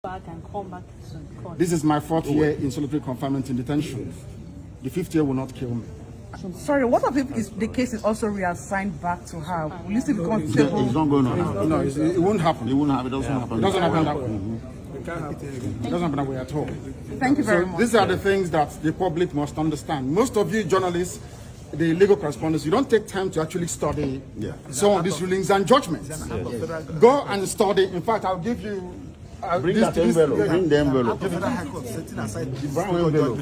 Back and come back to court. This is my fourth year in solitary confinement in detention. The fifth year will not kill me. Sorry, what if is the case is also reassigned back to her? Will you still be comfortable? It's not going to happen. No, it won't happen. It won't happen. It doesn't happen. It doesn't happen that way. It doesn't happen that way at all. Thank you very So much. these are the things that the public must understand. Most of you journalists, the legal correspondents, you don't take time to actually study some of these rulings and judgments. Go and study. In fact, I'll give you. Bring that envelope. Bring the envelope. Setting aside Brown envelope.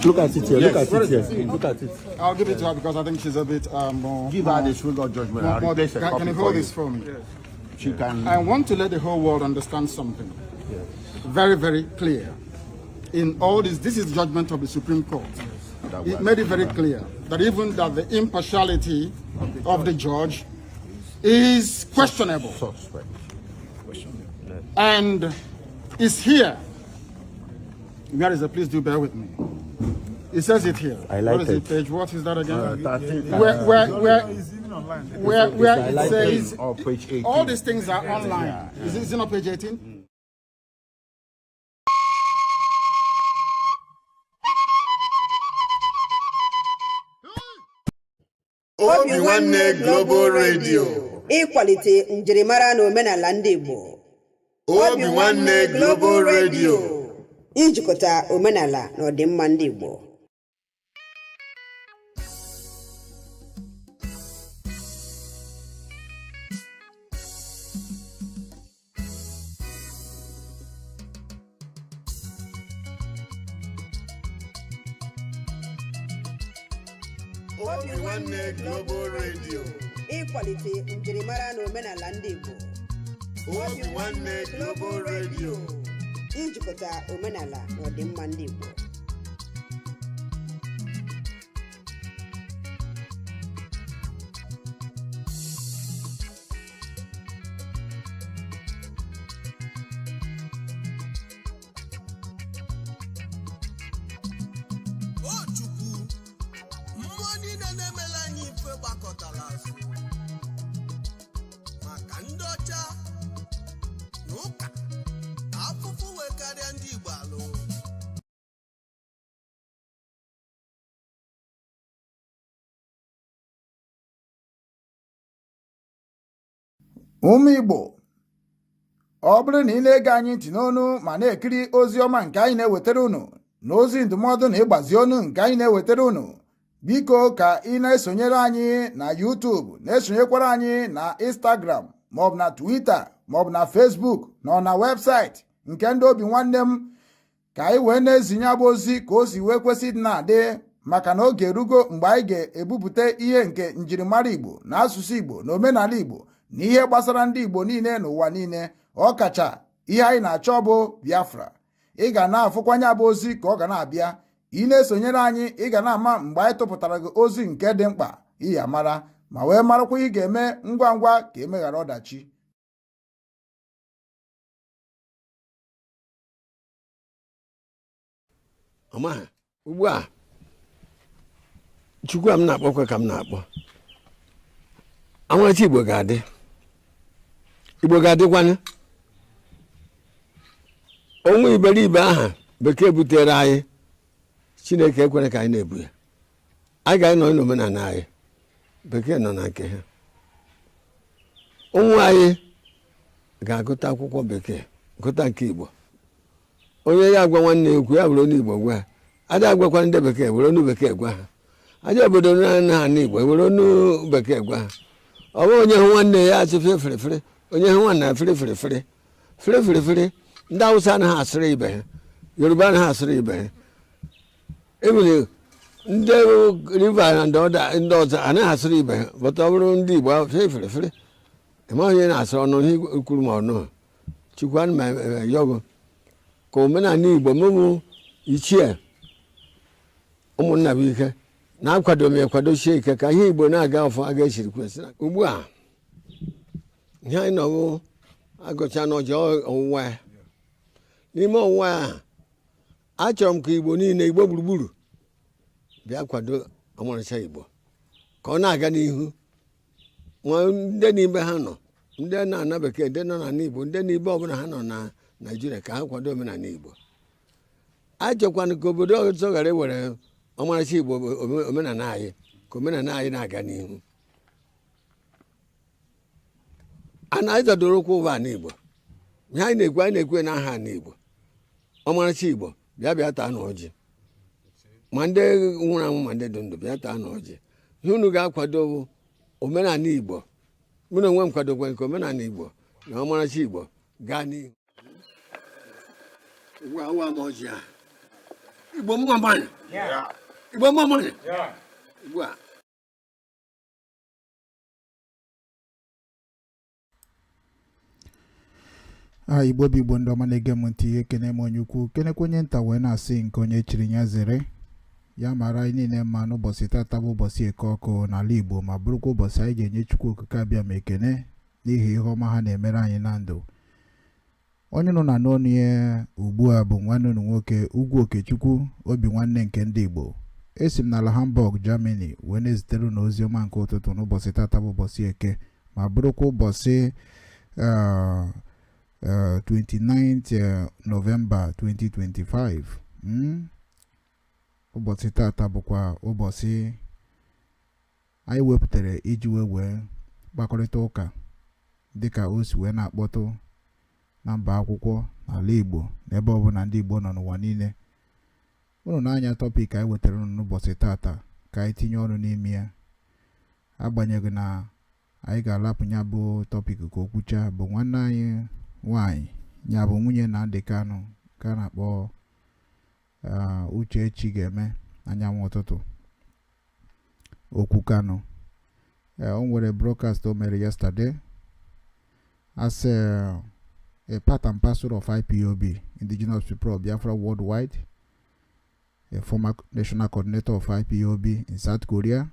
Look at it here. Look Yes. at it here. Look at it. I'll give it to her because I think she's a bit more. Give her the Supreme Court judgment. I'll replace a Can, copy can you for hold you. this for me? She can. I want to let the whole world understand something. Very, very clear. In all this, this is judgment of the Supreme Court. That It way. made it very clear that even that the impartiality of the judge is questionable Suspect. and is here. Where is it? Please do bear with me. It says it here. What is it, Highlighted. page? What is that again? 13, Where, It's even online. where it highlighted. says Or page 18. all these things are online. Is it not page 18? Obi Nwanne Global Radio. Ịkwalite njirimara na omenala ndị Igbo. Obi Nwanne Global Radio. Ijikọta omenala na ọdịmma ndị Igbo. Obi Nwanne Global Radio. Ịkwalite njirimara na omenala ndị Igbo. Obi Nwanne Global Radio. Ijikọta omenala na ọdịmma ndị Igbo. O Chukwu, mmụọ niile na-emela anyị ife gbakọtara azụ maka ndị ọcha na ụka ka afụfụ wee karịa ndị Igbo alụ. Ụmụ Igbo, ọ bụrụ na ị na-ege anyị ntị n'onu ma na-ekiri ozi ọma nke anyị na-ewetara unu na ozi ndụmọdụ na ịgbazi onu nke anyị na-ewetara unu, biko ka ị na-esonyere anyị na YouTube, na-esonyekwara anyị na Instagram maọbụ na Twitter maọbụ na Facebook na ọ na webụsaịtị nke ndị Obi Nwanne m, ka anyị wee na-ezinye abụ ozi ka o si wee kwesị ịdị na-adị, maka na oge erugo mgbe anyị ga-ebupụta ihe nke njirimara Igbo na asụsụ Igbo na omenala Igbo na ihe gbasara ndị Igbo niile n'ụwa niile, ọkacha ihe anyị na-achọ bụ Biafra. Ị ga na-afụkwanye abụ ozi ka ọ ga na-abịa. Ị na-esonyere anyị, ị ga na-ama mgbe anyị tụpụtara gị ozi nke dị mkpa iyi amara ma wee marakwa ihe ị ga-eme ngwa ngwa ka emeghara ọdachi. Ọmaha ugbu a, Chukwu a m na-akpọkwa ka m na-akpọ anwachi Igbo ga-adị, Igbo ga-adịkwanụ. Onwe iberibe aha bekee butere anyị, Chineke ekwere ka anyị na-ebu ya. Anyị ga-anọ n'omenala anyị, bekee nọ na nke ha. Ụmụ anyị ga-agụta akwụkwọ bekee, gụta nke Igbo. Onye ya agwa nwanne ya okwu, ya were onu Igbo gwa ya. Ada agwakwa ndị bekee, were onu bekee gwa ha. Aja obodo na ha Igbo, were onu bekee gwa ha. Ọ bụghị onye hụ nwanne ya achị fere fere fere, onye hụ nwanne ya fere fere fere fere fere fere. Ndị Awụsa anaghị asịrị ibe ha, Yoruba anaghị asịrị ibe ha, ebere ndị River na ndị ọzọ anaghị asịrị ibe ha. Bọta ọ bụrụ ndị Igbo, fere fere fere, ịma onye na-asịrị ọnụ ihe kwuru ma ọnụ. Chukwu, ana m ayọgụ ka omenala Igbo mụmụ ichie ụmụnna bụ ike na-akwado m ekwadochie ike ka ihe Igbo na-aga ọfụ aga esiri kwesị. Ugbu a ihe anyị nọwụ agụcha n'ọjọ ọwụwa ya. N'ime ọwụwa ya, achọrọ m ka Igbo niile, Igbo gburugburu, bịa kwado ọmarịcha Igbo ka ọ na-aga n'ihu. Nwa ndị n'ibe ha nọ, ndị na-ana bekee, ndị nọ n'ala Igbo, ndị n'ibe ọbụla ha nọ na Naijiria ka ha kwado omenala Igbo. Achọkwanụ ka obodo ọzọ ghara iwere ọmarịcha Igbo, omenala anyị, ka omenala anyị na-aga n'ihu. A na anyị zọdoro ụkwụ ụwa ala Igbo. Ihe anyị na-ekwu, anyị na-ekwu n'aha ala Igbo, ọmarịcha Igbo. Bịa, bịa taa na ọjị, ma ndị nwụrụ anwụ ma ndị dị ndụ, bịa taa na ọjị. Ihe unu ga-akwado bụ omenala Igbo. Mụ na onwe m kwadokwa nke omenala Igbo na ọmarịcha Igbo gaa n'ihu. Ugbu a, awa m ọjị a. Igbo mma mmanụ, Igbo mma mmanụ. Ugbu a. A Igbo bụ Igbo, ndị ọma na-ege m ntị, ekene m onye ukwu, kenekwa onye nta, wee na-asị nke onye chiri ya zere. Ya mara anyị niile mma n'ụbọchị tata bụ ụbọchị Eke ọkụ n'ala Igbo, ma bụrụkwa ụbọchị anyị ga-enye Chukwu Okike Abịa ma ekene n'ihi ihe ọma ha na-emere anyị na ndụ. Onye nọ na n'ọnụ ya ugbu a bụ nwanne unu nwoke, Ugwu Okechukwu, obi nwanne nke ndị Igbo. Esi m n'ala Hamburg, Germany, wee na-ezitere unu ozi ọma nke ụtụtụ n'ụbọchị tata bụ ụbọchị Eke, ma bụrụkwa ụbọchị 29th November 2025. Ụbọchị tata bụkwa ụbọchị anyị wepụtara iji wee kpakọrịta ụka dịka o si wee na-akpọtụ na mba akwụkwọ n'ala Igbo na ebe ọbụla ndị Igbo nọ n'ụwa niile. Unu na-anya topic anyị wetara unu n'ụbọchị tata ka anyị tinye ọnụ n'ime ya, agbanyeghị na anyị ga-alapụ ya bụ topic ka o kwucha, bụ nwanne anyị nwanyị, ya bụ nwunye Nnamdi Kanu, ka a na-akpọ Uchechi ga-eme anyanwụ ụtụtụ okwu Kanu. O nwere broadcast o mere yesterday as a part and parcel of IPOB, Indigenous People of Biafra Worldwide, a former national coordinator of IPOB in South Korea,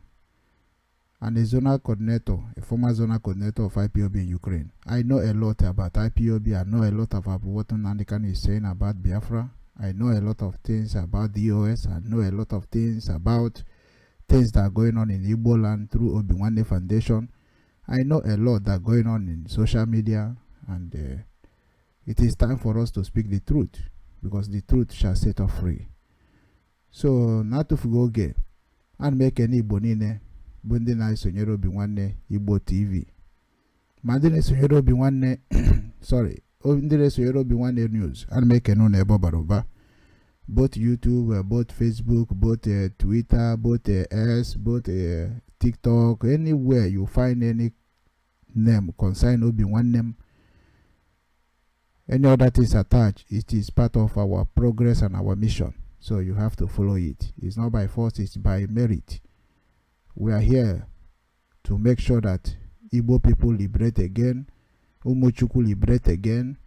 and a zonal coordinator, a former zonal coordinator of IPOB in Ukraine. I know a lot about IPOB. I know a lot about what Nnamdi Kanu is saying about Biafra. I know a lot of things about DOS. I know a lot of things about things that are going on in Igbo land through Obinwanne Foundation. I know a lot that are going on in social media, and it is time for us to speak the truth, because the truth shall set us free. So na-atụfughị oge, ana m ekene Igbo niile bụ ndị na-esonyere Obi Nwanne Igbo TV, ma ndị na-esonyere Obi Nwanne, sorry, ndị na-esonyere Obi Nwanne News. Ana m ekene unu ebe ọ bara ụba, both YouTube, both Facebook, both Twitter, both S, both TikTok, anywhere you find any name concern Obi Nwanne m, any other things attached, it is part of our progress and our mission. So you have to follow it. It's not by force, it's by merit. We are here to make sure that Igbo people liberate again, Umuchukwu liberate again,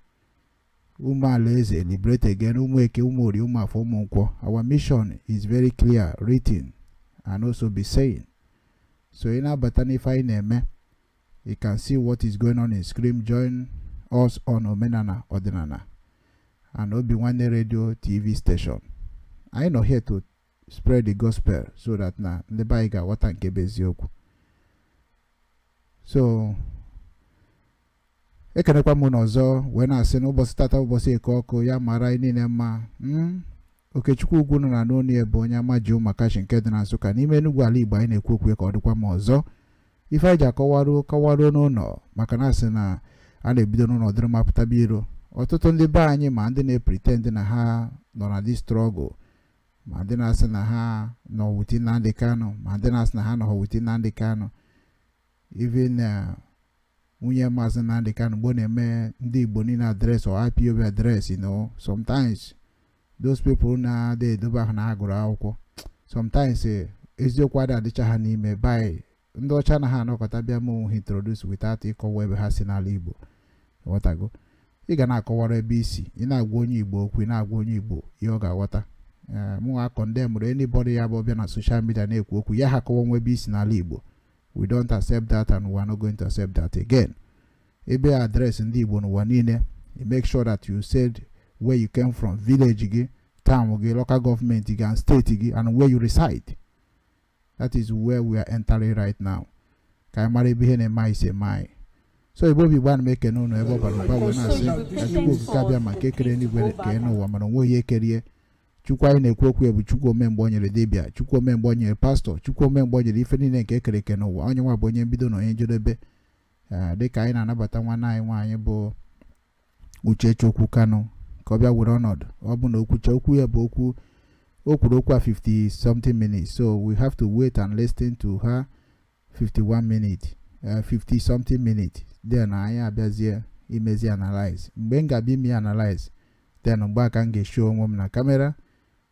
Ụmụ Alaeze liberate again, Ụmụ Eke, Ụmụ Orie, Ụmụ Afọ, Ụmụ Nkwọ. Our mission is very clear, written, and also be saying. So ị na-abata n'ife anyị na-eme, you can see what is going on in screen. Join us on Omenana Odinana and Obi Nwanne Radio TV station. Anyị nọ here to spread the gospel so that na ndị be anyị ga-aghọta nke bụ eziokwu. So ekenekwa m n'ọzọ wee na-asị n'ụbọchị tata, ụbọchị Eke ọkụ, ya mara anyị niile mma. Okechukwu Ugwu nọ na n'onu ya bụ onye ama ji ụmụakachi nke dị na Nsụka n'ime Enugwu, ala Igbo. Anyị na-ekwu okwu ka ọ dịkwa m ọzọ ife anyị ji akọwaruo kọwaruo n'ụlọ, maka na asị na a na-ebido n'ụlọ dịrị mapụtaba iro. Ọtụtụ ndị be anyị, ma ndị na-epretend na ha nọ na this struggle, ma ndị na-asị na ha nọ with Nnamdi Kanu, ma ndị na-asị na ha nọ with Nnamdi Kanu, even nwunye Maazị Nnamdi Kanu mgbe ọ na-eme ndị Igbo niile address or IPOB address, sometimes those people na-ada edobe ahụ na ha gụrụ akwụkwọ, sometimes eziokwu adị adịcha ha n'ime. By ndị ọcha na ha anọkọta bịa mee onwe ha introduce without ịkọwa ebe ha si n'ala Igbo. Ghọtago? Ị ga na-akọwara ebe isi, ị na-agwa onye Igbo okwu, ị na-agwa onye Igbo ihe ọ ga-aghọta. Mụ condemn anybody ya bụ ọbịa na social media na-ekwu okwu ya ha akọwa nwa ebe isi n'ala Igbo. We don't accept that and we are not going to accept that again. Ebe address ndị Igbo n'ụwa niile, you make sure that you said where you came from, village gị, town gị, local government gị and state gị and where you reside. That is where we are entering right now, ka anyị mara ebe ihe na-eme anyị si eme anyị. So So Igbo bụ Igbo, ana m ekene ụnụ ebe ọ bara ụba, wee na-asị ka Chukwu Okike abịa ma nke kere n'igwe kee n'ụwa, mana onwe ihe kerie. Chukwu anyị na-ekwu okwu ya bụ Chukwu omemgbe o nyere dibịa, Chukwu omemgbe o nyere pastọ, Chukwu omemgbe o nyere ife niile nke ekere eke n'ụwa. Onye nwa bụ onye mbido na onye njedebe. Dịka anyị na-anabata nwanne anyị nwaanyị bụ Uchechi Okwu Kanu ka ọ bịa were ọnọdụ, ọ bụ na okwucha okwu ya bụ okwu o kwuru, okwu a 50 something minutes, so we have to wait and listen to her 51 minutes, 50 something minutes, then anyị abịazie imezi analyze. Mgbe m ga-abịa ime analyze, then mgbe aka m ga-eshow onwe m na camera.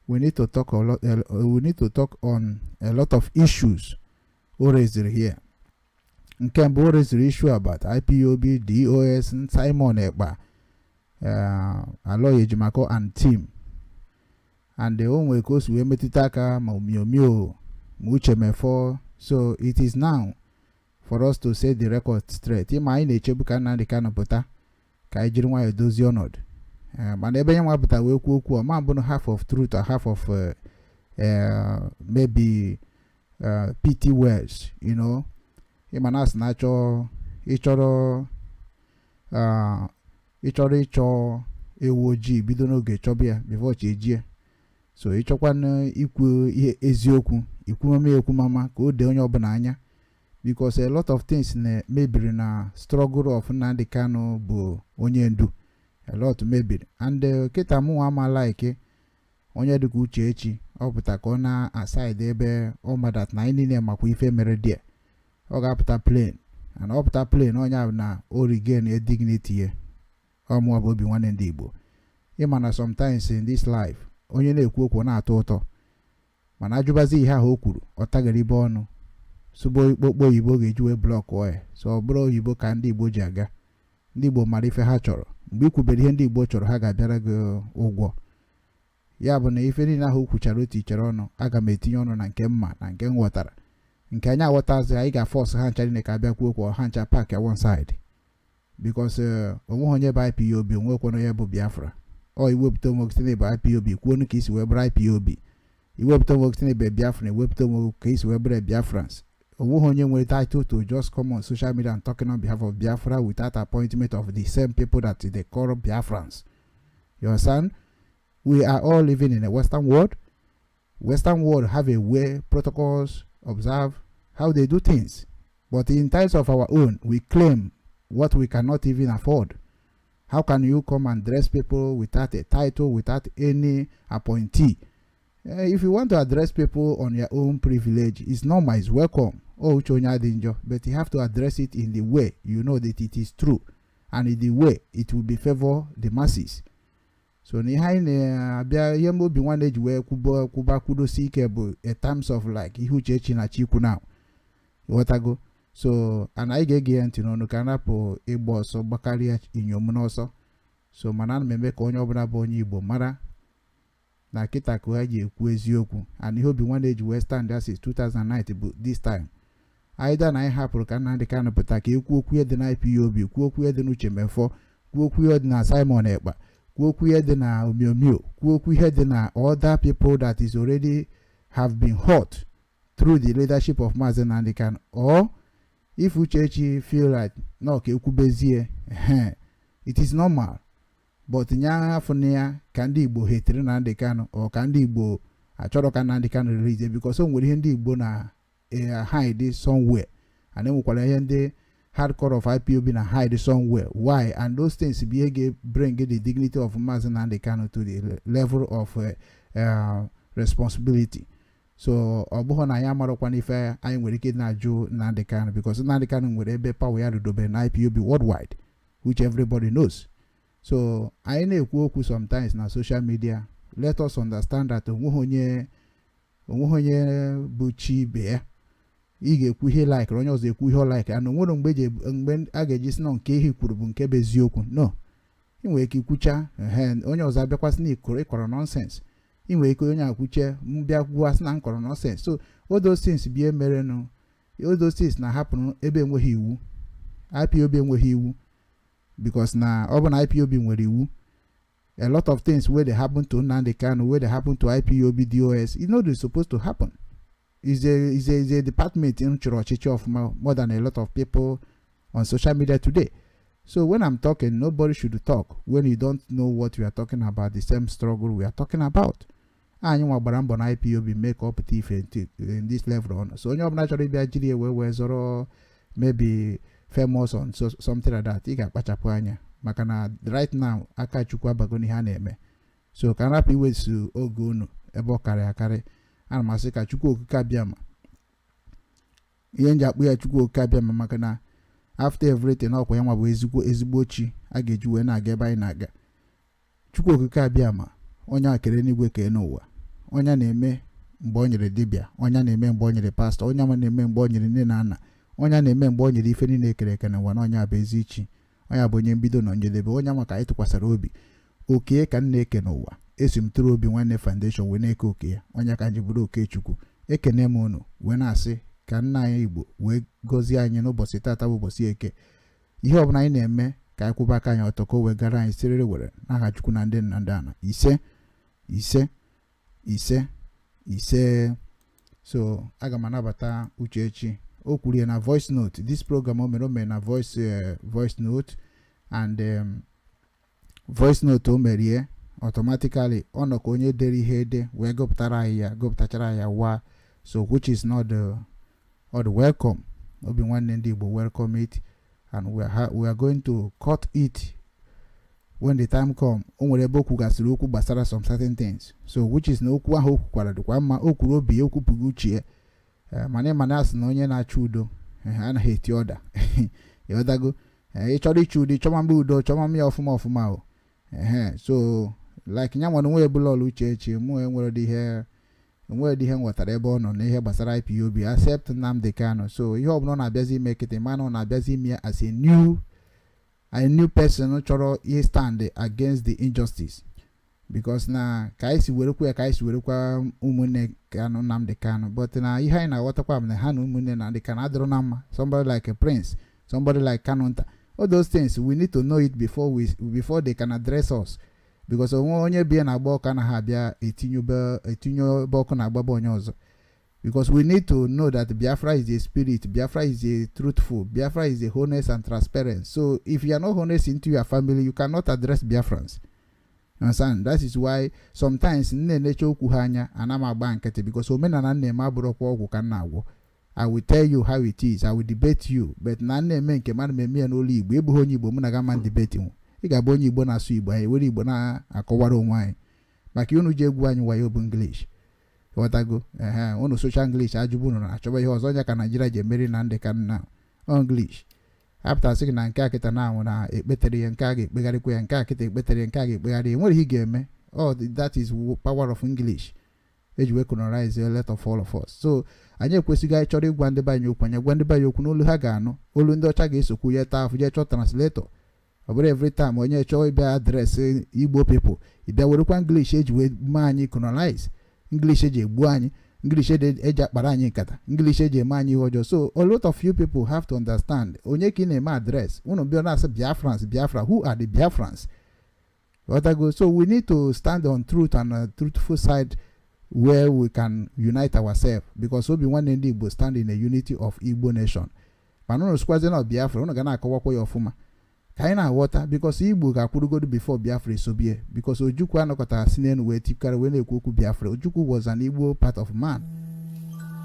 We need to talk a lot, we need to talk on a lot of issues o raised here. Nke mbụ, o raised issue about IPOB, DOS, Simon Ekpa, Aloy Ejimakor and team, and o nwere ka o si wee metụta aka ma Omiomio ma Uche Mefo. So it is now for us to set the record straight. Ịma anyị na-echebu ka Nnamdi Kanu pụta ka anyị jiri nwayọọ dozie ọnọdụ, mana ebe nye nwa pụta wee kwuo okwu, ọma mbụ half of truth or half of maybe pity words. Ịma na asị na achọ ịchọrọ ịchọrọ ịchọ ewu ojii, bido n'oge chọba ya before chi ejie. So ịchọkwana ikwu ihe eziokwu, ikwumama ekwumama ka o dee onye ọbụla anya, because a lot of things na mebiri na struggle of Nnamdi Kanu bụ onye ndu. A lot mebiri, and kịta mụnwa ama like onye dịka Uchechi, ọ pụta ka ọ na-aside ebe ọ madat na anyị niile makwa ife mere die. Ọ ga-apụta plain, and ọ pụta plain, onye ahụ na o regain dignity ya. Ọmụọ bụ obi nwanne ndị Igbo. Ịma na sometimes in this life, onye na-ekwu okwu na-atọ ụtọ, mana ajụbazi ihe ahụ o kwuru, ọ tagara ibe ọnụ sụbo ikpokpo oyibo ga-eji wee block ya. So ọ bụrụ oyibo ka ndị Igbo ji aga, ndị Igbo mara ife ha chọrọ. Mgbe ị kwubere ihe ndị Igbo chọrọ, ha ga-abịara gị ụgwọ. Ya bụ na ife niile ahụ o kwuchara, otu ichere ọnụ, aga m etinye ọnụ na nke mma na nke m ghọtara, nke anyị aghọtazi. Anyị ga-aforce ha ncha niile ka abịa kwuo okwu, ha ncha park one side, because onweghị onye bụ IPOB, onwekwana onye bụ Biafra. Ọ iwepụta onwe gị site n'ịbụ IPOB, kwuo ka isi wee bụrụ IPOB. Iwepụta onwe gị site n'ịbụ Biafra, ewepụta onwe gị ka isi wee bụrụ Biafrans. Onweghị onye nwere title to just come on social media and talking on behalf of Biafra without appointment of the same people that they call Biafrans. You understand? We are all living in a Western world. Western world have a way, protocols, observe how they do things. But in times of our own, we claim what we cannot even afford. How can you come and dress people without a title, without any appointee? If you want to address people on your own privilege, it's normal, it's welcome. Oh, uche onye adị njọ, but you have to address it in the way you know that it is true and in the way it will be favor the masses. So na ihe anyị na-abịa, ihe obi nwanne ji wee kwuba kwuba kwudosi ike bụ a terms of like ihe Uchechi na Chikwu now, ghọtago? So and anyị ga-ege ya ntị n'ọnụ ka napụ ịgba ọsọ gbakarịa inyom n'ọsọ. So mana ana m eme ka onye ọbụla bụ onye Igbo mara na kịta ka ha ji ekwu eziokwu, and ihe obi nwanne ji wee stand as is 2009 bụ this time, either na anyị hapụrụ ka Nnamdi Kanu pụta ka ekwu okwu ihe dị na IPOB, kwuo okwu ihe dị n'Uche Mefọ, kwuo okwu ihe dị na Simon Ekpa, kwuo okwu ihe dị na Omiomio, kwuo okwu ihe dị na other people that is already have been hurt through the leadership of Mazi Nnamdi Kanu, or if Uchechi feel like no, ka ekwubezie, it is normal, but nya afọ na ya ka ndị Igbo hetere Nnamdi Kanu or ka ndị Igbo achọrọ ka Nnamdi Kanu release, because o nwere ihe ndị Igbo na hide somewhere, and enwekwara ihe ndị hardcore of IPOB na hide somewhere. Why? And those things bụ ihe ga-bring the dignity of Mazi Nnamdi Kanu to the level of responsibility. So ọ bụghị na anyị amarụkwa n'ife anyị nwere ike na-ajụ Nnamdi Kanu, because Nnamdi Kanu nwere ebe power ya rudobere na IPOB worldwide, which everybody knows. So anyị na-ekwu okwu sometimes na social media, let us understand that onweghị onye bụ chi ibe ya. Ị ga-ekwu ihe like, onye ọzọ ekwu ihe ọ like, and onwere mgbe mgbe a ga-eji si na nke ihe kwuru bụ nke bụ eziokwu. No, ị nwere ike ikwucha, onye ọzọ abịakwasị na ịkọrọ ịkọrọ nonsense. Ị nwere ike onye akwuche mbịa kwuo na nkọrọ nonsense. So all those things bụ ihe merenụ. All those things na-ahapụ ebe enweghị iwu. IPOB enweghị iwu, because na ọ bụ na IPOB nwere iwu, a lot of things wey dey happen to Nnamdi Kanu, wey dey happen to IPOB DOS, e no dey supposed to happen. Is a department m chọrọ ọchịchị ọfụma more than a lot of people. On social media today. So when I'm talking, nobody should talk when you don't know what we are talking about, the same struggle we are talking about. Anyị nwa gbara mbọ na IPOB mee ka ọ pụta ife in this level on. So onye ọbụla chọrọ ịbịa jiri ewe wee zọrọ, maybe famous on so, something like that, ị ga-akpachapụ anya maka na right now aka Chukwu abago n'ihe a na-eme. So ka m rapụ iwesu oge unu ebe ọ karị akarị. Ana m asị ka Chukwu Okike abịa ma ihe nji akpụ ya Chukwu Okike abịa ma, maka na after everything, ọkwa ya nwa bụ ezigbo ezigbo chi a ga-eji wee na-aga ebe anyị na-aga. Chukwu Okike abịa ma onye a kere n'igwe, kee n'ụwa, onye na-eme mgbe o nyere dibịa, onye na-eme mgbe o nyere pastọ, onye ama na-eme mgbe o nyere nne na nna, onye na-eme mgbe o nyere ife niile ekere eke n'ụwa, na onye bụ ezi chi, onye bụ onye mbido na njedebe, onye ama ka anyị tụkwasara obi. Oke ka m na-eke n'ụwa, esi m tụrụ Obi Nwanne Foundation wee na-eke oke ya, onye ka ji bụrụ oke Chukwu. Ekene m unu wee na-asị ka nna anyị Igbo wee gọzie anyị n'ụbọchị tata bụ ụbọchị Eke. Ihe ọbụla anyị na-eme, ka anyị kwụba aka anyị ọtọ ka o wee gara anyị siriri were n'aha Chukwu na ndị nna, ndị ana. Ise, ise, ise, ise. So aga m anabata Uchechi. O kwuru ya na voice note. This program o mere na voice note and voice note o merie automatically, ọ nọ ka onye dere ihe ede wee gụpụtara anyị ya, gụpụtachara ya wa. So which is not the or the welcome. Obi Nwanne ndị Igbo welcome it and we are going to cut it when the time come. O nwere ebe o kwugasịrị okwu gbasara some certain things, so which is na okwu ahụ o kwukwara dịkwa mma. O kwuru obi ya, okwupụghị uche ya, mana ịma na asị na onye na-achọ udo anaghị eti ọda. Ịghọtago? Ị chọrọ ịchọ udo, ịchọma mba udo, chọma m ya ọfụma ọfụma o. Ehe, so like nya nwere onwe ebula ọla Uchechi, mụ enwere ihe m ghọtara ebe ọ nọ n'ihe gbasara IPOB except Nnamdi Kanu. So ihe ọbụla ọ na-abịazi ime kịtị, mana ọ na-abịazi ime ya as a new person chọrọ ihe stand against the injustice, because na ka anyị si werekwa ya, ka anyị si werekwa ụmụnne Kanu, Nnamdi Kanu, but na ihe anyị na-aghọtakwa bụ na ha na ụmụnne Nnamdi Kanu adịrọ na mma. Somebody like a Prince, somebody like Kanunta, all those things, we need to know it before they can address us, because onwe onye bie na-agba ọkụ anaghị abịa etinye ebe ọkụ na-agbaba onye ọzọ, because we need to know that Biafra is a spirit, Biafra is a truthful, Biafra is a honest and transparent. So if you are not honest into your family, you cannot address Biafrans. You understand? That is why sometimes m na-enecha okwu ha anya, ana m agba nkịtị, because omenala m na-eme abụrụkwa ọgwụ ka m na-agwọ. I will tell you how it is. I will debate you, but na m na-eme nke mmadụ m eme ya n'olu Igbo. Ịbụghị onye Igbo, mụ na gama debate nwu. Ị ga-abụ onye Igbo na-asụ Igbo, anyị were Igbo na-akọwara onwe anyị, maka unu ji egwu anyị wayo bụ English. Ghọtago? Ehe, unu social English ajụbụ unu na-achọba ihe ọzọ. Onye ka Naijiria ji emeri na ndị ka nna English apụtasị gị na nke a kịta na anwụ na ekpetere ya, nke a ga-ekpegharịkwa ya, nke a kịta ekpetere ya, nke a ga-ekpegharị ya. Nwere ihe ị ga-eme. Oh, that is power of English eji wee colonize a lot of all of us. So anyị ekwesịghị, anyị chọrọ ịgwa ndị be anyị okwu, anyị gwa ndị be anyị okwu n'olu ha ga-anụ. Olu ndị ọcha ga-esokwu ya taa afụ, jee chọọ translator. Ọ bụrụ every time onye chọọ ịbịa address Igbo people, ịbịa werekwa English eji wee mee anyị colonize, English eji egbu anyị, English eji akpara anyị nkata, English eji eme anyị ihe ọjọọ. So a lot of you people have to understand onye ka ị na-eme address. Unu bịa na-asị Biafrans, Biafra, who are the Biafrans? Ghọtago? So we need to stand on truth and a truthful side where we can unite ourselves, because Obi Nwanne ndị Igbo stand in a unity of Igbo nation. Mana unu sikwazi na Biafra, unu ga na-akọwakwa ya ọfụma ka anyị na-aghọta, because Igbo ga-akwụrụgodu before Biafra esobie, because Ojukwu anọkọtara si n'elu wee tipkarị wee na-ekwu okwu Biafra. Ojukwu was an Igbo part of man.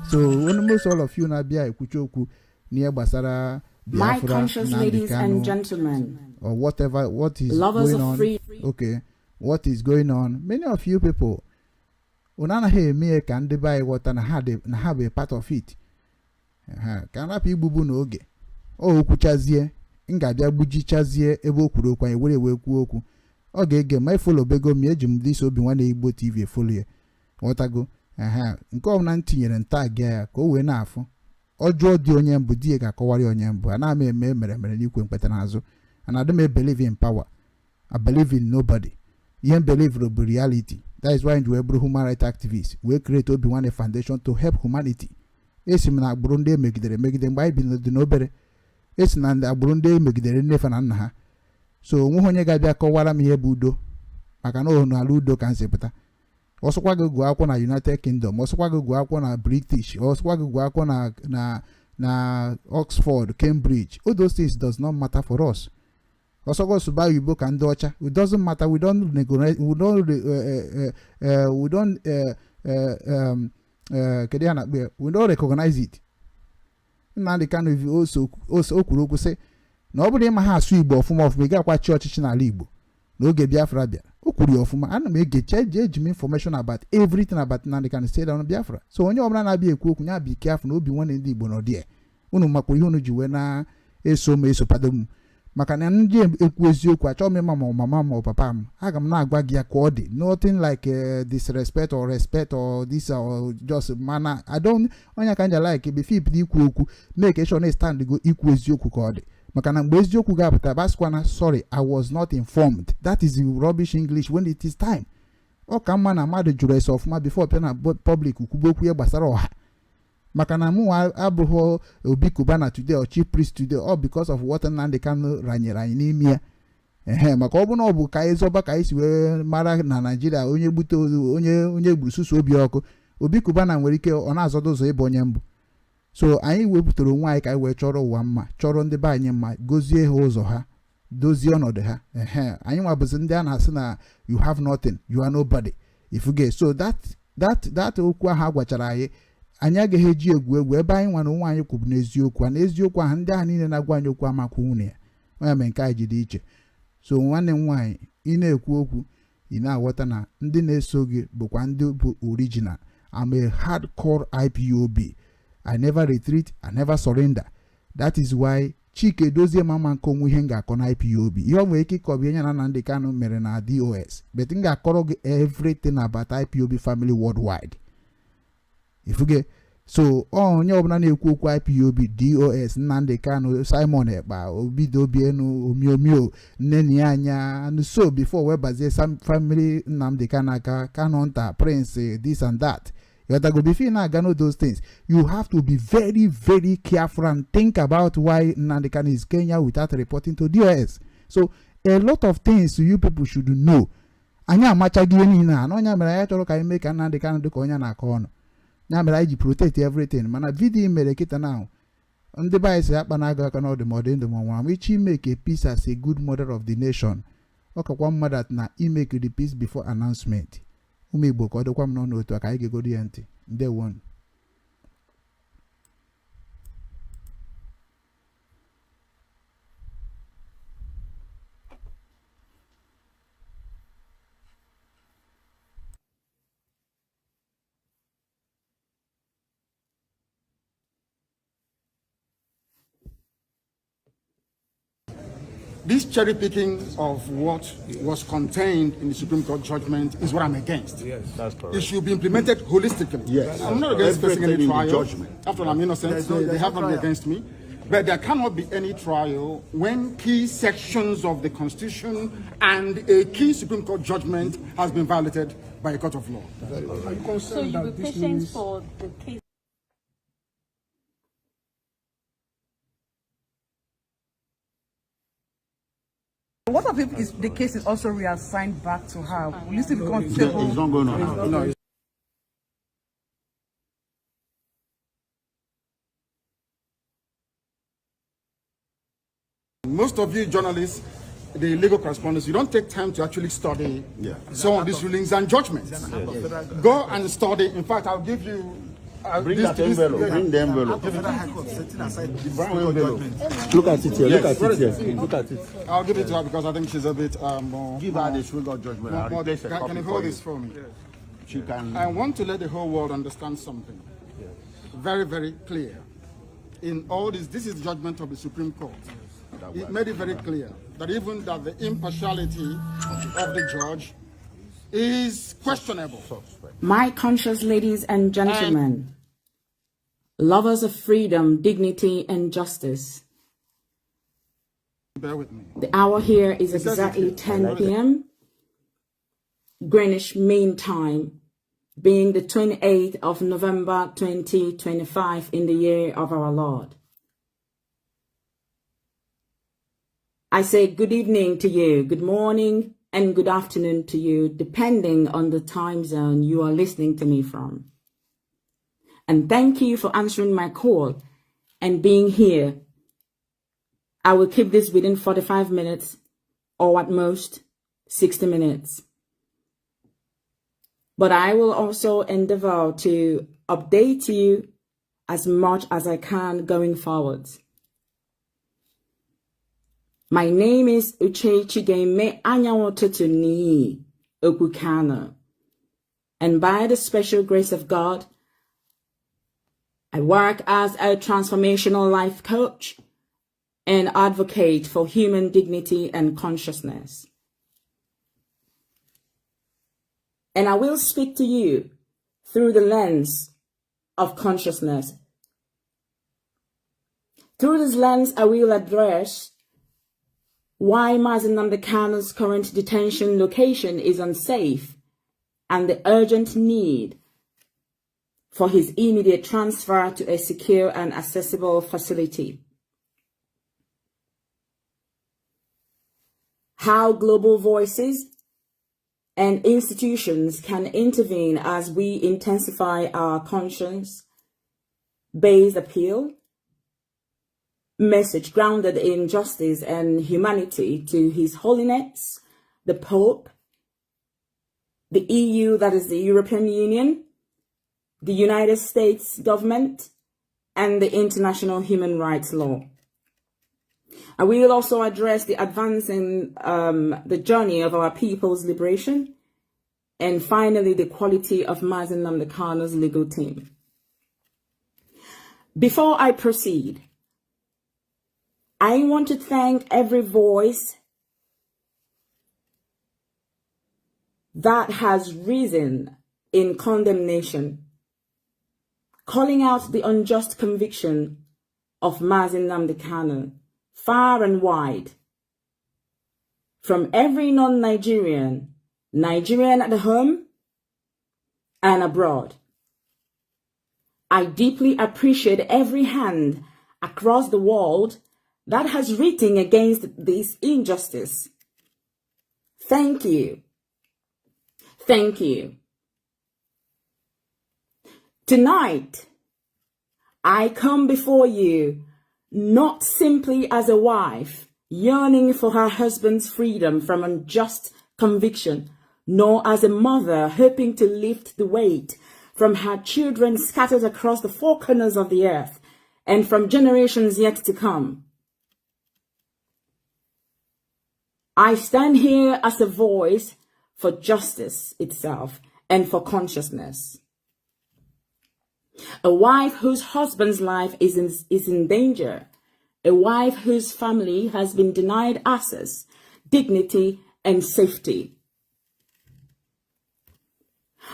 So almost all of you na-abịa ekwuchi okwu n'ihe gbasara My Biafra, conscious Nnamdi ladies and Kanu, gentlemen, or whatever, what is lovers going of on, free okay, what is going on, many of you people, unu anaghị eme ya ka ndị be anyị ghọta na ha dị, na ha bụ a part of it. Ha ka nrapụ igbugbu n'oge o okwuchazie, m ga-abịa gbujichazie ebe o kwuru okwu, anyị were wee kwuo okwu. Ọ ga-ege ma efollowbego m ya. Eji m this Obi Nwanne Igbo TV efollow ya. Ghọtago? Ehe, nke ọbụla m tinyere ntag ya ka o wee na-afụ. Ọ jụọ dị onye mbụ di ya ga-akọwara ya onye mbụ. Ana m eme mere mere n'ikwe mkpeta n'azụ, and I don't believe in power. I believe in nobody. Ihe m believe bụ reality. That is why m ji wee bụrụ human rights activist, wee create Obi Nwanne Foundation to help humanity. Esi m na agbụrụ ndị emegidere emegide mgbe anyị bi dị n'obere. Esi na ndị agbụrụ ndị emegidere nne fa na nna ha. So onweghị onye ga-abịa kọwara m ihe bụ udo, maka na ohụ ala udo ka m si pụta. Ọsọkwa gị gụọ akwụkwọ na United Kingdom, ọsọkwa gị gụọ akwụkwọ na British, ọsọkwa gị gụọ akwụkwọ na na Na Oxford, Cambridge, all those things does not matter for us. Ọsọgọ sụba oyibo ka ndị ọcha, it doesn't matter. We don't we don't we don't kedu ya na-akpọ ya, we don't recognize it. Nnamdi Kanu o kwuru okwu sị na ọ bụrụ ịma ha asụ Igbo ọfụma ọfụma, ị ga-akwa chi ọchịchị n'ala Igbo n'oge Biafra bịara. O kwuru ya ọfụma. Ana m egecha eji m information about everything about Nnamdi Kanu state on Biafra. So onye ọbụla na-abịa ekwu okwu ya bụ ike afọ na obi nwanne ndị Igbo nọ dị unu makwa ihe unu ji wee na-eso m esopado m, maka na ndị ekwu eziokwu achọghị m ịma ma ọ mama ma ọ papa m, aga m na-agwa gị ya ka ọ dị. Nothing like disrespect or respect or this or just mana I don't onye ka nja like before ibido ikwu okwu, make sure na stand go ikwu eziokwu ka ọ dị, maka na mgbe eziokwu ga-apụta basịkwana sorry, I was not informed. That is rubbish English. When it is time, ọ ka mma na mmadụ jụrụ ese ọfụma before pịa na public kwube okwu ya gbasara ọha, maka na mụ abụghị Obi Cubana today or chief priest today all because of what Nnamdi Kanu ranyere anyị n'ime ya. Ehe, maka ọ bụ na ọ bụ ka anyị zọba ka anyị si wee mara na Naijiria, onye gbute onye onye gburu susu obi ọkụ, Obi Cubana nwere ike ọ na-azọdo ụzọ ịbụ onye mbụ. So anyị wepụtara onwe anyị ka anyị wee chọrọ ụwa mma, chọrọ ndị be anyị mma, gozie ha ụzọ ha, dozie ọnọdụ ha. Ehe, anyị nwabụzi ndị a na-asị na you have nothing, you are nobody ifuge. So that okwu ahụ a gwachara anyị, anyị agaghị eji egwu egwu ebe anyị nwere onwe anyị kwubu n'eziokwu a na eziokwu ahụ ndị ahụ niile na-agwa anyị okwu amakwu nwunye ya onye mere nke anyị ji dị iche. So nwanne m nwaanyị, ị na-ekwu okwu, ị na-aghọta na ndị na-eso gị bụkwa ndị bụ original. I'm a hardcore IPOB. I never retreat, I never surrender. That is why Chike Dozie mama nke onwe ihe m ga-akọ na IPOB, ihe ọ nwere ike ịkọ bụ ihe ya na Nnamdi Kanu mere na DOS, but m ga-akọrọ gị everything about IPOB family worldwide ifuge. So onye ọbụla na-ekwu okwu IPOB, DOS, Nnamdi Kanu, Simon Ekpa, Obidobienu, Omiomio, nne ya anya so before wee bazie family Nnamdi Kanu aka Kanu nta prince this and that, you before you na-aga know those things, you have to be very very careful and think about why Nnamdi Kanu is Kenya without reporting to DOS. So a lot of things you people should know. Anyị amachaghị ihe niile a na onye mere anyị chọrọ ka anyị mee ka Nnamdi Kanu dị ka onye na-akọ ọnụ ya mere anyị ji protect everything. Mana video mere kịta na ndị be anyị si akpa na-agụ aka n'ọdụ ma ọ dị ndụ ma ọ nwụrụ anwụ. Iche ime peace as a good model of the nation, ọ kakwa mmadụ at na imeke the peace before announcement. Ụmụ Igbo, ka ọ dịkwa m n'ọnụ otu a ka anyị ga-egodo ya ntị. Ndewonu. This cherry picking of what was contained in the Supreme Court judgment is what I'm against. Yes, that's correct. It should be implemented holistically. Yes. I'm not against facing any Everything in the trial. judgment. After all, I'm innocent. There's no- They there's have no nothing trial. against me. But there cannot be any trial when key sections of the Constitution and a key Supreme Court judgment has been violated by a court of law. Are you So concerned you that be this patient means for the case. What of if the case is also reassigned back to her? Will you still be comfortable? It's not going to happen. No, most of you journalists, the legal correspondents, you don't take time to actually study some of these rulings and judgments. Go and study. In fact, I'll give you. Bring that envelope. Bring the envelope. Federal High Court setting aside the Brown Supreme Court envelope. judgment. Look at it here. Look Yes. at it here. Look at it. I'll give it to her because I think she's a bit more. Give her the Supreme Court judgment. I'll replace a Can copy you for hold you. this for me? She can. I want to let the whole world understand something very, very clear. In all this, this is the judgment of the Supreme Court. It made it very clear that even that the impartiality of the judge is questionable. My conscious ladies and gentlemen, lovers of freedom, dignity, and justice, Bear with me. the hour here is It says it exactly here. 10 p.m. Greenwich Mean Time, being the 28th of November 2025 in the year of our Lord. I say good evening to you, good morning, and good afternoon to you, depending on the time zone you are listening to me from. And thank you for answering my call and being here. I will keep this within 45 minutes or at most 60 minutes. But I will also endeavor to update you as much as I can going forward. My name is Uche Chigeme Anyanwụtụtụ Okwu. And by the special grace of God, I work as a transformational life coach and advocate for human dignity and consciousness. And I will speak to you through the lens of consciousness. Through this lens, I will address why Mazi Nnamdi Kanu's current detention location is unsafe and the urgent need for his immediate transfer to a secure and accessible facility. How global voices and institutions can intervene as we intensify our conscience-based appeal message grounded in justice and humanity to His Holiness, the Pope, the EU, that is the European Union, the United States government, and the international human rights law. And we will also address the advancing the journey of our people's liberation, and finally, the quality of Mazi Nnamdi Kanu's legal team. Before I proceed, I want to thank every voice that has risen in condemnation, calling out the unjust conviction of Mazi Nnamdi Kanu far and wide. From every non-Nigerian, Nigerian at home and abroad. I deeply appreciate every hand across the world that has written against this injustice. Thank you. Thank you. Tonight, I come before you not simply as a wife yearning for her husband's freedom from unjust conviction, nor as a mother hoping to lift the weight from her children scattered across the four corners of the earth and from generations yet to come. I stand here as a voice for justice itself and for consciousness. A wife whose husband's life is in danger. A wife whose family has been denied access, dignity, and safety.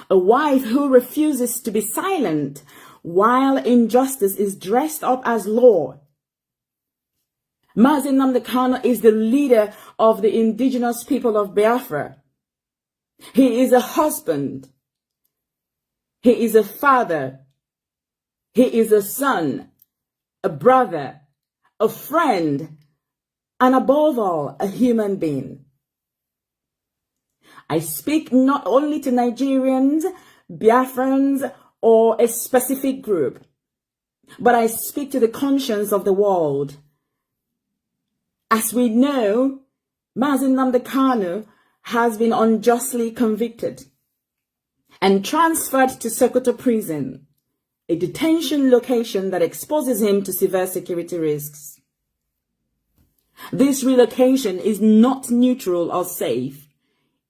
A wife who refuses to be silent while injustice is dressed up as law. Mazi Nnamdi Kanu is the leader of the indigenous people of Biafra. He is a husband. He is a father. He is a son, a brother, a friend, and above all, a human being. I speak not only to Nigerians, Biafrans, or a specific group, but I speak to the conscience of the world. As we know, Mazi Nnamdi Kanu has been unjustly convicted and transferred to Sokoto prison, a detention location that exposes him to severe security risks. This relocation is not neutral or safe.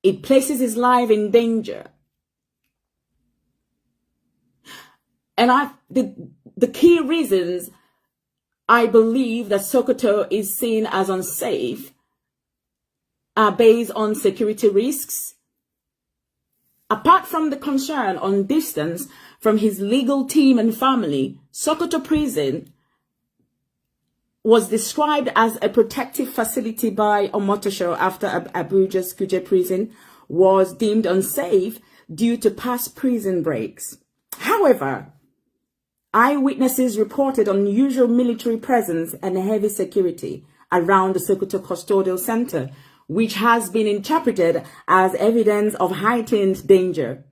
It places his life in danger. And the key reasons I believe that Sokoto is seen as unsafe are based on security risks. Apart from the concern on distance from his legal team and family, Sokoto Prison was described as a protective facility by Omotosho after Abuja's Kuje prison was deemed unsafe due to past prison breaks. However, eyewitnesses reported unusual military presence and heavy security around the Sokoto Custodial Center, which has been interpreted as evidence of heightened danger.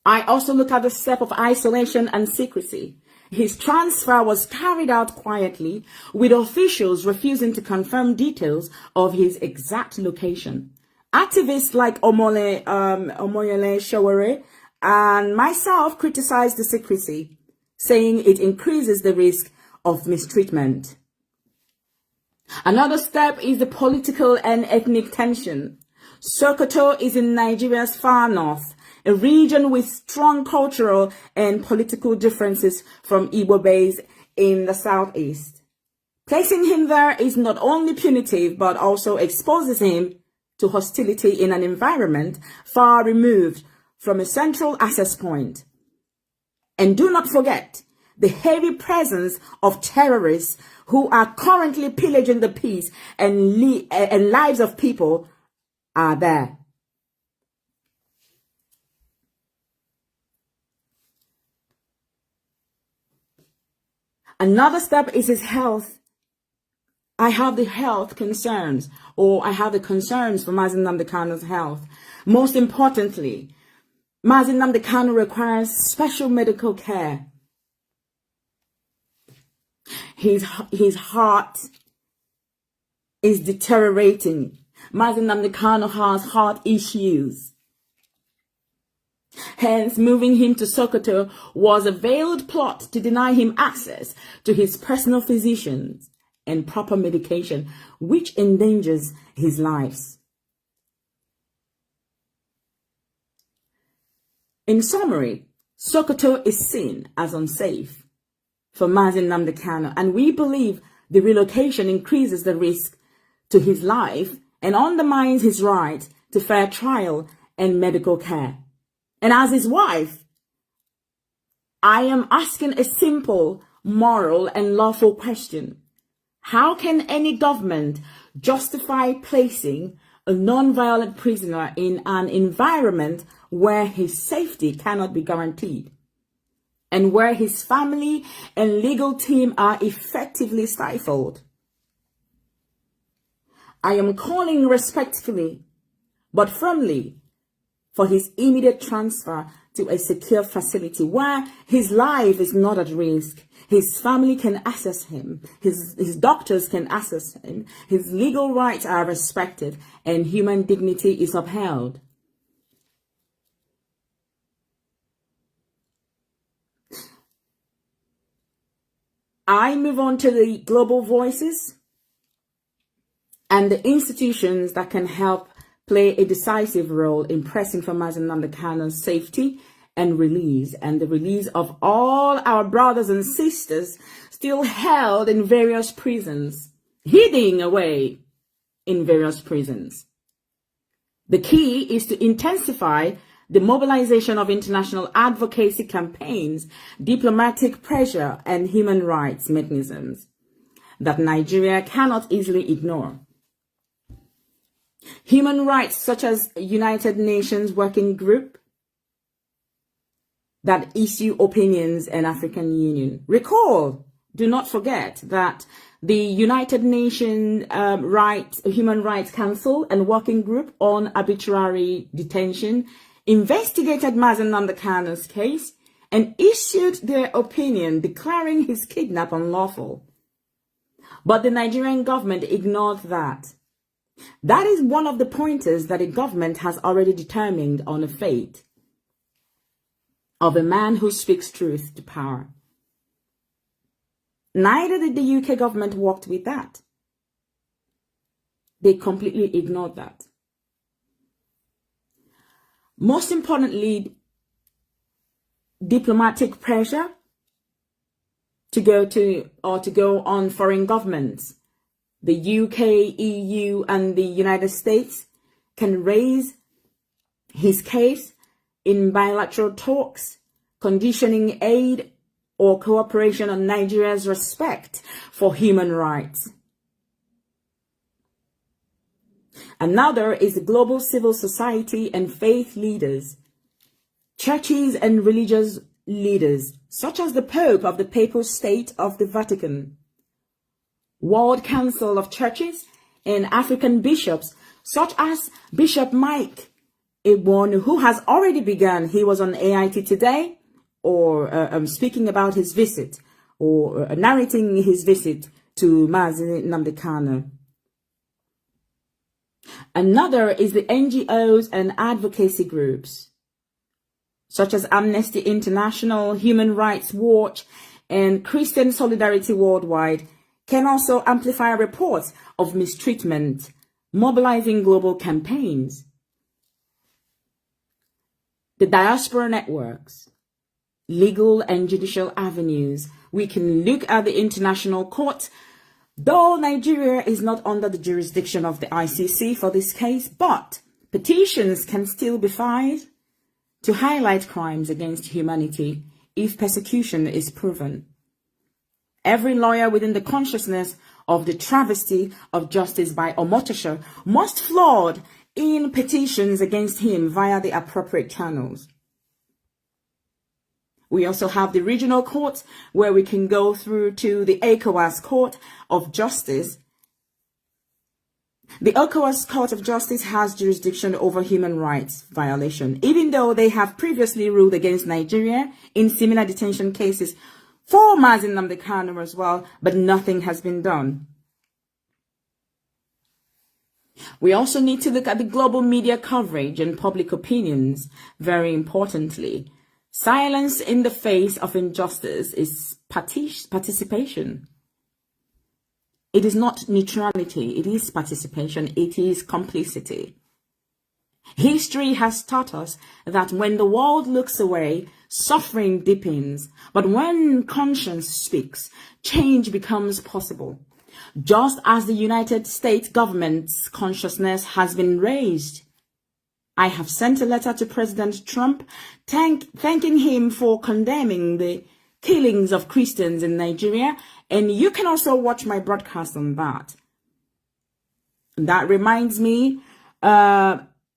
I also look at the step of isolation and secrecy. His transfer was carried out quietly, with officials refusing to confirm details of his exact location. Activists like Omoyele Sowore and myself criticized the secrecy, saying it increases the risk of mistreatment. Another step is the political and ethnic tension. Sokoto is in Nigeria's far north, a region with strong cultural and political differences from Igbo base in the southeast. Placing him there is not only punitive, but also exposes him to hostility in an environment far removed from a central access point. And do not forget the heavy presence of terrorists who are currently pillaging the peace and lives of people are there. Another step is his health. I have the health concerns, or I have the concerns for Mazi Nnamdi Kanu's health. Most importantly, Mazi Nnamdi Kanu requires special medical care. His heart is deteriorating. Mazi Nnamdi Kanu has heart issues. Hence, moving him to Sokoto was a veiled plot to deny him access to his personal physicians and proper medication, which endangers his life. In summary, Sokoto is seen as unsafe for Mazi Nnamdi Kanu, and we believe the relocation increases the risk to his life and undermines his right to fair trial and medical care. And as his wife, I am asking a simple, moral, and lawful question. How can any government justify placing a non-violent prisoner in an environment where his safety cannot be guaranteed and where his family and legal team are effectively stifled? I am calling respectfully but firmly for his immediate transfer to a secure facility where his life is not at risk. His family can access him, his doctors can access him, his legal rights are respected, and human dignity is upheld. I move on to the global voices and the institutions that can help play a decisive role in pressing for Mazi Nnamdi Kanu's safety and release, and the release of all our brothers and sisters still held in various prisons, hiding away in various prisons. The key is to intensify the mobilization of international advocacy campaigns, diplomatic pressure, and human rights mechanisms that Nigeria cannot easily ignore. Human rights such as United Nations Working Group that issue opinions and African Union. Recall, do not forget that the United Nations Human Rights Council and Working Group on Arbitrary Detention investigated Mazi Nnamdi Kanu's case and issued their opinion declaring his kidnap unlawful. But the Nigerian government ignored that. That is one of the pointers that the government has already determined on the fate of a man who speaks truth to power. Neither did the UK government work with that. They completely ignored that. Most importantly, diplomatic pressure to go to or to go on foreign governments. The UK, EU, and the United States can raise his case in bilateral talks, conditioning aid or cooperation on Nigeria's respect for human rights. Another is the global civil society and faith leaders, churches and religious leaders, such as the Pope of the Papal State of the Vatican, World Council of Churches, and African bishops, such as Bishop Mike Egbuonu, who has already begun. He was on AIT today or speaking about his visit or narrating his visit to Mazi Nnamdi Kanu. Another is the NGOs and advocacy groups, such as Amnesty International, Human Rights Watch, and Christian Solidarity Worldwide, can also amplify reports of mistreatment, mobilizing global campaigns. The diaspora networks, legal and judicial avenues. We can look at the international court, though Nigeria is not under the jurisdiction of the ICC for this case, but petitions can still be filed to highlight crimes against humanity if persecution is proven. Every lawyer within the consciousness of the travesty of justice by Omotosho must flood in petitions against him via the appropriate channels. We also have the regional courts, where we can go through to the ECOWAS Court of Justice. The ECOWAS Court of Justice has jurisdiction over human rights violation, even though they have previously ruled against Nigeria in similar detention cases for Mazi Nnamdi Kanu as well, but nothing has been done. We also need to look at the global media coverage and public opinions, very importantly. Silence in the face of injustice is participation. It is not neutrality, it is participation, it is complicity. History has taught us that when the world looks away, suffering deepens. But when conscience speaks, change becomes possible. Just as the United States government's consciousness has been raised, I have sent a letter to President Trump thanking him for condemning the killings of Christians in Nigeria, and you can also watch my broadcast on that. That reminds me,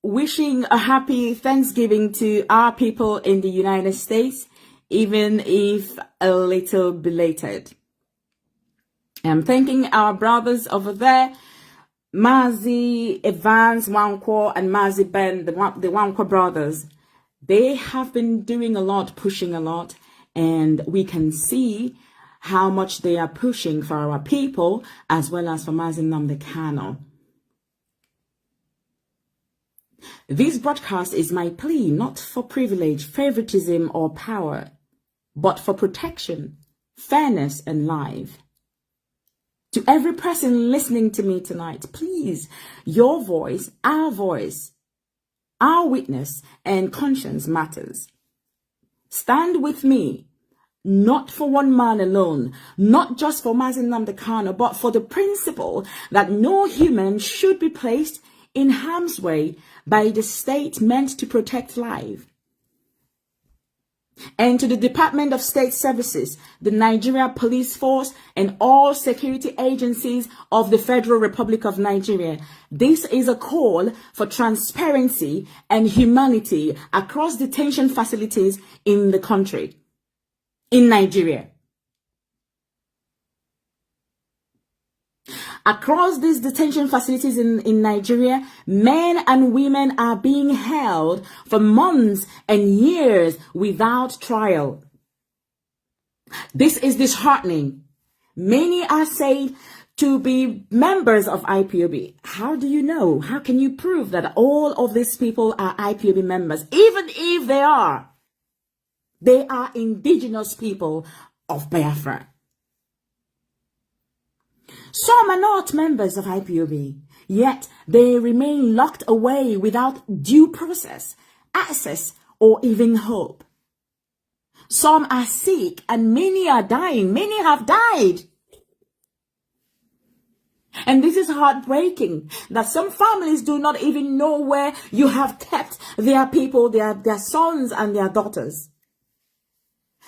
wishing a happy Thanksgiving to our people in the United States, even if a little belated. I'm thanking our brothers over there, Mazi Evans Nwankwo and Mazi Ben, the Nwankwo brothers. They have been doing a lot, pushing a lot, and we can see how much they are pushing for our people as well as for Mazi Nnamdi Kanu. This broadcast is my plea not for privilege, favoritism, or power, but for protection, fairness, and life. To every person listening to me tonight, please, your voice, our voice, our witness and conscience matters. Stand with me, not for one man alone, not just for Mazi Nnamdi Kanu, but for the principle that no human should be placed in harm's way by the state meant to protect life. And to the Department of State Services, the Nigeria Police Force, and all security agencies of the Federal Republic of Nigeria, this is a call for transparency and humanity across detention facilities in the country, in Nigeria. Across these detention facilities in Nigeria, men and women are being held for months and years without trial. This is disheartening. Many are said to be members of IPOB. How do you know? How can you prove that all of these people are IPOB members? Even if they are indigenous people of Biafra. Some are not members of IPOB, yet they remain locked away without due process, access, or even hope. Some are sick and many are dying. Many have died. And this is heartbreaking that some families do not even know where you have kept their people, their sons and their daughters.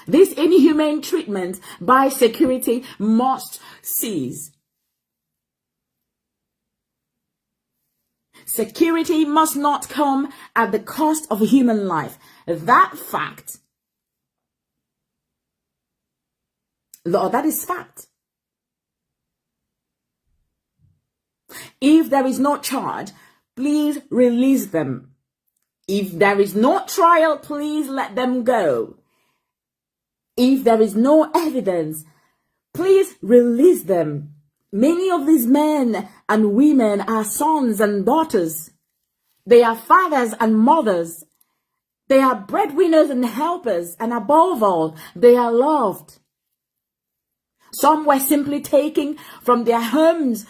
This inhumane treatment by security must cease. Security must not come at the cost of human life. That fact, Lord, that is fact. If there is no charge, please release them. If there is no trial, please let them go. If there is no evidence, please release them. Many of these men and women are sons and daughters. They are fathers and mothers. They are breadwinners and helpers, and above all, they are loved. Some were simply taken from their homes,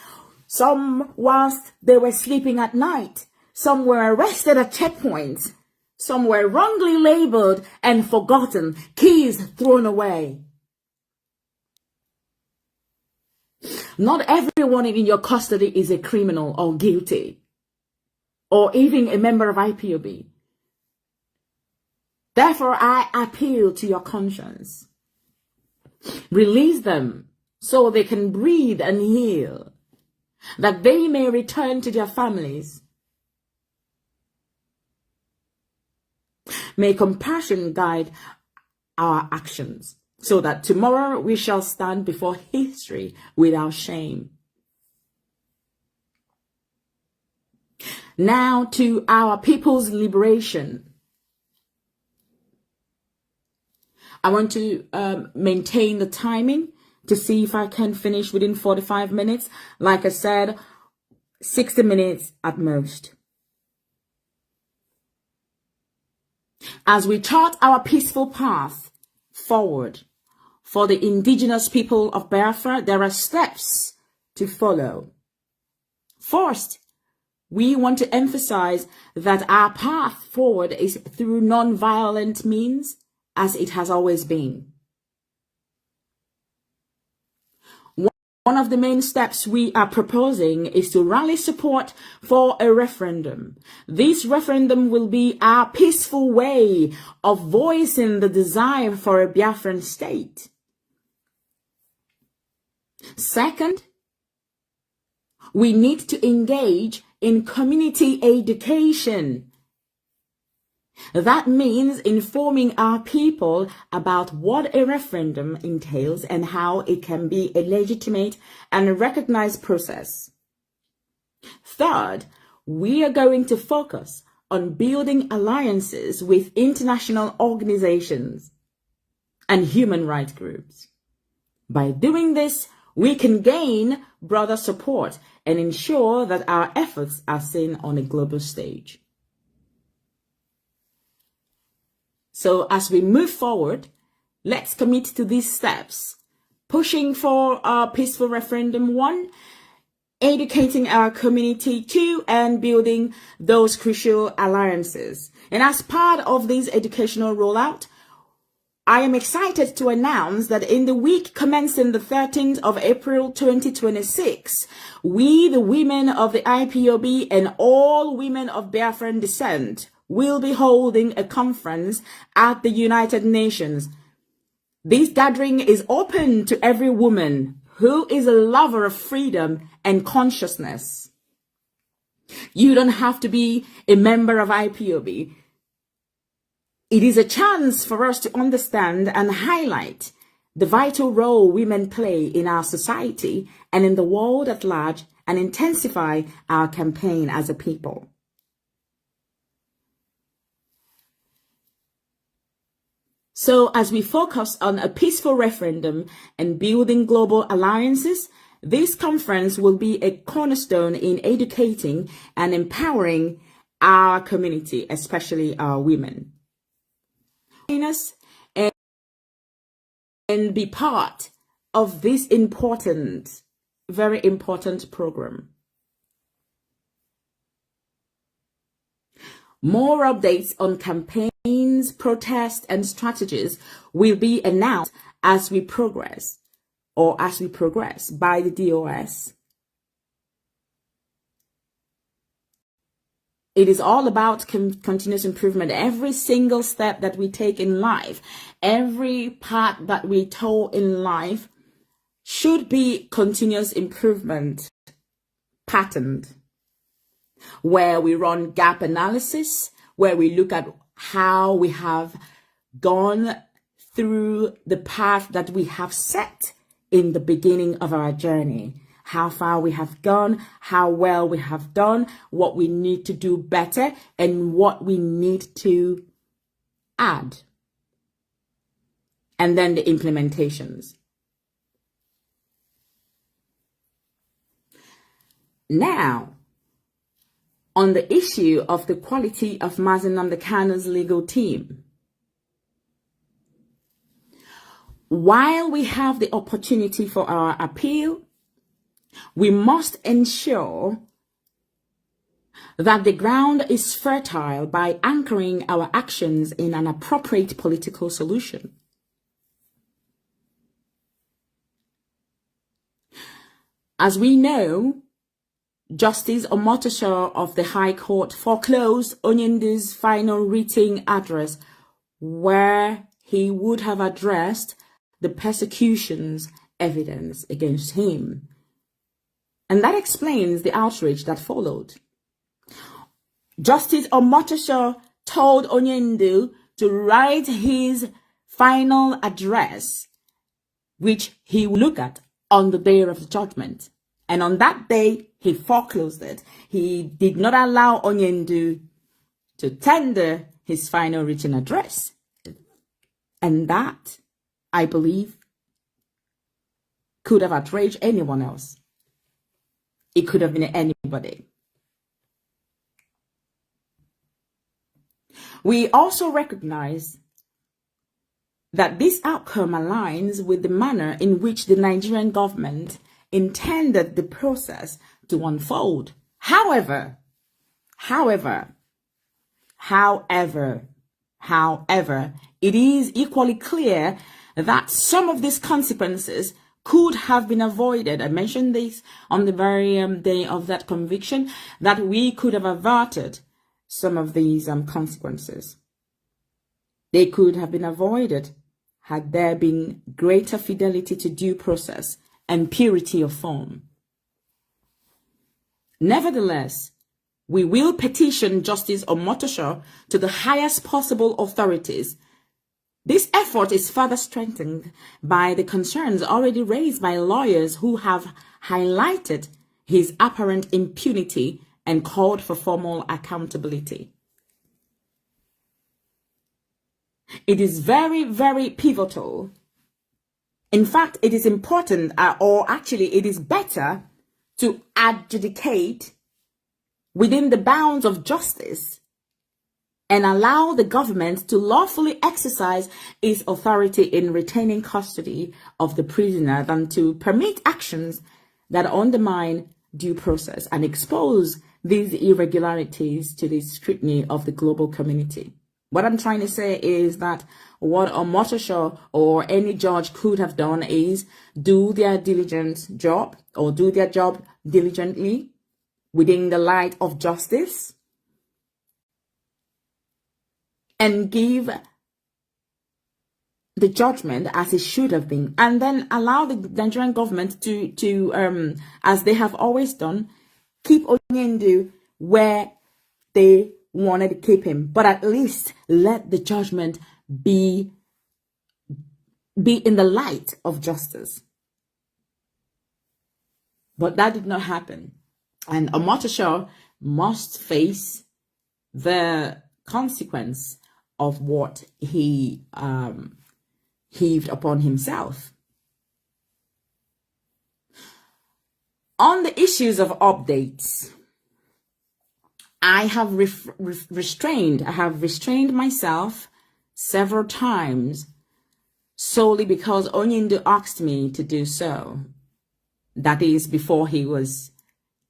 some whilst they were sleeping at night. Some were arrested at checkpoints. Some were wrongly labeled and forgotten, keys thrown away. Not everyone in your custody is a criminal or guilty, or even a member of IPOB. Therefore, I appeal to your conscience. Release them so they can breathe and heal, that they may return to their families. May compassion guide our actions, so that tomorrow we shall stand before history without shame. Now to our people's liberation. I want to maintain the timing to see if I can finish within 45 minutes. Like I said, 60 minutes at most. As we chart our peaceful path forward for the indigenous people of Biafra, there are steps to follow. First, we want to emphasize that our path forward is through non-violent means, as it has always been. One of the main steps we are proposing is to rally support for a referendum. This referendum will be our peaceful way of voicing the desire for a Biafran state. Second, we need to engage in community education. That means informing our people about what a referendum entails and how it can be a legitimate and recognized process. Third, we are going to focus on building alliances with international organizations and human rights groups. By doing this, we can gain broader support and ensure that our efforts are seen on a global stage. So as we move forward, let's commit to these steps. Pushing for a peaceful referendum, 1, educating our community, 2, and building those crucial alliances. And as part of this educational rollout, I am excited to announce that in the week commencing the 13th of April 2026, we, the women of the IPOB and all women of Biafran descent, will be holding a conference at the United Nations. This gathering is open to every woman who is a lover of freedom and consciousness. You don't have to be a member of IPOB. It is a chance for us to understand and highlight the vital role women play in our society and in the world at large, and intensify our campaign as a people. So as we focus on a peaceful referendum and building global alliances, this conference will be a cornerstone in educating and empowering our community, especially our women. Join us and be part of this important, very important program. More updates on campaigns, protests, and strategies will be announced as we progress or as we progress by the DOS. It is all about continuous improvement. Every single step that we take in life, every path that we toe in life should be continuous improvement patterned, where we run gap analysis, where we look at how we have gone through the path that we have set in the beginning of our journey, how far we have gone, how well we have done, what we need to do better, and what we need to add. And then the implementations. Now, on the issue of the quality of Mazi Nnamdi Kanu's legal team, while we have the opportunity for our appeal, we must ensure that the ground is fertile by anchoring our actions in an appropriate political solution. As we know, Justice Omotosho of the High Court foreclosed Onyendu's final written address, where he would have addressed the persecution's evidence against him. And that explains the outrage that followed. Justice Omotosho told Onyendu to write his final address, which he would look at on the day of the judgment. And on that day, he foreclosed it. He did not allow Onyendu to tender his final written address. And that, I believe, could have outraged anyone else. It could have been anybody. We also recognize that this outcome aligns with the manner in which the Nigerian government intended the process to unfold. However, it is equally clear that some of these consequences could have been avoided. I mentioned this on the very day of that conviction, that we could have averted some of these consequences. They could have been avoided had there been greater fidelity to due process and purity of form. Nevertheless, we will petition Justice Omotosho to the highest possible authorities. This effort is further strengthened by the concerns already raised by lawyers who have highlighted his apparent impunity and called for formal accountability. It is very, very pivotal. In fact, it is important, or actually it is better to adjudicate within the bounds of justice and allow the government to lawfully exercise its authority in retaining custody of the prisoner than to permit actions that undermine due process and expose these irregularities to the scrutiny of the global community. What I'm trying to say is that what Omotosho or any judge could have done is do their diligent job, or do their job diligently within the light of justice, and give the judgment as it should have been, and then allow the Nigerian government to as they have always done, keep Onyendu where they wanted to keep him, but at least let the judgment be in the light of justice. But that did not happen. And Omotosho must face the consequence of what he heaved upon himself. On the issues of updates, I have restrained myself several times solely because Onyendu asked me to do so. That is, before he was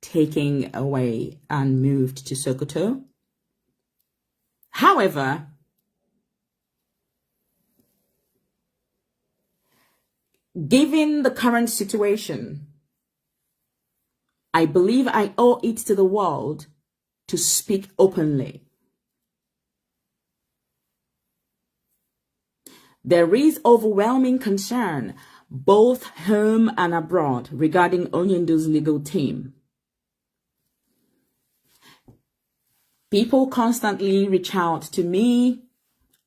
taken away and moved to Sokoto. However, given the current situation, I believe I owe it to the world to speak openly. There is overwhelming concern, both home and abroad, regarding Onyendu's legal team. People constantly reach out to me,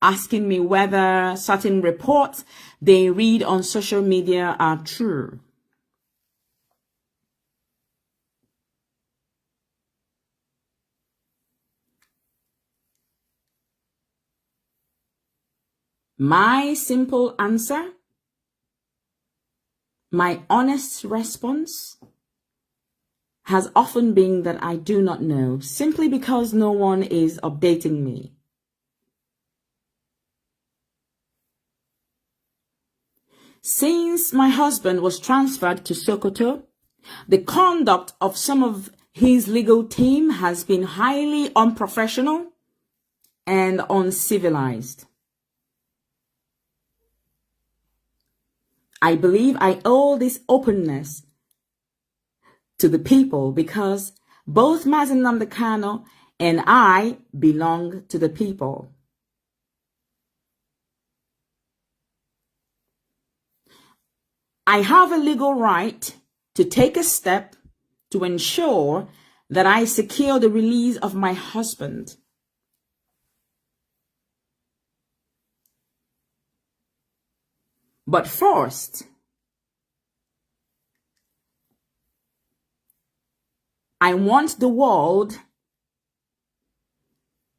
asking me whether certain reports they read on social media are true. My simple answer, my honest response, has often been that I do not know, simply because no one is updating me. Since my husband was transferred to Sokoto, the conduct of some of his legal team has been highly unprofessional and uncivilized. I believe I owe this openness to the people because both Mazi Nnamdi Kanu and I belong to the people. I have a legal right to take a step to ensure that I secure the release of my husband. But first, I want the world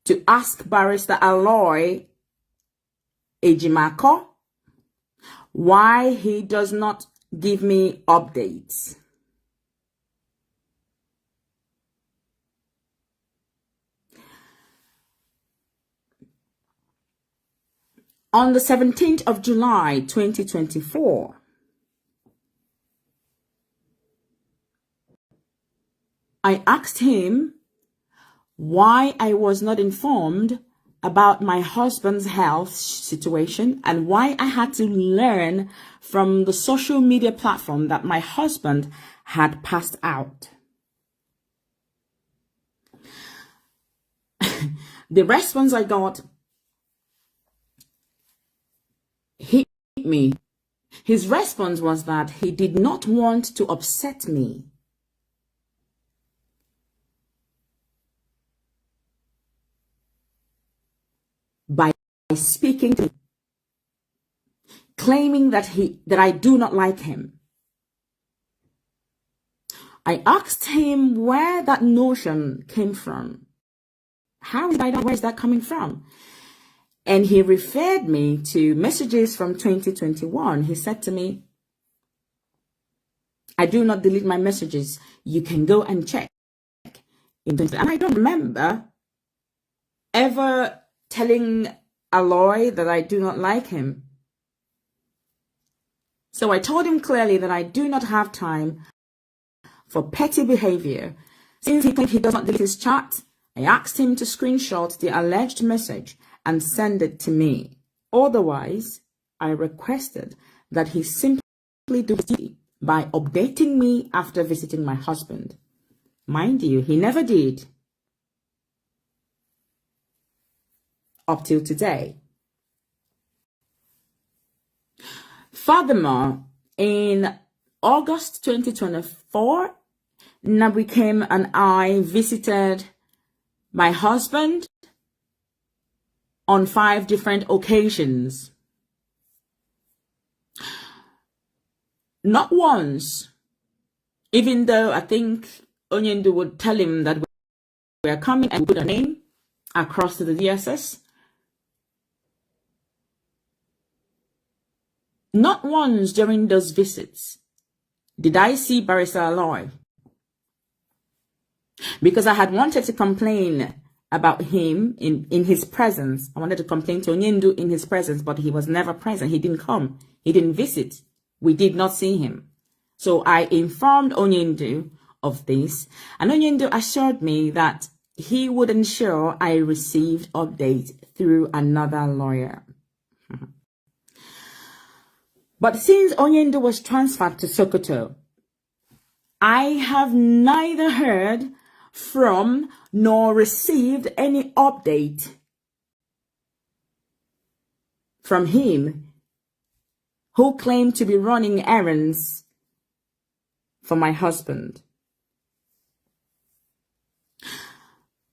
to ask Barrister Aloy Ejimakor why he does not give me updates. On the 17th of July 2024, I asked him why I was not informed about my husband's health situation and why I had to learn from the social media platform that my husband had passed out. The response I got hit me. His response was that he did not want to upset me by speaking to me, claiming that I do not like him. I asked him where that notion came from. Where is that coming from? And he referred me to messages from 2021. He said to me, "I do not delete my messages. You can go and check." And I don't remember ever telling Aloy that I do not like him. So I told him clearly that I do not have time for petty behavior. Since he claimed he does not delete his chat, I asked him to screenshot the alleged message and send it to me. Otherwise, I requested that he simply do his duty by updating me after visiting my husband. Mind you, he never did up till today. Furthermore, in August 2024, Nnabuikem and I visited my husband on 5 different occasions. Not once, even though I think Onyendu would tell him that we are coming and put a name across to the DSS. Not once during those visits did I see Barrister Aloy, because I had wanted to complain about him in his presence. I wanted to complain to Onyendu in his presence, but he was never present. He didn't come. He didn't visit. We did not see him. So I informed Onyendu of this, and Onyendu assured me that he would ensure I received updates through another lawyer. But since Onyendu was transferred to Sokoto, I have neither heard from nor received any update from him, who claimed to be running errands for my husband.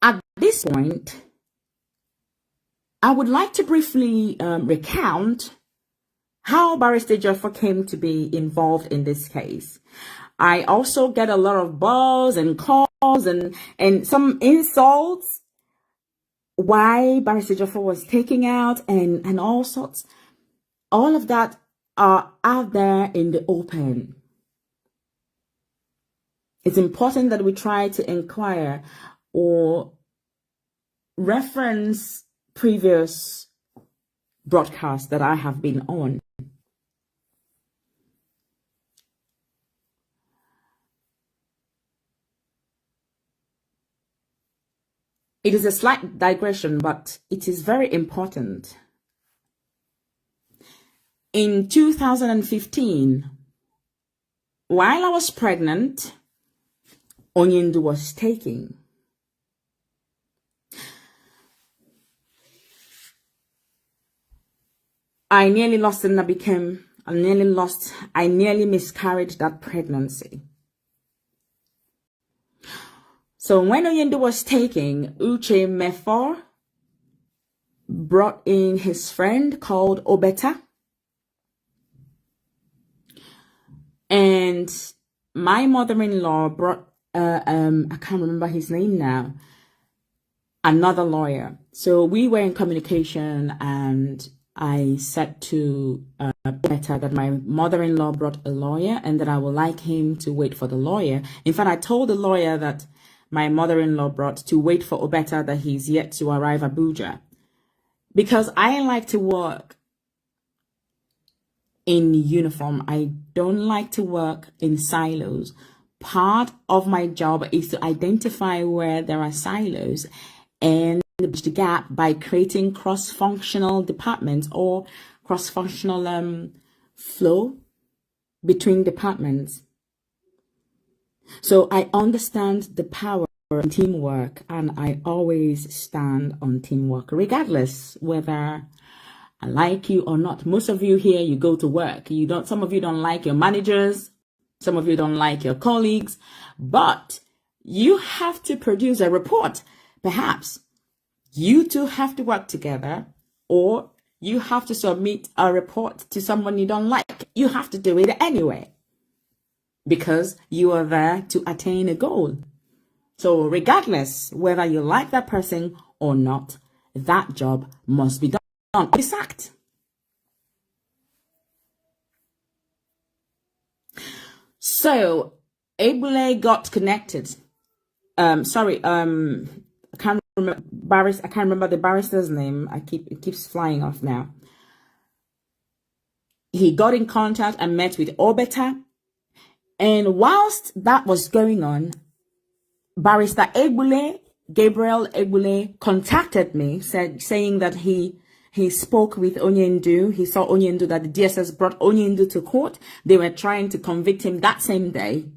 At this point, I would like to briefly recount how Barrister Ejiofor came to be involved in this case. I also get a lot of buzz and calls and some insults why Barrister Ejiofor was taken out and all sorts. All of that are out there in the open. It's important that we try to inquire or reference previous broadcasts that I have been on. It is a slight digression, but it is very important. In 2015, while I was pregnant, Onyendu was taken. I nearly lost and I became, I nearly lost, I nearly miscarried that pregnancy. So when Onyendu was taken, Uche Mefor brought in his friend called Obeta. And my mother-in-law brought, I can't remember his name now, another lawyer. So we were in communication, and I said to Obeta that my mother-in-law brought a lawyer and that I would like him to wait for the lawyer. In fact, I told the lawyer that my mother-in-law brought to wait for Obeta, that he's yet to arrive Abuja. Because I like to work in uniform. I don't like to work in silos. Part of my job is to identify where there are silos and bridge the gap by creating cross-functional departments or cross-functional flow between departments. So I understand the power of teamwork, and I always stand on teamwork, regardless whether I like you or not. Most of you here, you go to work. You don't. Some of you don't like your managers. Some of you don't like your colleagues, but you have to produce a report. Perhaps you two have to work together, or you have to submit a report to someone you don't like. You have to do it anyway, because you are there to attain a goal. So regardless whether you like that person or not, that job must be done. Be sacked. So Ebule got connected. I can't remember I can't remember the barrister's name. It keeps flying off now. He got in contact and met with Obeta. And whilst that was going on, Barrister Egbule, Gabriel Egbule, contacted me, saying that he spoke with Onyendu. He saw Onyendu, that the DSS brought Onyendu to court. They were trying to convict him that same day.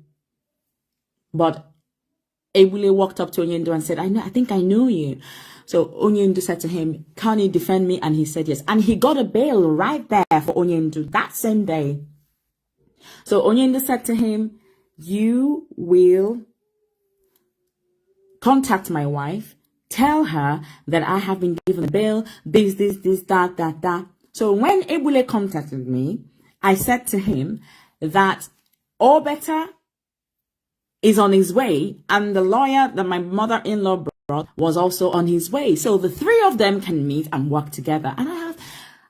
But Egbule walked up to Onyendu and said, I think I know you. So Onyendu said to him, can you defend me? And he said yes. And he got a bail right there for Onyendu that same day. So Onyendu said to him, you will contact my wife, tell her that I have been given a bail, this, this, this, that, that, that. So when Ebule contacted me, I said to him that Obeta is on his way, and the lawyer that my mother-in-law brought was also on his way. So the three of them can meet and work together. And I have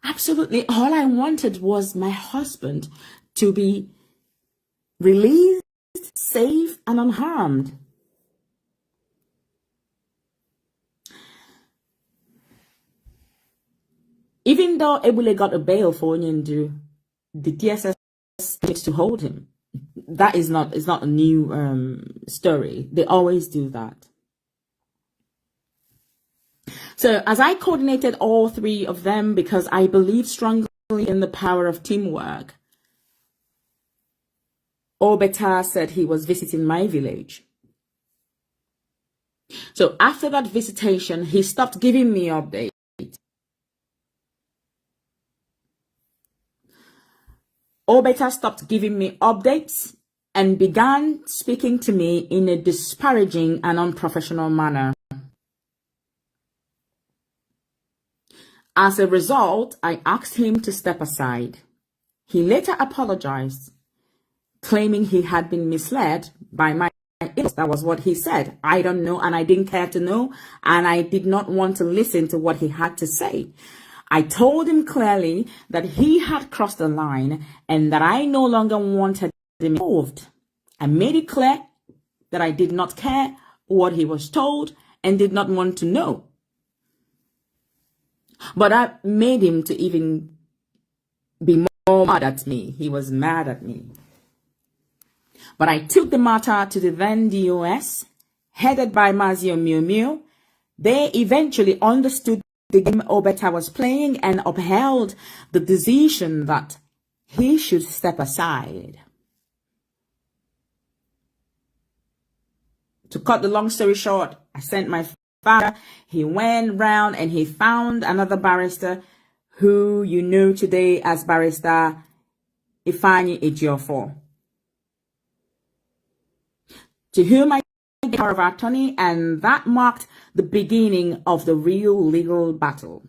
absolutely all I wanted was my husband to be released, safe, and unharmed. Even though Ebule got a bail for Onyendu, the DSS needs to hold him. That is not, it's not a new story. They always do that. So as I coordinated all three of them, because I believe strongly in the power of teamwork, Obeta said he was visiting my village. So after that visitation, he stopped giving me updates. Obeta stopped giving me updates and began speaking to me in a disparaging and unprofessional manner. As a result, I asked him to step aside. He later apologized, claiming he had been misled by my in-laws. That was what he said. I don't know, and I didn't care to know, and I did not want to listen to what he had to say. I told him clearly that he had crossed the line and that I no longer wanted him involved. I made it clear that I did not care what he was told and did not want to know. But that made him to even be more mad at me. He was mad at me. But I took the matter to the then DOS, headed by Mazio Miu Miu. They eventually understood the game Obeta was playing and upheld the decision that he should step aside. To cut the long story short, I sent my father. He went round and he found another barrister who you know today as Barrister Ifeanyi Ejiofor, to whom I gave power of attorney, and that marked the beginning of the real legal battle.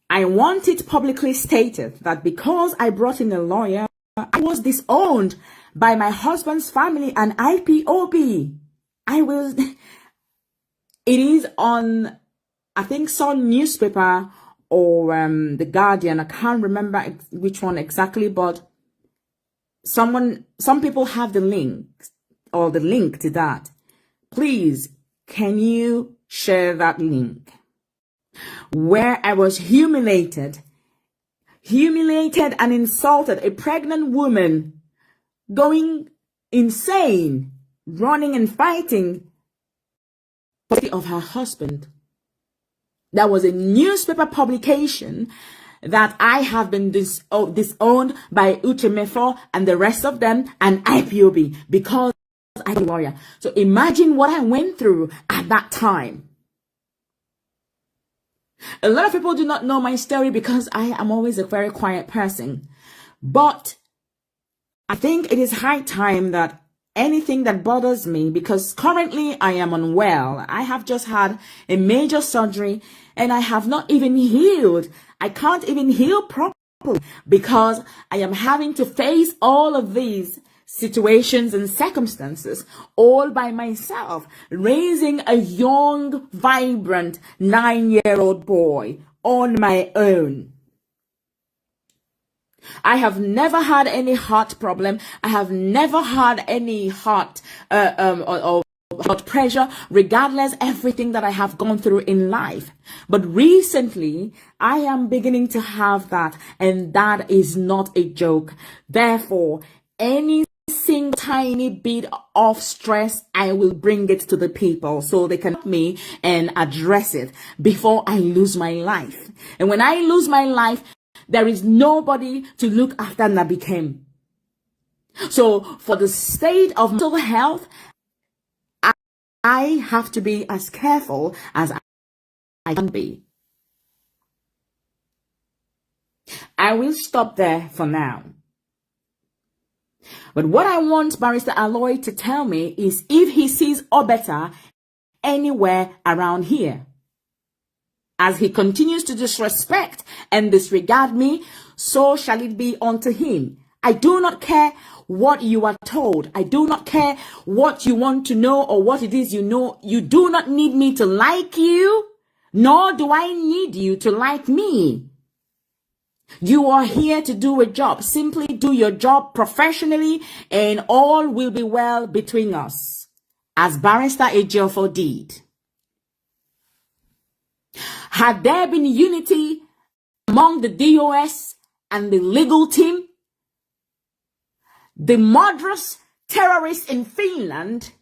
I want it publicly stated that because I brought in a lawyer, I was disowned by my husband's family and IPOB. I will. It is on, I think, some newspaper or The Guardian. I can't remember which one exactly, but some people have the link or the link to that. Please, can you share that link? Where I was humiliated, humiliated and insulted, a pregnant woman going insane, running and fighting for the of her husband. There was a newspaper publication that I have been disowned by Uche Mefor and the rest of them and IPOB because I'm a lawyer. So imagine what I went through at that time. A lot of people do not know my story because I am always a very quiet person. But I think it is high time that anything that bothers me, because currently I am unwell. I have just had a major surgery and I have not even healed. I can't even heal properly because I am having to face all of these situations and circumstances all by myself, raising a young, vibrant 9-year-old boy on my own. I have never had any heart problem. I have never had any heart or blood pressure, regardless everything that I have gone through in life. But recently, I am beginning to have that, and that is not a joke. Therefore, any single tiny bit of stress, I will bring it to the people so they can help me and address it before I lose my life. And when I lose my life, there is nobody to look after Nabikem. So for the state of mental health, I have to be as careful as I can be. I will stop there for now. But what I want Barrister Aloy to tell me is if he sees Obeta anywhere around here. As he continues to disrespect and disregard me, so shall it be unto him. I do not care what you are told. I do not care what you want to know or what it is you know. You do not need me to like you, nor do I need you to like me. You are here to do a job. Simply do your job professionally and all will be well between us, as Barrister Ejiofor did. Had there been unity among the DOS and the legal team, the murderous terrorists in Finland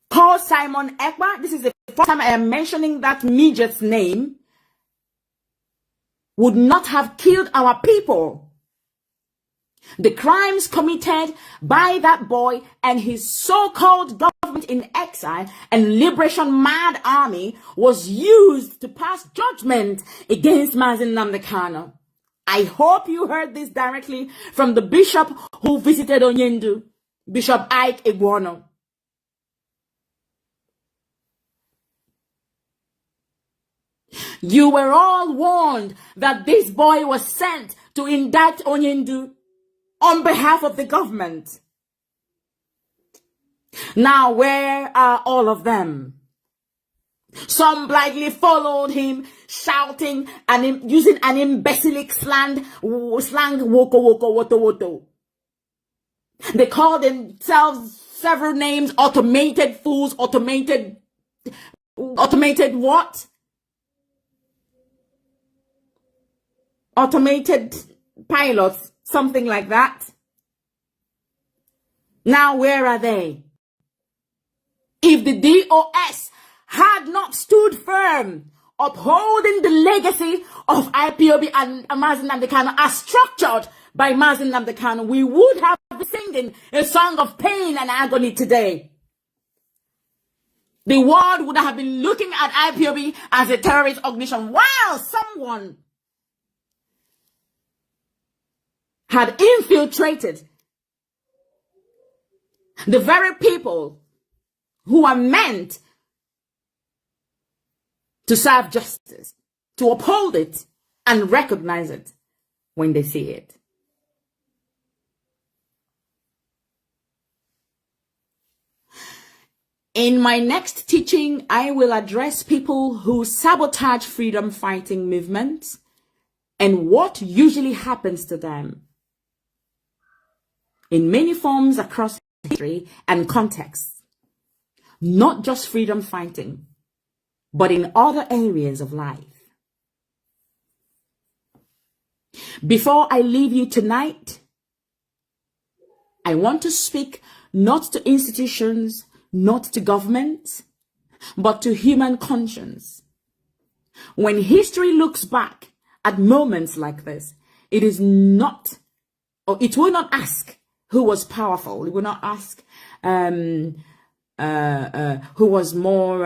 called Simon Ekpa, this is the first time I am mentioning that midget's name, would not have killed our people. The crimes committed by that boy and his so-called government in exile and liberation mad army was used to pass judgment against Mazi Nnamdi Kanu. I hope you heard this directly from the bishop who visited Onyendu, Bishop Ike Egwuonwu. You were all warned that this boy was sent to indict Onyendu on behalf of the government. Now, where are all of them? Some blindly followed him, shouting and using an imbecilic slang, woko woko woto woto. They called themselves several names, automated fools, automated what? Automated pilots, something like that. Now, where are they? If the DOS had not stood firm, upholding the legacy of IPOB and Mazi Nnamdi Kanu as structured by Mazi Nnamdi Kanu, we would have been singing a song of pain and agony today. The world would have been looking at IPOB as a terrorist organization while someone had infiltrated the very people who are meant to serve justice, to uphold it and recognize it when they see it. In my next teaching, I will address people who sabotage freedom fighting movements and what usually happens to them in many forms across history and contexts. Not just freedom fighting, but in other areas of life. Before I leave you tonight, I want to speak not to institutions, not to governments, but to human conscience. When history looks back at moments like this, it is not, or it will not ask who was powerful. It will not ask who was more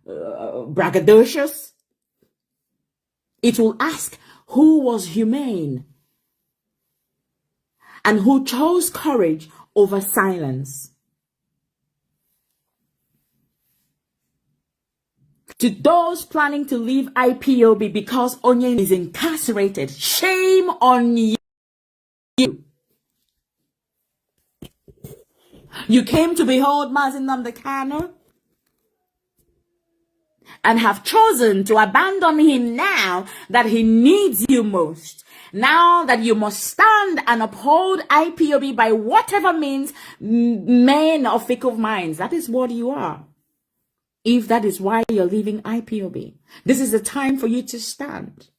braggadocious. It will ask who was humane and who chose courage over silence. To those planning to leave IPOB because Onye is incarcerated, shame on you. You came to behold Mazi Nnamdi Kanu and have chosen to abandon him now that he needs you most. Now that you must stand and uphold IPOB by whatever means, men of fickle minds. That is what you are. If that is why you're leaving IPOB, this is the time for you to stand.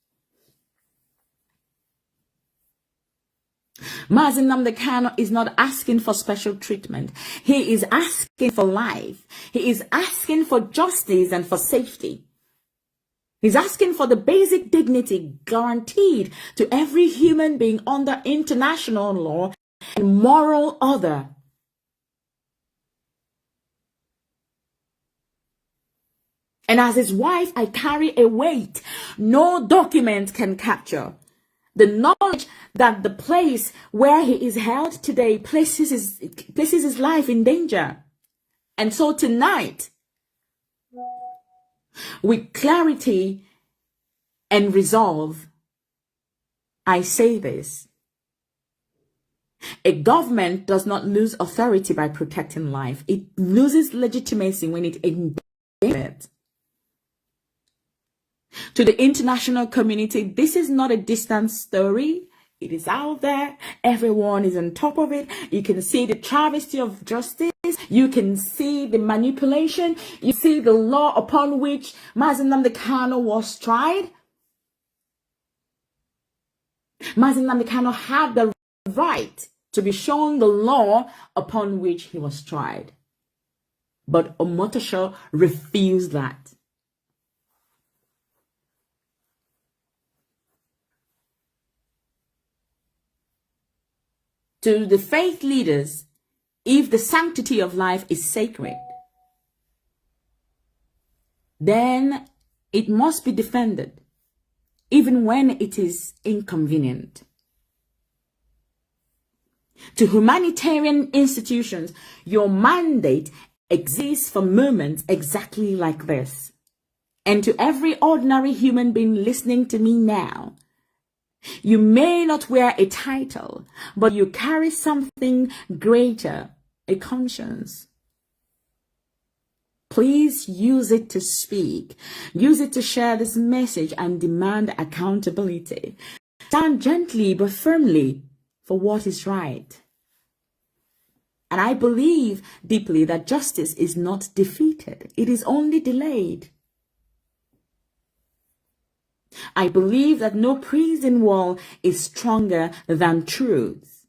Mazi Nnamdi Kanu is not asking for special treatment. He is asking for life. He is asking for justice and for safety. He's asking for the basic dignity guaranteed to every human being under international law and moral order. And as his wife, I carry a weight no document can capture. The knowledge that the place where he is held today places his life in danger. And so tonight, with clarity and resolve, I say this. A government does not lose authority by protecting life. It loses legitimacy when it endangers it. To the international community, this is not a distant story. It is out there. Everyone is on top of it. You can see the travesty of justice. You can see the manipulation. You see the law upon which Mazi Nnamdi Kanu was tried. Mazi Nnamdi Kanu had the right to be shown the law upon which he was tried. But Omotosho refused that. To the faith leaders, if the sanctity of life is sacred, then it must be defended, even when it is inconvenient. To humanitarian institutions, your mandate exists for moments exactly like this. And to every ordinary human being listening to me now, you may not wear a title, but you carry something greater, a conscience. Please use it to speak. Use it to share this message and demand accountability. Stand gently but firmly for what is right. And I believe deeply that justice is not defeated, it is only delayed. I believe that no prison wall is stronger than truth,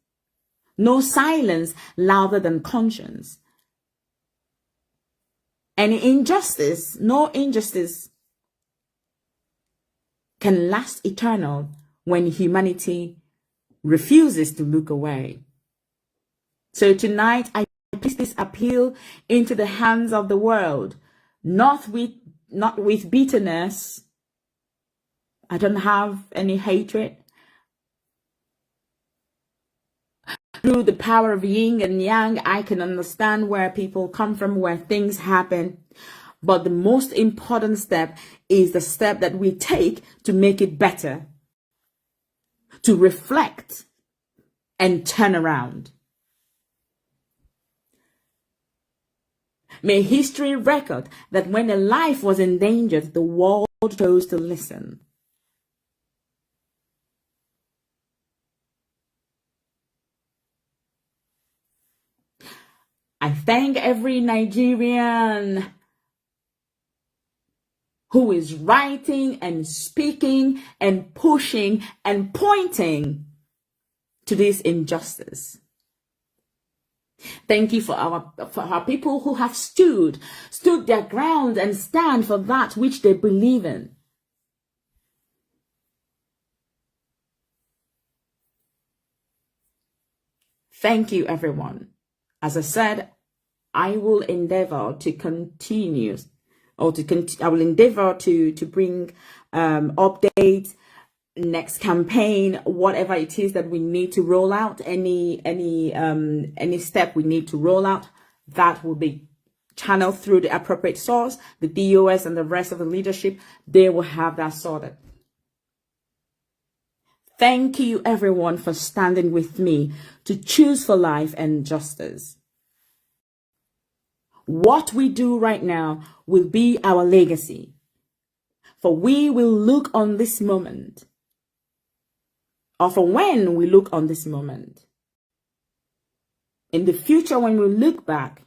no silence louder than conscience. Any injustice, no injustice can last eternal when humanity refuses to look away. So tonight I place this appeal into the hands of the world, not with bitterness. I don't have any hatred. Through the power of yin and yang, I can understand where people come from, where things happen. But the most important step is the step that we take to make it better, to reflect and turn around. May history record that when a life was endangered, the world chose to listen. I thank every Nigerian who is writing and speaking and pushing and pointing to this injustice. Thank you for our people who have stood their ground and stand for that which they believe in. Thank you, everyone. As I said, I will endeavor to continue or to I will endeavor to bring updates, next campaign, whatever it is that we need to roll out, any step we need to roll out, that will be channeled through the appropriate source, the DOS and the rest of the leadership. They will have that sorted. Thank you, everyone, for standing with me to choose for life and justice. What we do right now will be our legacy. For we will look on this moment, or for when we look on this moment, in the future, when we look back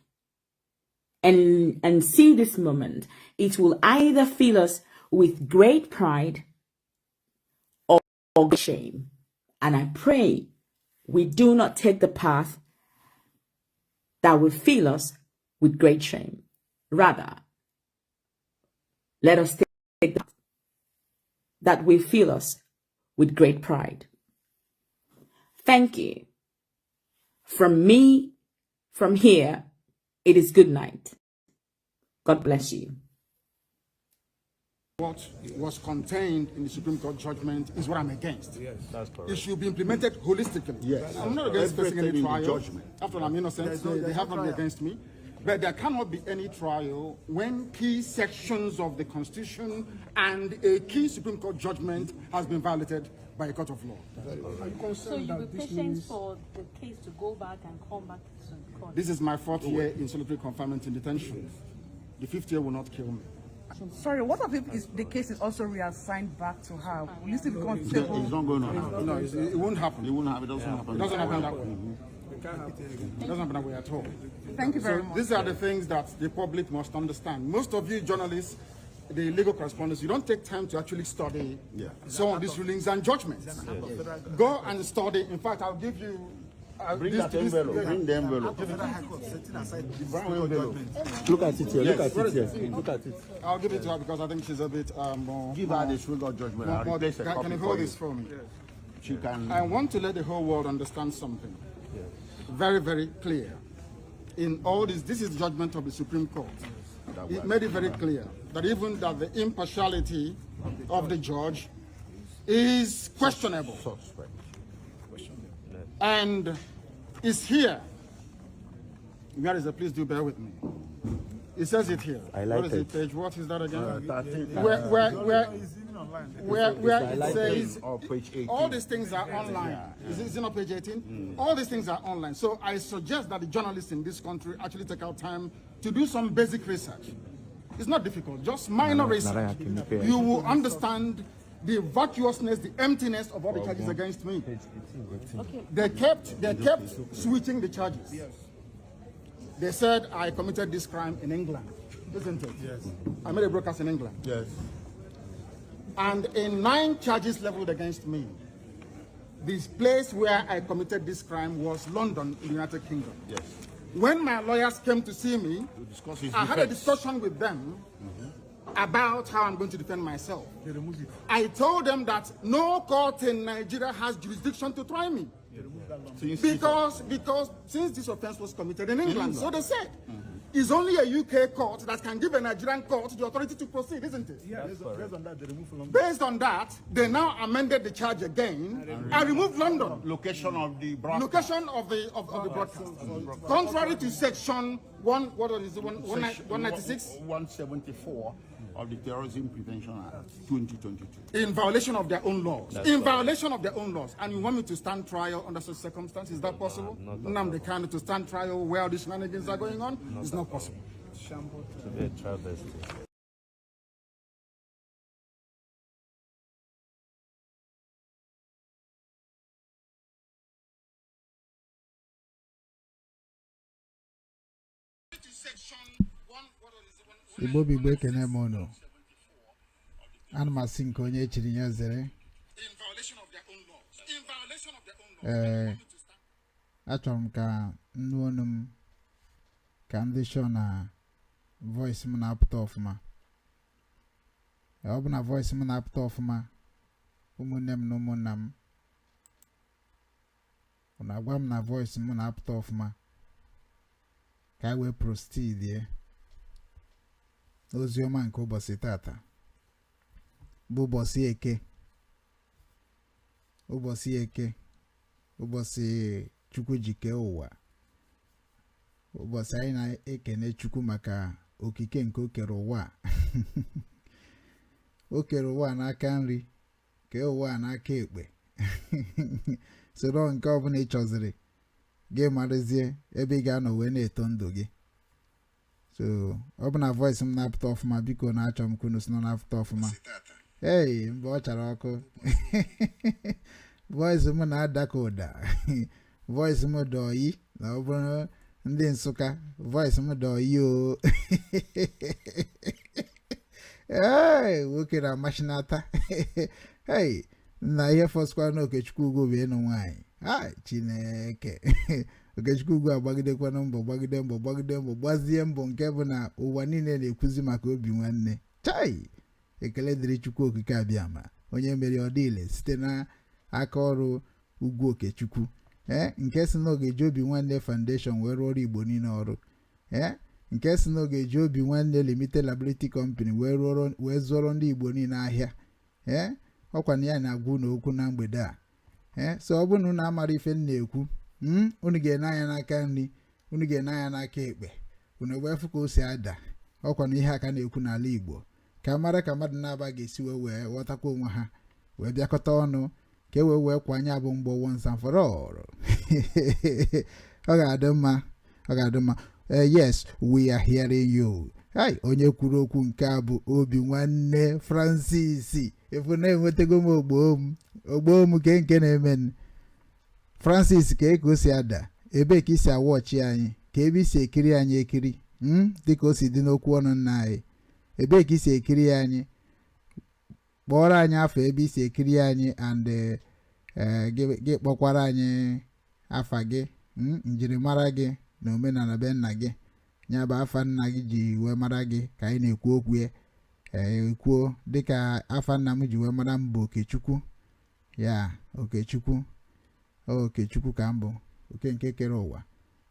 and see this moment, it will either fill us with great pride or shame. And I pray we do not take the path that will fill us with great shame. Rather, let us take the path that will fill us with great pride. Thank you. From me, from here, it is good night. God bless you. What was contained in the Supreme Court judgment is what I'm against. Yes, that's correct. It should be implemented holistically. Yes. I'm not against facing Everything any in the trial. judgment. After all, I'm innocent. There's no- They there's have no nothing trial. against me. But there cannot be any trial when key sections of the Constitution and a key Supreme Court judgment has been violated by a court of law. Are you So concerned you'll be that this patient means for the case to go back and come back to court? This is my fourth year in solitary confinement in detention. The fifth year will not kill me. Sorry, what if the case is also reassigned back to her? Will you still be comfortable? It's not going to happen. No, it won't happen. It won't happen. It doesn't happen. It doesn't happen that way. It doesn't happen that way at all. Thank you very So much. these are the things that the public must understand. Most of you journalists, the legal correspondents, you don't take time to actually study some of these rulings and judgments. Go and study. In fact, I'll give you. Bring that envelope. Bring the envelope. Federal High Court setting aside the brown Supreme Court envelope. judgment. Look at it here. Look Yes. at it here. Look at it. I'll give it to her because I think she's a bit more. Give her the Supreme Court judgment. I'll replace a Can copy you for hold you. this for me? She can. I want to let the whole world understand something very, very clear. In all this, this is the judgment of the Supreme Court. That It was- made it very clear that even that the impartiality of the judge is questionable Suspect. And is here. Where is it? Please do bear with me. It says it here. I What is like it, it. page? What is that again? 13, Where, It's even Where it says Or page 18. all these things are online. Is it not page 18? All these things are online. So I suggest that the journalists in this country actually take out time to do some basic research. It's not difficult, just minor research. You will understand the vacuousness, the emptiness of all the charges against me. They kept switching the charges. They said I committed this crime in England, isn't it? Yes. I made a broadcast in England. Yes. And in nine charges leveled against me, this place where I committed this crime was London, in the United Kingdom. Yes. When my lawyers came to see me, To discuss his I had a defense. discussion with them about how I'm going to defend myself. They removed it. I told them that no court in Nigeria has jurisdiction to try me. They removed that law. Since this- Because since this offense was committed in England, so they said, it's only a UK court that can give a Nigerian court the authority to proceed, isn't it? Yeah, based on that, they removed London. Based on that, they now amended the charge again and removed London. Location of the broadcast. Location of the broadcast. Contrary to section one, what is it, Section 196? 174 of the Terrorism Prevention Act 2022. In violation of their own laws. In violation of their own laws. And you want me to stand trial under such circumstances? Is that possible? Nnamdi Kanu to stand trial where all these shenanigans are going on? It's not possible. To be a travesty. Igbo bụ Igbo, ekene m unu. Ana m asị nke onye echiri ya zere. In violation of their own laws. In violation of their own laws. Ee, achọrọ m ka nnu onu m ka ndị sure na voice m na-apụta ọfụma. Ọ bụ na voice m na-apụta ọfụma, ụmụnne m na ụmụnna m, unu agwa m na voice m na-apụta ọfụma ka anyị wee proceed n'ozi ọma nke ụbọchị tata bụ ụbọchị Eke, ụbọchị Eke, ụbọchị Chukwu ji kee ụwa, ụbọchị anyị na-ekene Chukwu maka okike nke o kere ụwa a. O kere ụwa n'aka nri, kee ụwa n'aka ekpe, soro nke ọbụla ị chọziri gị marụzie ebe ị ga-anọ wee na-eto ndụ gị. So ọ bụ na voice m na-apụta ọfụma, biko, na-achọ m ka unu si nọ na-apụta ọfụma. Ei, mgbe ọ chara ọkụ, voice m na-ada ka ụda, voice m dị oyi na ọ bụrụ ndị Nsụka, voice m dị oyi o. Ee, nwoke na-amashinata. Hey, na ihe fọsịkwara na Okechukwu Ugwu bụ ịnụ nwaanyị. Ai, Chineke! Okechukwu Ugwu agbagidekwana mbọ, gbagide mbọ, gbagide mbọ, gbazie mbọ nke bụ na ụwa niile na-ekwuzi maka obi nwanne. Chai, ekele dịrị Chukwu Okike Abịama, onye mere ọ dịile site na aka ọrụ Ugwu Okechukwu, ee, nke si na ọ ga-eji Obi Nwanne Foundation wee rụọrọ Igbo niile ọrụ, ee, nke si na ọ ga-eji Obi Nwanne Limited Liability Company wee rụọrọ, wee zụọrọ ndị Igbo niile ahịa. Ee, ọkwa na ya na-agwa unu okwu na mgbede a. Ee, so ọ bụrụ na unu amara ife m na-ekwu, unu ga-ene anya n'aka nri, unu ga-ene anya n'aka ekpe, unu wee fụ ka o si ada. Ọkwa na ihe aka na-ekwu n'ala Igbo ka mara ka mmadụ na-aba ga-esi wee ghọtakwa onwe ha, wee bịakọta ọnụ ka e wee kwanye abụ mgbọ once and for all. Ọ ga-adị mma, ọ ga-adị mma. Yes, we are hearing you. Hai, onye kwuru okwu nke a bụ Obi Nwanne Francis. Efu na-enwetago m ogbo m, ogbo m ke nke na-eme Francis ka ka o si ada. Ebee ka isi awọchi anyị, ka ebe isi ekiri anyị ekiri, dịka o si dị n'okwu ọnụ nna anyị? Ebee ka isi ekiri anyị? Kpọrọ anyị afọ ebe isi ekiri anyị and gị kpọkwara anyị afa gị, njirimara gị na omenala be nna gị, ya bụ afa nna gị ji wee mara gị ka anyị na-ekwu okwu ya. Ee, kwuo dịka afa nna m ji wee mara m bụ Okechukwu. Ya Okechukwu, Okechukwu ka m bụ, oke nke kere ụwa.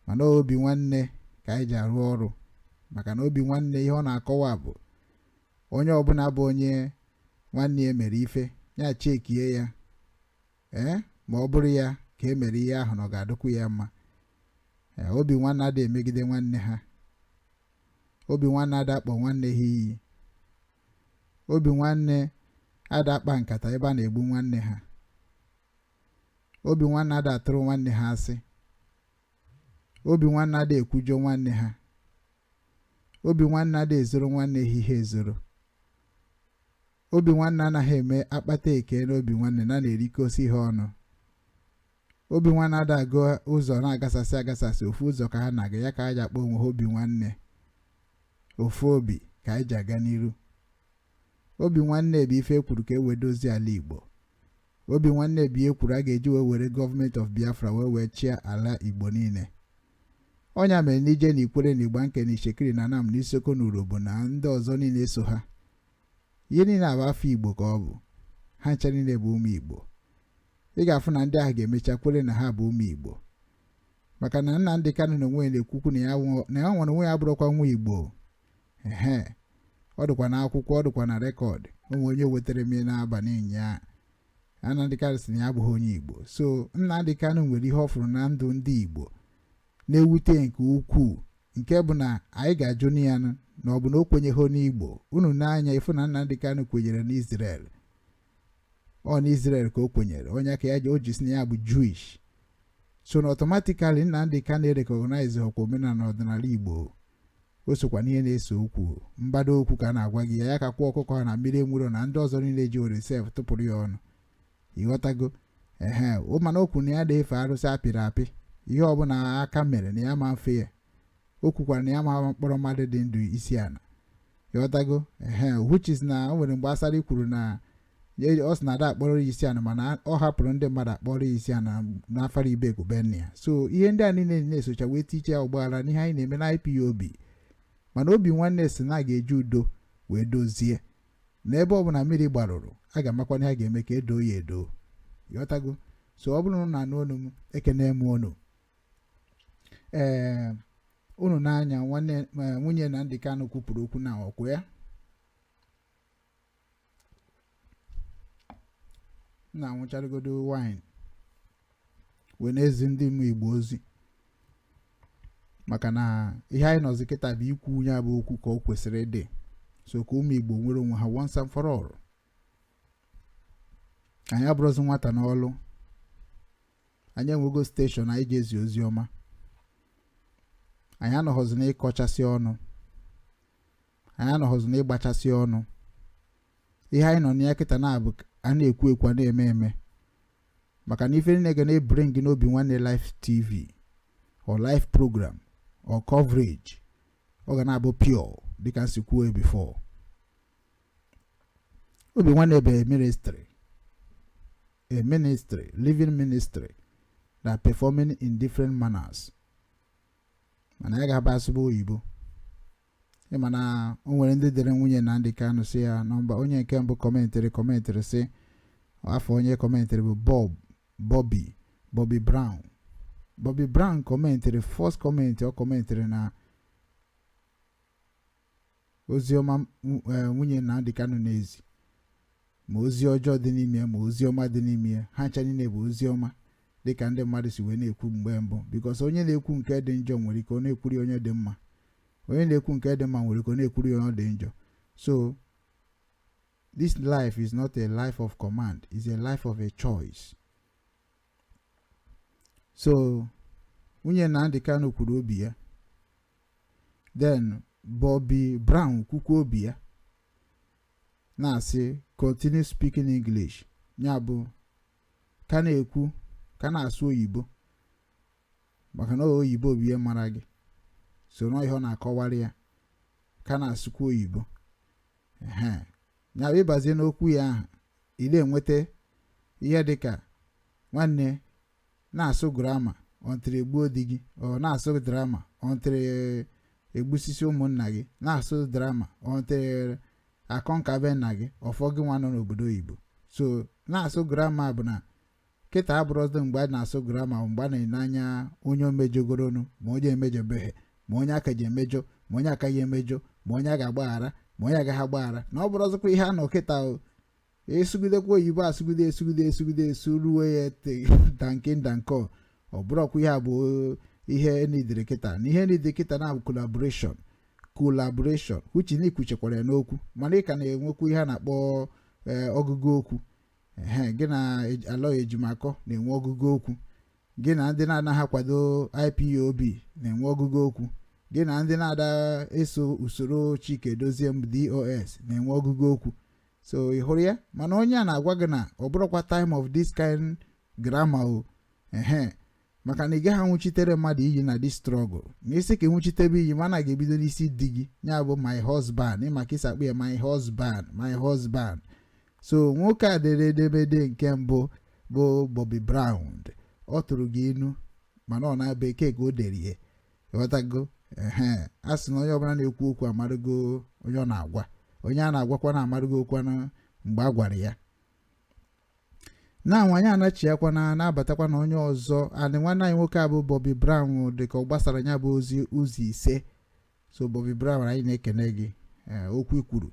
Mana obi nwanne ka anyị ji arụ ọrụ, maka na obi nwanne, ihe ọ na-akọwa bụ onye ọbụla bụ onye nwanne ya mere ife ya chekie ya, ee, ma ọ bụrụ ya ka e mere ihe ahụ na ọ ga-adịkwu ya mma. Ee, obi nwanne adịghị emegide nwanne ha, obi nwanne adakpọ nwanne ha iyi, obi nwanne. Ada akpa nkata ebe a na-egbu nwanne ha. Obi nwanne ada atụrụ nwanne ha asị. Obi nwanne ada ekwujọ nwanne ha. Obi nwanne ada ezoro nwanne ha ihe ezoro. Obi nwanne anaghị eme akpata eke n'obi nwanne na na-erikosi ihe ọnụ. Obi nwanne ada aga ụzọ na-agasasị agasasị. Ofu ụzọ ka ha na-aga, ya ka ha ji akpọ onwe ha obi nwanne. Ofu obi ka anyị ji aga n'iru. Obi nwanne bụ ife ekwuru ka e wee dozie ala Igbo. Obi nwanne bụ ihe kwuru a ga-eji wee were gọọmenti of Biafra wee chịa ala Igbo niile. Ọnya mere na ije na Ikwere na Igbanke na Ishekiri na Anam na Isoko na Urobo na ndị ọzọ niile so ha, ihe niile abụ afọ Igbo ka ọ bụ. Ha ncha niile bụ ụmụ Igbo. Ị ga-afụ na ndị ahụ ga-emecha kwere na ha bụ ụmụ Igbo, maka na Nnamdị Kanụ na onwe ya na-ekwukwu na ya nwere onwe ya abụrụkwa nwa Igbo. Ehe, ọ dịkwa na akwụkwọ, ọ dịkwa na record. Onwe onye wetara m n'abalị ụnyaahụ. Nnamdị Kanụ sị na ya abụghị onye Igbo. So Nnamdị Kanụ nwere ihe ọ fụrụ na ndụ ndị Igbo na-ewute nke ukwuu, nke bụ na anyị ga-ajụ ya na ọ bụ na o kwenyeghị n'Igbo. Unu n'anya ịfụ na Nnamdị Kanụ kwenyere n'Israel. Ọ na Israel ka o kwenyere, onye ka ya o ji sị na ya bụ Jewish. So na automatically Nnamdị Kanụ recognize ọkwa omenala ọdịnala Igbo. O sokwa n'ihe na-ese okwu mbado okwu ka a na-agwa gị ya, ya ka kwa ọkụkọ ha na mmiri enwuro na ndị ọzọ niile ji were sef tụpụrụ ya ọnụ. Ịghọtago? Ehe, mana o kwuru na ya na-efe arụsị apịrị apị, ihe ọbụla aka mere na ya ma mfe ya. O kwukwara na ya ma mkpọrọ mmadụ dị ndụ isi ala. Ịghọtago? Ehe, which is na o nwere mgbe Asari kwuru na ọ sị na ada akpọrọ ya isi ala, mana ọ hapụrụ ndị mmadụ akpọrọ ya isi ala n'afara ibe ekube nna ya. So ihe ndị a niile na-esocha wee tiche ọgbaghara n'ihe anyị na-eme na IPOB. Mana obi nwanne si na a ga-eji udo wee dozie, na ebe ọbụla mmiri gbarụrụ, a ga-amakwa ihe a ga-eme ka edoo ya edo. Ịghọtago? So ọ bụrụ na anụ olu m, ekene m unu. Ee, unu n'anya nwanne nwunye Nnamdi Kanu kwupụrụ okwu na ọkwụ ya na anwụcharagodo wine wee na-ezi ndị ụmụ Igbo ozi, maka na ihe anyị nọzi kịta bụ ikwu ya bụ okwu ka o kwesịrị ịdị, so ka ụmụ Igbo nwere onwe ha once and for all. Anyị abụrụzi nwata n'ọlụ. Anyị enwego station anyị ji ezi ozi ọma. Anyị anọghọzi n'ịkọchasị ọnụ, anyị anọghọzi n'ịgbachasị ọnụ. Ihe anyị nọ na ya kịta na-abụ a na-ekwu ekwu, a na-eme eme, maka na ife niile ga na-ebring n'Obi Nwanne Live TV or live program or coverage, ọ ga na-abụ pure dịka nsi kwuo before. Obi Nwanne bụ a ministry, living ministry that performing in different manners. Mana ya ga-aba asụba oyibo. Ịma na o nwere ndị dere nwunye Nnamdi Kanu si ya nọmba. Onye nke mbụ commentịrị sị, afọ onye commentịrị bụ Bob Bobby Bobby Brown. Bobby Brown commentịrị, first comment ọ commentịrị na oziọma nwunye Nnamdi Kanu na-ezi, ma ozi ọjọọ dị n'ime ya ma ozi ọma dị n'ime ya, ha ncha niile bụ ozi ọma, dịka ndị mmadụ si wee na-ekwu mgbe mbụ, because onye na-ekwu nke dị njọ nwere ike ọ na-ekwuri onye dị mma, onye na-ekwu nke dị mma nwere ike ọ na-ekwuri onye dị njọ. So this life is not a life of command, it's a life of a choice. So nwunye Nnamdi Kanu kwuru obi ya, then Bobby Brown kwukwa obi ya, na-asị, "Continue speaking English." Ya bụ ka na-ekwu, ka na-asụ oyibo, maka na oyibo bụ ihe mara gị. So na ihe ọ na-akọwara ya, ka na-asụkwa oyibo. Ehe, ya bụ ịbazie n'okwu ya ahụ, ị na-enweta ihe dịka nwanne na-asụ grammar until egbuo di gị, ọ na-asụ grammar until egbusisi ụmụnna gị, na-asụ grammar until akọnkabe nna gị ọfọ gị nwa nọ n'obodo oyibo. So na-asụ grammar bụ na kịta abụrụzi mgbe a na-asụ grammar, mgbe a na-ene anya onye omejogoronu ma onye emejobeghị, ma onye aka ji emejọ ma onye akaghị emejọ, ma onye a ga-agbaghara ma onye agaghị agbaghara, na ọ bụrụzikwa ihe a nọ kịta. O esugidekwa oyibo, asụgide esugide esugide esu ruo ya danke danko. Ọ bụrụkwa ihe a bụ ihe nidiri kịta, na ihe nidiri kịta na collaboration, collaboration, which na ikwuchekwara ya n'okwu, mana ị ka na-enwekwa ihe a na-akpọ Ọgụgụ okwu, ehe, gị na Aloy Ejimakor na-enwe ọgụgụ okwu, gị na ndị na-anaghị akwado IPOB na-enwe ọgụgụ okwu, gị na ndị na-ada eso usoro Chike Dozie m DOS na-enwe ọgụgụ okwu. So ị hụrụ ya, mana onye a na-agwa gị na ọ bụrụkwa time of this kind grammar o, ehe, maka na ị gaghị anwụchitere mmadụ iyi na this struggle. Na isi ka ịnwụchitebe iyi, mana ga-ebido n'isi di gị, ya bụ my husband, ịma ka isi akpụ ya, my husband, my husband. So nwoke a dere edemede nke mbụ bụ Bobby Brown. Ọ tụrụ gị inu, mana ọ na bekee ka o dere ihe, ghọtago? Ehe, a sị na onye ọbụla na-ekwu okwu amarụgo onye ọ na-agwa, onye a na-agwakwa na amarụgo okwu mgbe a gwara ya. Na anyị anachiakwa na na-abatakwa na onye ọzọ adị. Nwanne anyị nwoke a bụ Bobby Brown, dị ka ọ gbasara ya bụ ozi ụzọ ise. So Bobby Brown, anyị na-ekene gị. Okwu ikwuru,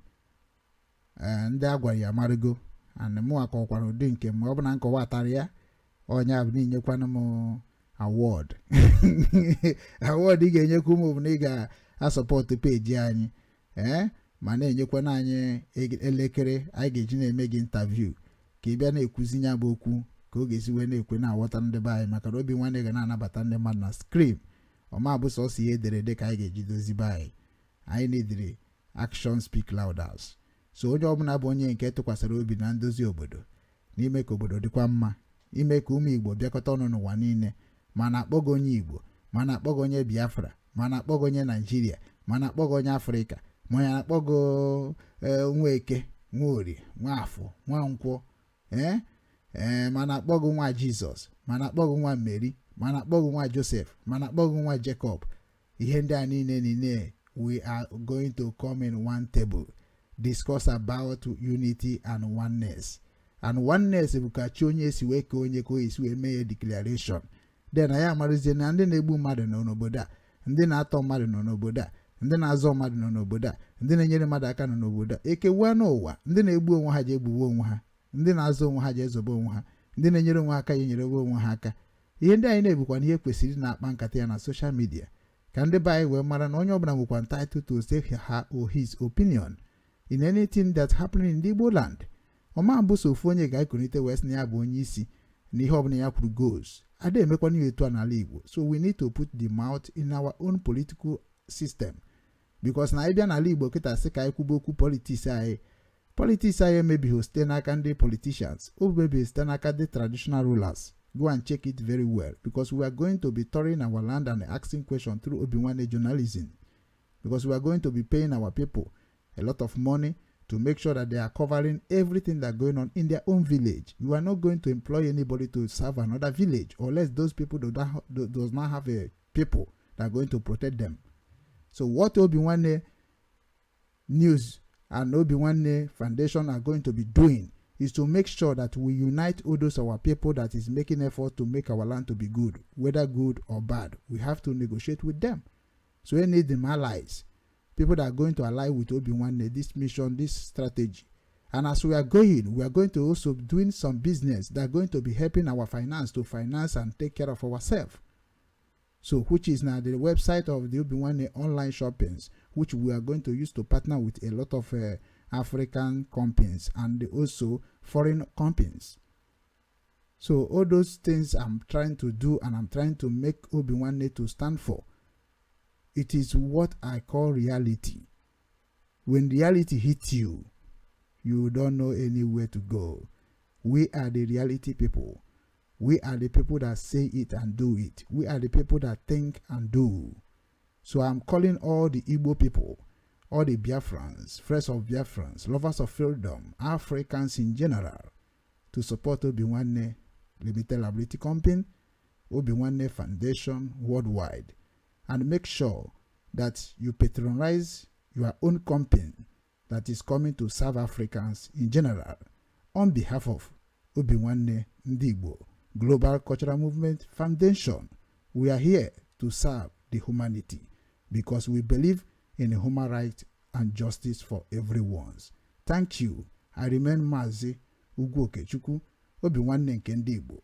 ndị a gwara ya amarụgo, and mụ akọkwara ụdị nke m. Ọ bụ na nkọwa atara ya, onye bụ na-enyekwanụ m award. Award ị ga-enyekwa ụmụ bụ na ị ga-asupport page anyị, ee, ma na-enyekwana anyị elekere anyị ga-eji na-eme gị interview, ka ị bịa na-ekwuzi ya bụ okwu ka ọ ga-esi wee na-ekwe na-aghọta ndị be anyị, maka na Obi Nwanne ga na-anabata ndị mmadụ na screen. Ọma bụ sọsọ ihe ederede ka anyị ga-eji dozi be anyị. Anyị nediri action speak louders. So onye ọbụla bụ onye nke tụkwasịrị obi na ndozi obodo, n'ime ka obodo dịkwa mma, ime ka ụmụ Igbo bịakọta ọnụ n'ụwa niile, ma na-akpọ gị onye Igbo, ma na-akpọ gị onye Biafra, ma na-akpọ gị onye Naijiria, ma na-akpọ gị onye Afrịka, ma onye na-akpọ gị nwa Eke, nwa Orie, nwa Afọ, nwa Nkwọ, ee ee, ma na-akpọ gị nwa Jizọs, ma na-akpọ gị nwa Meri, ma na-akpọ gị nwa Joseph, ma na-akpọ gị nwa Jacob, ihe ndị a niile niile, we are going to come in one table, discuss about unity and oneness. And oneness bụ ka chi onye si wee kee onye, ka o esi wee mee ya declaration. Then anyị amarụzie na ndị na-egbu mmadụ nọ n'obodo a, ndị na-atọ mmadụ nọ n'obodo a, ndị na-azọ mmadụ nọ n'obodo a, ndị na-enyere mmadụ aka nọ n'obodo a. Ekewa n'ụwa, ndị na-egbu onwe ha ji egbuwe onwe ha, ndị na-azọ onwe ha ji ezobe onwe ha, ndị na-enyere onwe ha aka ya enyere onwe ha aka. Ihe ndị anyị na-ebukwa na ihe kwesịrị na-akpa nkata ya na social media, ka ndị be anyị wee mara na onye ọbụla nwekwa entitled to say her or his opinion in anything that's happening in the Igbo land. Ọma mbụ so ofu onye ga-ekonite wee sị na ya bụ onye isi na ihe ọbụla ya kwuru goes. Ada emekwana ya etu a n'ala Igbo. So we need to put the mouth in our own political system, because na anyị bịa n'ala Igbo kịta sị ka anyị kwube okwu politics anyị, politics anyị emebighị site n'aka ndị politicians, o mebiri site n'aka ndị traditional rulers. Go and check it very well, because we are going to be touring our land and asking questions through Obinwanne journalism, because we are going to be paying our people a lot of money to make sure that they are covering everything that's going on in their own village. You are not going to employ anybody to serve another village unless those people does not have a people that are going to protect them. So what Obinwanne News and Obinwanne Foundation are going to be doing is to make sure that we unite all those our people that is making effort to make our land to be good, whether good or bad. We have to negotiate with them. So we need them allies, people that are going to ally with Obinwanne, this mission, this strategy. And as we are going, we are going to also doing some business that are going to be helping our finance to finance and take care of ourselves. So, which is now the website of the Obinwanne online shoppings, which we are going to use to partner with a lot of African companies and also foreign companies. So all those things I'm trying to do and I'm trying to make Obinwanne to stand for. It is what I call reality. When reality hits you, you don't know anywhere to go. We are the reality people. We are the people that say it and do it. We are the people that think and do. So I'm calling all the Igbo people, all the Biafrans, friends of Biafrans, lovers of freedom, Africans in general, to support Obinwanne Limited Liability Company, Obinwanne Foundation worldwide, and make sure that you patronize your own company that is coming to serve Africans in general on behalf of Obinwanne Ndigbo Global Cultural Movement Foundation. We are here to serve the humanity because we believe in human rights and justice for everyone. Thank you. I remain Mazi Ugwu Okechukwu, Obinwanne nke ndị Igbo,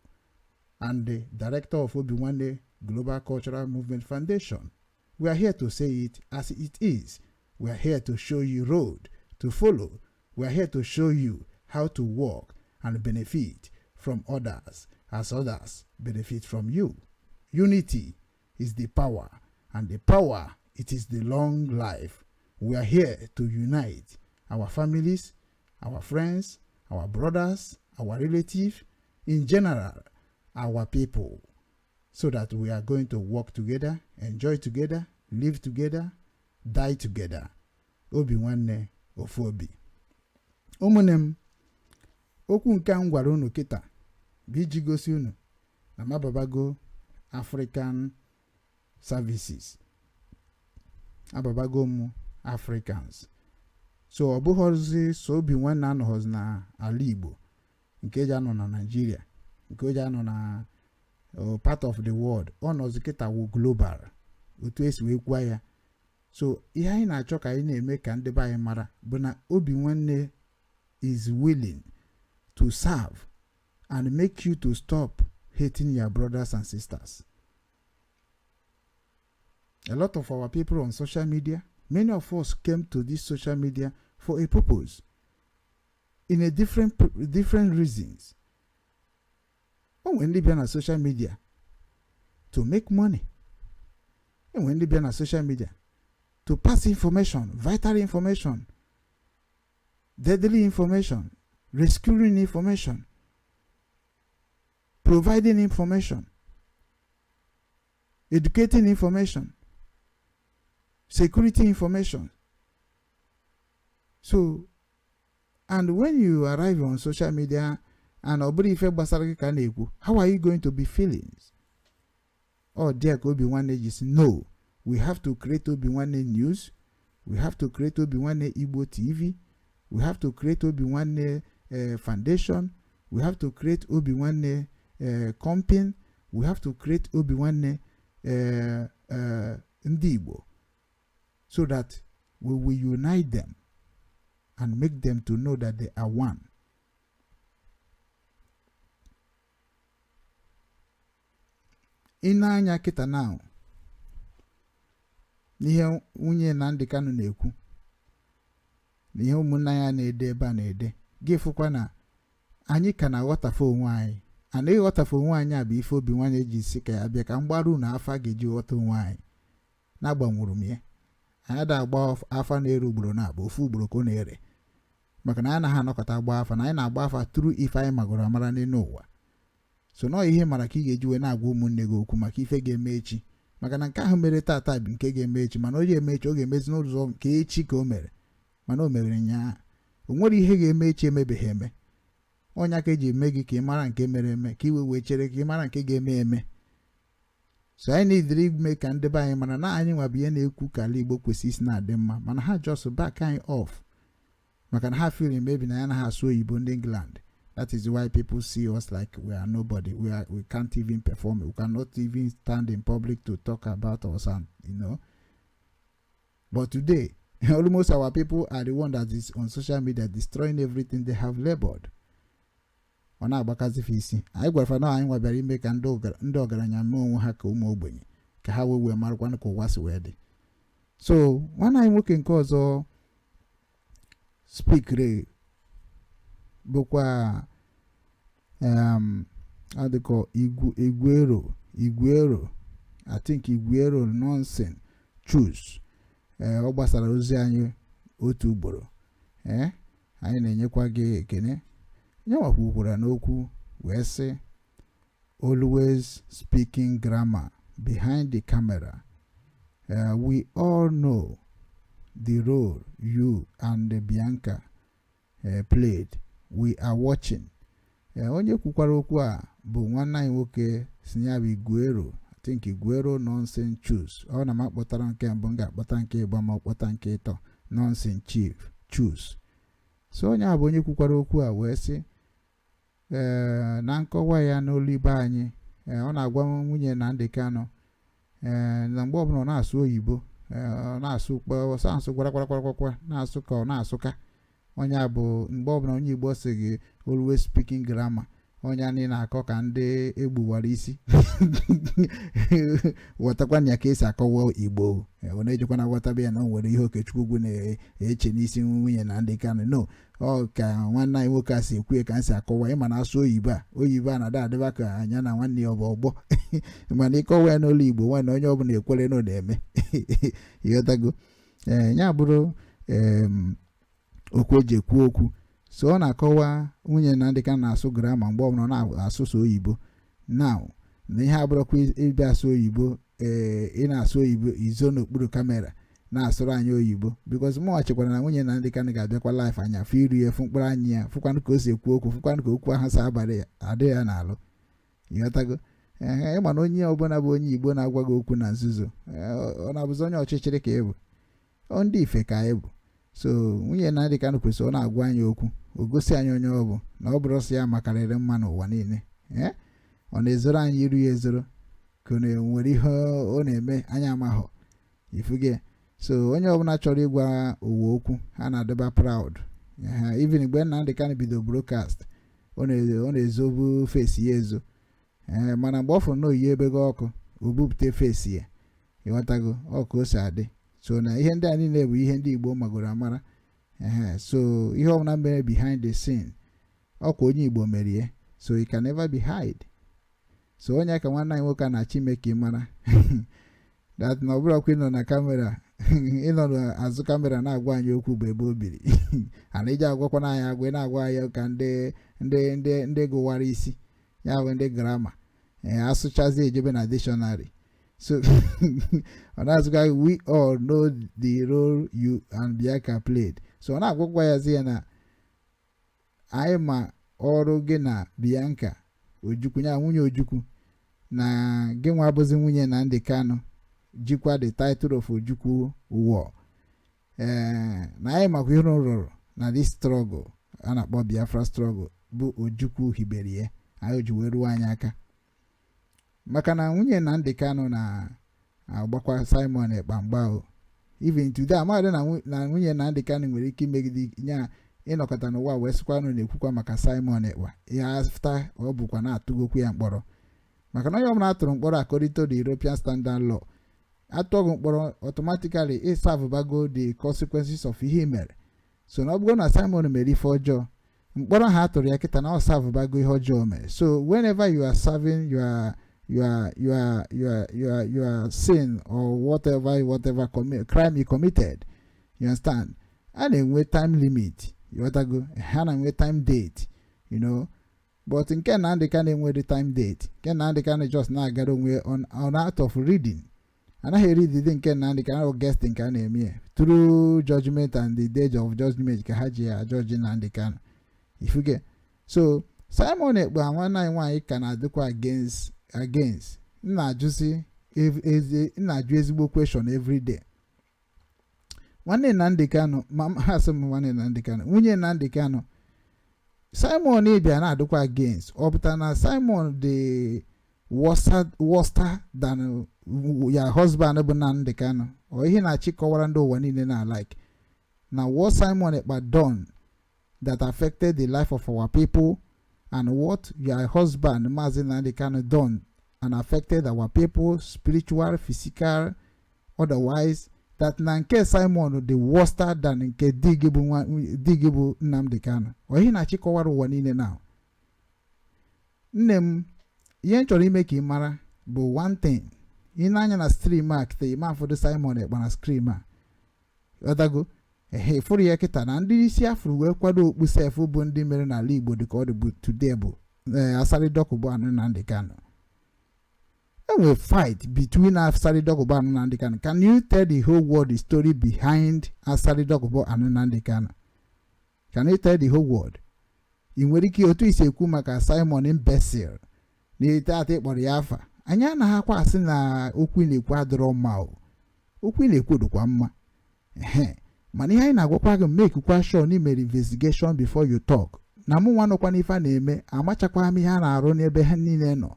and the director of Obinwanne Global Cultural Movement Foundation. We are here to say it as it is. We are here to show you road to follow. We are here to show you how to work and benefit from others as others benefit from you. Unity is the power, and the power, it is the long life. We are here to unite our families, our friends, our brothers, our relatives, in general, our people, so that we are going to work together, enjoy together, live together, die together. Obi nwanne, ofu obi. Ụmụnne m, okwu nke a m gwara unu kịta bụ iji gosi unu na mababago African services, ababago m Africans. So ọ bụghọzi so Obi Nwanne anọghọzi na ala Igbo nke eji anọ na Nigeria, nke eji anọ na part of the world. Ọ nọzi kịta wụ global, otu esi wee kwuo ya. So ihe anyị na-achọ ka anyị na-eme ka ndị be anyị mara bụ na Obi Nwanne is willing to serve and make you to stop hating your brothers and sisters. A lot of our people on social media, many of us came to this social media for a purpose, in a different reasons. O nwere ndị bịa na social media to make money. E nwere ndị bịa na social media to pass information, vital information, deadly information, rescuing information, providing information, educating information, security information. So, and when you arrive on social media and ọ bụrụ ife gbasara gị ka a na-ekwu, how are you going to be feelings? Ọ dị ka Obi Nwanne ji si, no, we have to create Obi Nwanne News, we have to create Obi Nwanne Igbo TV, we have to create Obi Nwanne Foundation, we have to create Obi Nwanne Company, we have to create Obi Nwanne Ndị Igbo, so that we will unite them and make them to know that they are one. Ị na-anya kịta now n'ihe nwunye Nnamdi Kanu na-ekwu na ihe ụmụnna ya na-ede ebe a na-ede, gị fụkwa na anyị ka na-aghọtafe onwe anyị. Ana ịghọtafe onwe anyị a bụ ife Obi Nwanne ji si ka ya bịa ka m gbara unu afa ga-eji ghọta onwe anyị. Na-agbanwuru m ya, anyị ada agba afa na-ere ugboro na-abụ, ofu ugboro ka ọ na-ere, maka na anyị anaghị anọkọta agba afa, na anyị na-agba afa tụrụ ife anyị magoro amara n'elu ụwa. So nọọ ihe mara ka ị ga-eji wee na-agwa ụmụnne gị okwu maka ife ga-eme echi, maka na nke ahụ mere tata bụ nke ga-eme echi. Mana o ji eme echi, ọ ga-emezi n'ụzọ nke echi ka o mere, mana o mere nyaa. O nwere ihe ga-eme echi emebeghị eme. Ọnya ka eji eme gị ka ị mara nke mere eme, ka iwe wee chere ka ị mara nke ga-eme eme. So anyị na-ediri ime ka ndị be anyị mara na anyị nwa bụ ihe na-ekwu ka ala Igbo kwesịrị isi na-adị mma, mana ha just back anyị off, maka na ha feel maybe na ya anaghị asụ oyibo ndị England. That is why people see us like we are nobody. We can't even perform, we cannot even stand in public to talk about us and you know. But today, almost our people are the one that is on social media destroying everything they have labored. Ọ na-agbakazife isi. Anyị gwara fa na anyị nwabịara ime ka ndị ọgaranya mee onwe ha ka ụmụ ogbenye, ka ha wee wee marakwanụ ka ụwa si wee dị. So nwanne anyị nwoke nke ọzọ speakere bụkwa adịkọ Igwero, Igwero, I think Igwero Nonsense Choose. Ee, ọ gbasara ozi anyị otu ugboro. Ee, anyị na-enyekwa gị ekene. Nyanwa kwukwara n'okwu wee sị, "Always speaking grammar behind the camera. We all know the role you and Bianca played. We are watching." Onye kwukwara okwu a bụ nwanne anyị nwoke si ya bụ Igwero, I think Igwero Nonsense Choose. Ọ na m akpọtara nke mbụ, m ga-akpọta nke ịgba, ma ọkpọta nke ịtọ, Nonsense Chief Choose. So onye a bụ onye kwukwara okwu a wee sị, ee, na nkọwa ya n'olu ibe anyị, ee, ọ na-agwa nwunye Nnamdi Kanu, ee, na mgbe ọbụla ọ na-asụ oyibo, ee, ọ na-asụ asụ gwara gwara gwara gwara, na-asụ ka ọ na-asụka. Onye a bụ mgbe ọbụla onye Igbo sị gị, "Always speaking grammar," Onye anyị na-akọ ka ndị egbuwara isi ghọtakwana ya ka esi akọwa Igbo. Ọ na-ejikwana ghọtaba ya na o nwere ihe Okechukwu Ugwu na-eche n'isi nwunye Nnamdi Kanu. No, ọ ka nwanne anyị nwoke a si ekwu ya ka m si akọwa. Ịma na asụ oyibo a, oyibo a na-ada adịba ka anya na nwanne ya ọ bụ ọgbọ, mana ịkọwa ya n'ụlọ Igbo, nwanne, onye ọbụla ekwere na ọ na-eme. Ịghọtago? Ee, ya bụrụ okwu eji ekwu okwu. So ọ na-akọwa nwunye Nnamdi Kanu na-asụ grammar mgbe ọbụla ọ na-asụsụ oyibo. Now, na ihe abụrụkwa ịbịa asụ oyibo, ee, ị na-asụ oyibo izo n'okpuru camera na-asụrụ anyị oyibo, because mụnwa chekwara na nwunye Nnamdi Kanu ga-abịakwa live anya fụ iru ya, fụ mkpụrụ anya ya, fụkwanụ ka o si ekwu okwu, fụkwanụ ka okwu ahụ si abalị ya adị ya n'alụ. Ịghọtago? Ee, ịma na onye ọbụla bụ onye Igbo na-agwa gị okwu na nzuzo, ọ na-abụzi onye ọchịchịrị ka ị bụ. Ọ ndị ife ka anyị bụ. So nwunye Nnamdi Kanu kwesịrị ọ na-agwa anyị okwu, o gosi anyị onye ọ bụ, na ọ bụrụ sọ ya makarịrị mma n'ụwa niile. Ee, ọ na-ezoro anyị iru ya ezoro ka ọ na-nwere ihe ọ na-eme anyị amaghọ ifuge. So onye ọbụla chọrọ ịgwa ụwa okwu, ha na-adịba proud. Even mgbe Nnamdi Kanu bido broadcast, ọ na-ezobu face ya ezo. Ee, mana mgbe ọ fụrụ na oyi ebe gị ọkụ, o bupụta face ya. Ịghọtago? Ọ ka o si adị. So na ihe ndị a niile bụ ihe ndị Igbo magoro amara. Ehe, so ihe ọbụla mere behind the scene, ọkwa onye Igbo merie, so it can never be hide. So onye ka nwanne anyị nwoke a na-achọ ime ka ị mara that na ọ bụrụkwa ịnọ na camera, ịnọ n'azụ camera na-agwa anyị okwu bụ ebe o biri ana iji agwakwana anyị agwa. Ị na-agwa anyị ka ndị gụwara isi ya bụ ndị grammar, ee, asụchazi ejebe na dictionary. So ọ na-azụka, we all know the role you and Bianca played. So ọ na-agwakwa yazi ya na anyị ma ọrụ gị na Bianca Ojukwu, ya nwunye Ojukwu, na gị nwa abụzi nwunye Nnamdi Kanu jikwa the title of Ojukwu War. Ee, na anyị makwa ihe rụrụ na this struggle a na-akpọ Biafra struggle bụ Ojukwu hibere ya, anyị ji wee ruo anyị aka, maka na nwunye Nnamdi Kanu na-agbakwa Simon Ekpa mgba o. Even today, amadị na nwunye Nnamdi Kanu nwere ike imegide nya ịnọkọta n'ụwa wee sịkwa nụ na-ekwukwa maka Simon Ekpa ihe after ọ bụkwa na-atụgokwu ya mkpọrọ, maka na onye ọbụla atụrụ mkpọrọ, according to the European Standard Law, atụọ gị mkpọrọ, automatically ịservebago the consequences of ihe i mere. So na ọ bụrụ na Simon mere ife ọjọọ, mkpọrọ ha atụrụ ya kịta na ọ servebago ihe ọjọọ mere. So whenever you are serving your sin or whatever crime you committed, you understand, a na-enwe time limit. Ịghọtago? Ha na-enwe time date. But nke Nnamdi Kanu enwere time date. Nke Nnamdi Kanu just na-agara onwe on out of reading. Anaghị eridide nke Nnamdi Kanu guest nke a na-eme ya through judgment and the day of judgment ka ha ji ya judge Nnamdi Kanu, ifuge. So Simon Ekpa, nwanne anyị nwaanyị, ka na-adịkwa against. M na-ajụzi ezi, m na-ajụ ezigbo question every day. Nwanne Nnamdi Kanu, ma ha sị m nwanne Nnamdi Kanu, nwunye Nnamdi Kanu, Simon ịbịa na-adịkwa against, ọ pụtara na Simon dị worse than ya husband bụ Nnamdi Kanu? Ọ ihe na-achị kọwara ndị ụwa niile na like na what Simon Ekpa done that affected the life of our people and what your husband Mazi Nnamdi Kanu done and affected our people spiritual, physical, otherwise, that na nke Simon dị worse than nke di gị bụ di gị bụ Nnamdi Kanu? Ọ ihe na-achị kọwara ụwa niile na nne m, ihe m chọrọ ime ka ị mara bụ one thing. Ị na-anya na stream a kịta, ime afọdụ Simon Ekpa na stream a, ọdago ehe fụrụ ya kịta na ndị isi afụrụ wee kwado okpu sef bụ ndị mere n'ala Igbo dịka ọ dị bụ today bụ Asari Dokubo and Nnamdi Kanu. Enwere fight between Asari Dokubo and Nnamdi Kanu. Can you tell the whole world the story behind Asari Dokubo and Nnamdi Kanu? Can you tell the whole world? Ị nwere ike otu isi ekwu maka Simon imbecile na ite ata ịkpọrọ ya afa. Anyị anaghị akwa asị na okwu ị na-ekwu adịrọ mma o. Okwu ị na-ekwu dịkwa mma, ehe, mana ihe anyị na-agwakwa gị, make kwa sure na imere investigation before you talk. Na mụ nwa nọkwa n'ife a na-eme, amachakwa m ihe a na-arụ n'ebe ha niile nọ.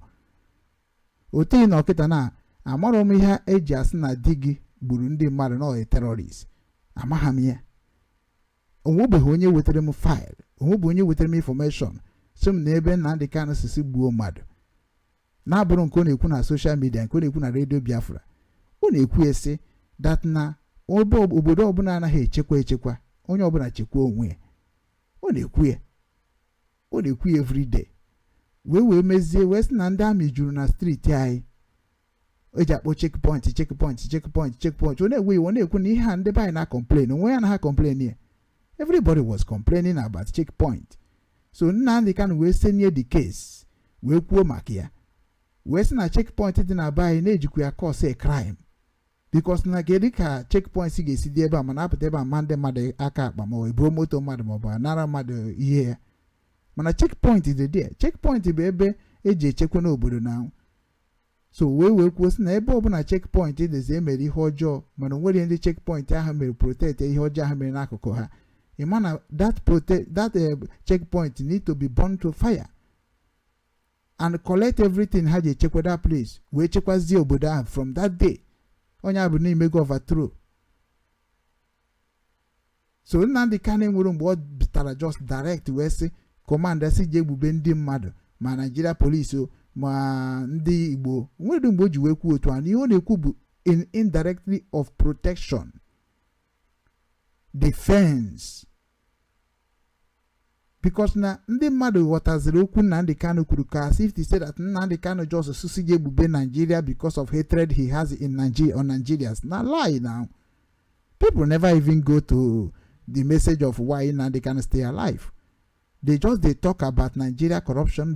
Otu ị nọ kịta na amarọ m ihe eji asị na di gị gburu ndị mmadụ na ọ terrorist. Amagha m ya. Onwebeghị onye wetara m file, onwebeghị onye wetara m information. Sị m na ebe Nnamdi Kanu sisi gbuo mmadụ na-abụrụ nke ọ na-ekwu na social media, nke ọ na-ekwu na Redio Biafra. Ọ na-ekwu esi that na ebe obodo ọbụla anaghị echekwa echekwa, onye ọbụla chekwa onwe ya. Ọ na-ekwu ya, ọ na-ekwu ya everyday, wee mezie, wee sị na ndị army juru na street anyị eji akpọ checkpoint, checkpoint, checkpoint, checkpoint. Ọ na-ewe iwe, ọ na-ekwu na ihe a ndị be anyị na-complain, onwe ya na ha complain ya. Everybody was complaining about checkpoint. So Nnamdi Kanu wee senye the case, wee kwuo maka ya, wee sị na checkpoint dị na be anyị na-ejikwa ya cause a crime, because na kedu ka checkpoint ga-esi dị ebe a mana apụta ebe a ma ndị mmadụ aka akpa, ma ọ ebuo moto mmadụ, ma ọ bụ anara mmadụ ihe ya? Mana checkpoint dị there. Checkpoint bụ ebe eji echekwa n'obodo na so wee kwuo sị na ebe ọbụla checkpoint dịzi, emere ihe ọjọọ, mana o nwere ndị checkpoint ahụ mere protect ihe ọjọọ ahụ mere n'akụkụ ha. Ị ma na that protect that checkpoint need to be burned to fire and collect everything ha ji echekwa that place, wee chekwazie obodo ahụ from that day. Onye a bụ n'imego overthrow. So Nnamdi Kanu nwere mgbe ọ bitara just direct wee sị command sị jee gbube ndị mmadụ, ma Nigeria police o, ma ndị Igbo. Nwere mgbe o ji wee kwuo otu a. Na ihe ọ na-ekwu bụ in indirectly of protection, defense, because na ndị mmadụ ghọtaziri okwu Nnamdi Kanu kwuru ka as if to say that Nnamdi Kanu just susi je egbube Nigeria because of hatred he has in Nigeria on Nigerians. Na lie. Now people never even go to the message of why Nnamdi Kanu stay alive. They just dey talk about Nigeria corruption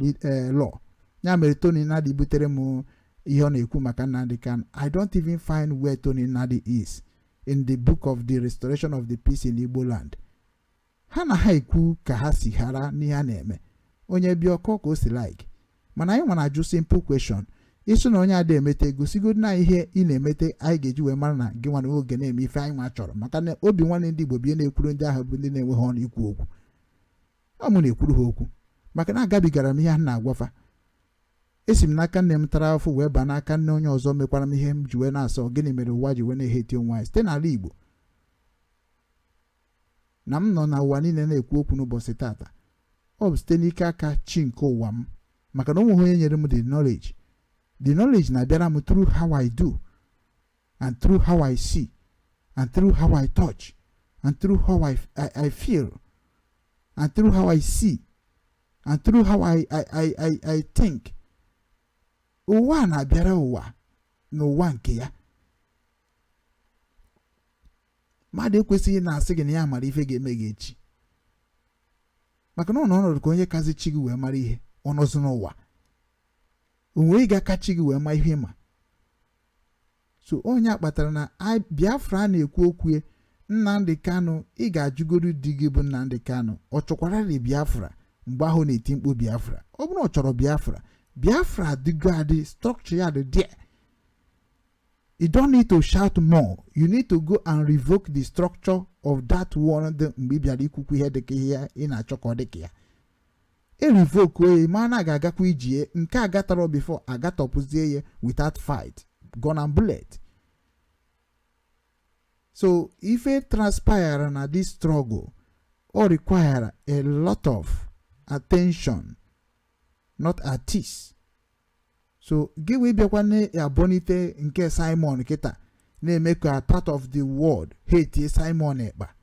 law. Ya mere Tony Nnadi butere m ihe ọ na-ekwu maka Nnamdi Kanu. I don't even find where Tony Nnadi is in the book of the restoration of the peace in Igbo land. Ha na ha ekwu ka ha si ghara n'ihe a na-eme. Onye bịa ọkọ ka o si like, mana anyị nwere ajụ simple question. Ịsụ na onye ada emete, gosigodo na ihe ị na-emete anyị ga-eji wee mara na gị nwana oge na-eme ife anyị nwa chọrọ, maka na obi nwanne ndị Igbo bie na-ekwuru ndị ahụ bụ ndị na-enweghị ọnụ ikwu okwu. Ọ mụ na-ekwuru ha okwu maka na agabigara m ihe a na-agwafa. Esi m n'aka nne m tara afọ wee baa n'aka nne onye ọzọ, mekwara m ihe m ji wee na-asọ gịnị mere ụwa ji wee na-eheti onwe anyị site n'ala Igbo na m nọ n'ụwa niile na-ekwu okwu n'ụbọchị tata. Ọ bụ site n'ike aka chi nke ụwa m, maka na o nweghị onye nyere m the knowledge. The knowledge na-abịara m through how I do and through how I see and through how I touch and through how I feel and through how I see and through how I think. Ụwa a na-abịara ụwa n'ụwa nke ya. Mmadụ ekwesịghị na-asị gị na ya mara ife ga-eme gị echi, maka na ọ nọ ọnọdụ ka onye kazi chi gị wee mara ihe. Ọ nọzi n'ụwa o nwere ị ga-aka chi gị wee ma ihe ma. So onye a kpatara na Biafra na-ekwu okwu ya. Nnamdi Kanu, ị ga-ajụgoro di gị bụ Nnamdi Kanu, ọ chọkwararị Biafra mgbe ahụ na-eti mkpu Biafra? Ọ bụrụ ọ chọrọ Biafra, Biafra adịgo adị, structure ya dị there. You don't need to shout more. You need to go and revoke the structure of that one dị mgbe ị bịara ikwukwu ihe dịka ihe ị na-achọ ka ọ dị ka ya e revoke ya. Ma na ga-agakwa iji ya nke agatọrọ before agatọpụzie ya without fight, gun and bullet. So ife transpire na this struggle, o require a lot of attention, not artists. So gị wee bịakwa na-abọnite nke Simon kịta na-eme ka part of the world hate Simon Ekpa,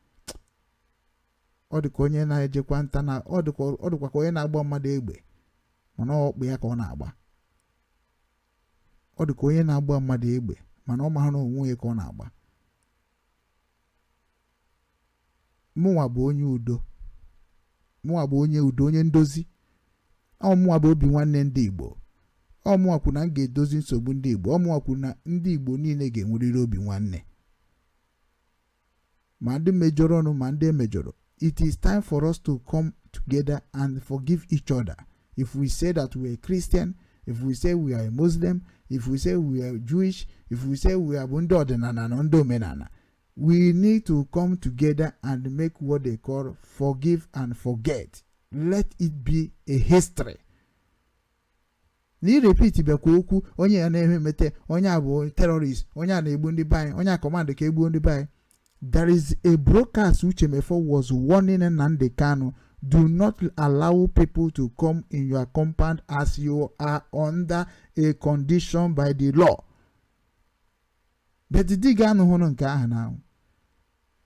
ọ dị ka onye na-ejekwa nta na ọ dịkwa ka onye na-agba mmadụ egbe, mana ọkpụ ya ka ọ na-agba. Ọ dị ka onye na-agba mmadụ egbe, mana ọ maghị na onwe ya ka ọ na-agba. Mụnwa bụ onye udo, mụnwa bụ onye udo, onye ndozi. Ọ mụnwa bụ obi nwanne ndị Igbo. Ọ mụnwa kwuru na m ga-edozi nsogbu ndị Igbo. Ọ mụnwa kwuru na ndị Igbo niile ga-enwerịrị obi nwanne, ma ndị mejọrọ ọnụ ma ndị emejọrọ. It is time for us to come together and forgive each other. If we say that we are Christian, if we say we are a Muslim, if we say we are Jewish, if we say we are bụ ndị ọdịnala na ndị omenala, we need to come together and make what they call forgive and forget. Let it be a history. Na i repeat bịakwa okwu onye ya na-eme emete, onye a bụ terrorist, onye a na-egbu ndị be anyị, onye a command ka egbuo ndị be anyị. There is a broadcast Uche Mefor was warning Nnamdi Kanu Do not allow people to come in your compound as you are under a condition by the law. But di gị anụhụrụ nke ahụ na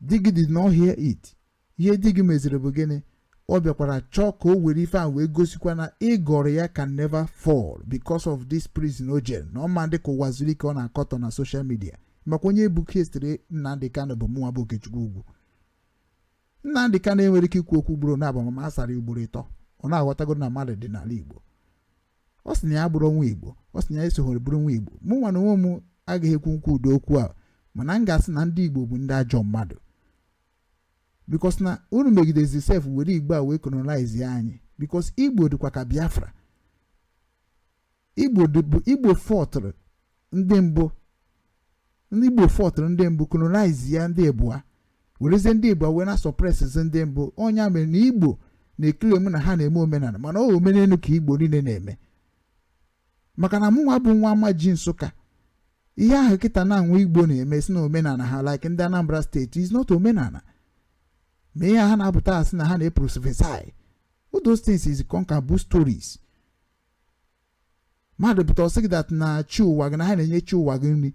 di gị did not hear it. Ihe di gị meziri bụ gịnị? Ọ bịakwara chọọ ka o were ife a wee gosikwa na ịgọrọ ya can never fall because of this prison o jere na ọma dị ka ụwa zuru ike ọ na-akọtọ na social media. Makwa onye bụ kesịrị Nnamdi Kanu bụ mụnwa bụ Okechukwu Ugwu. Nnamdi Kanu enwere ike ikwu okwu ugboro na abụ ma a sara ya ugboro ịtọ, ọ na-aghọtago na mmadụ dị n'ala Igbo. Ọ sị na ya bụrụ nwa Igbo, ọ sị na ya esoghoro bụrụ nwa Igbo. Mụ nwa na onwe m agaghị ekwu nkwu ụdị okwu a, mana m ga-asị na ndị Igbo bụ ndị ajọ mmadụ, because na unu megidezi sef were Igbo a wee colonize anyị, because Igbo dịkwa ka Biafra. Igbo bụ Igbo fọtụrụ ndị mbụ, ndị Igbo fọtụrụ ndị mbụ, colonize ya ndị Ebua, werezie ndị Igbo wee na suppress ndị mbụ. Ọnya mere na Igbo na-ekele m na ha na-eme omenala, mana ọ omenelu ka Igbo niile na-eme, maka na mụnwa bụ nwa ama ji Nsụka. Ihe ahụ kịta na-anwa Igbo na-eme si na omenala ha, like ndị Anambra Steeti, is not omenala. Ma ihe ha na-apụta asị na ha na-eprophesy, all those things is conquer stories. Mmadụ pụta ọsị gị that na chi ụwa gị na ha na-enye chi ụwa gị nri.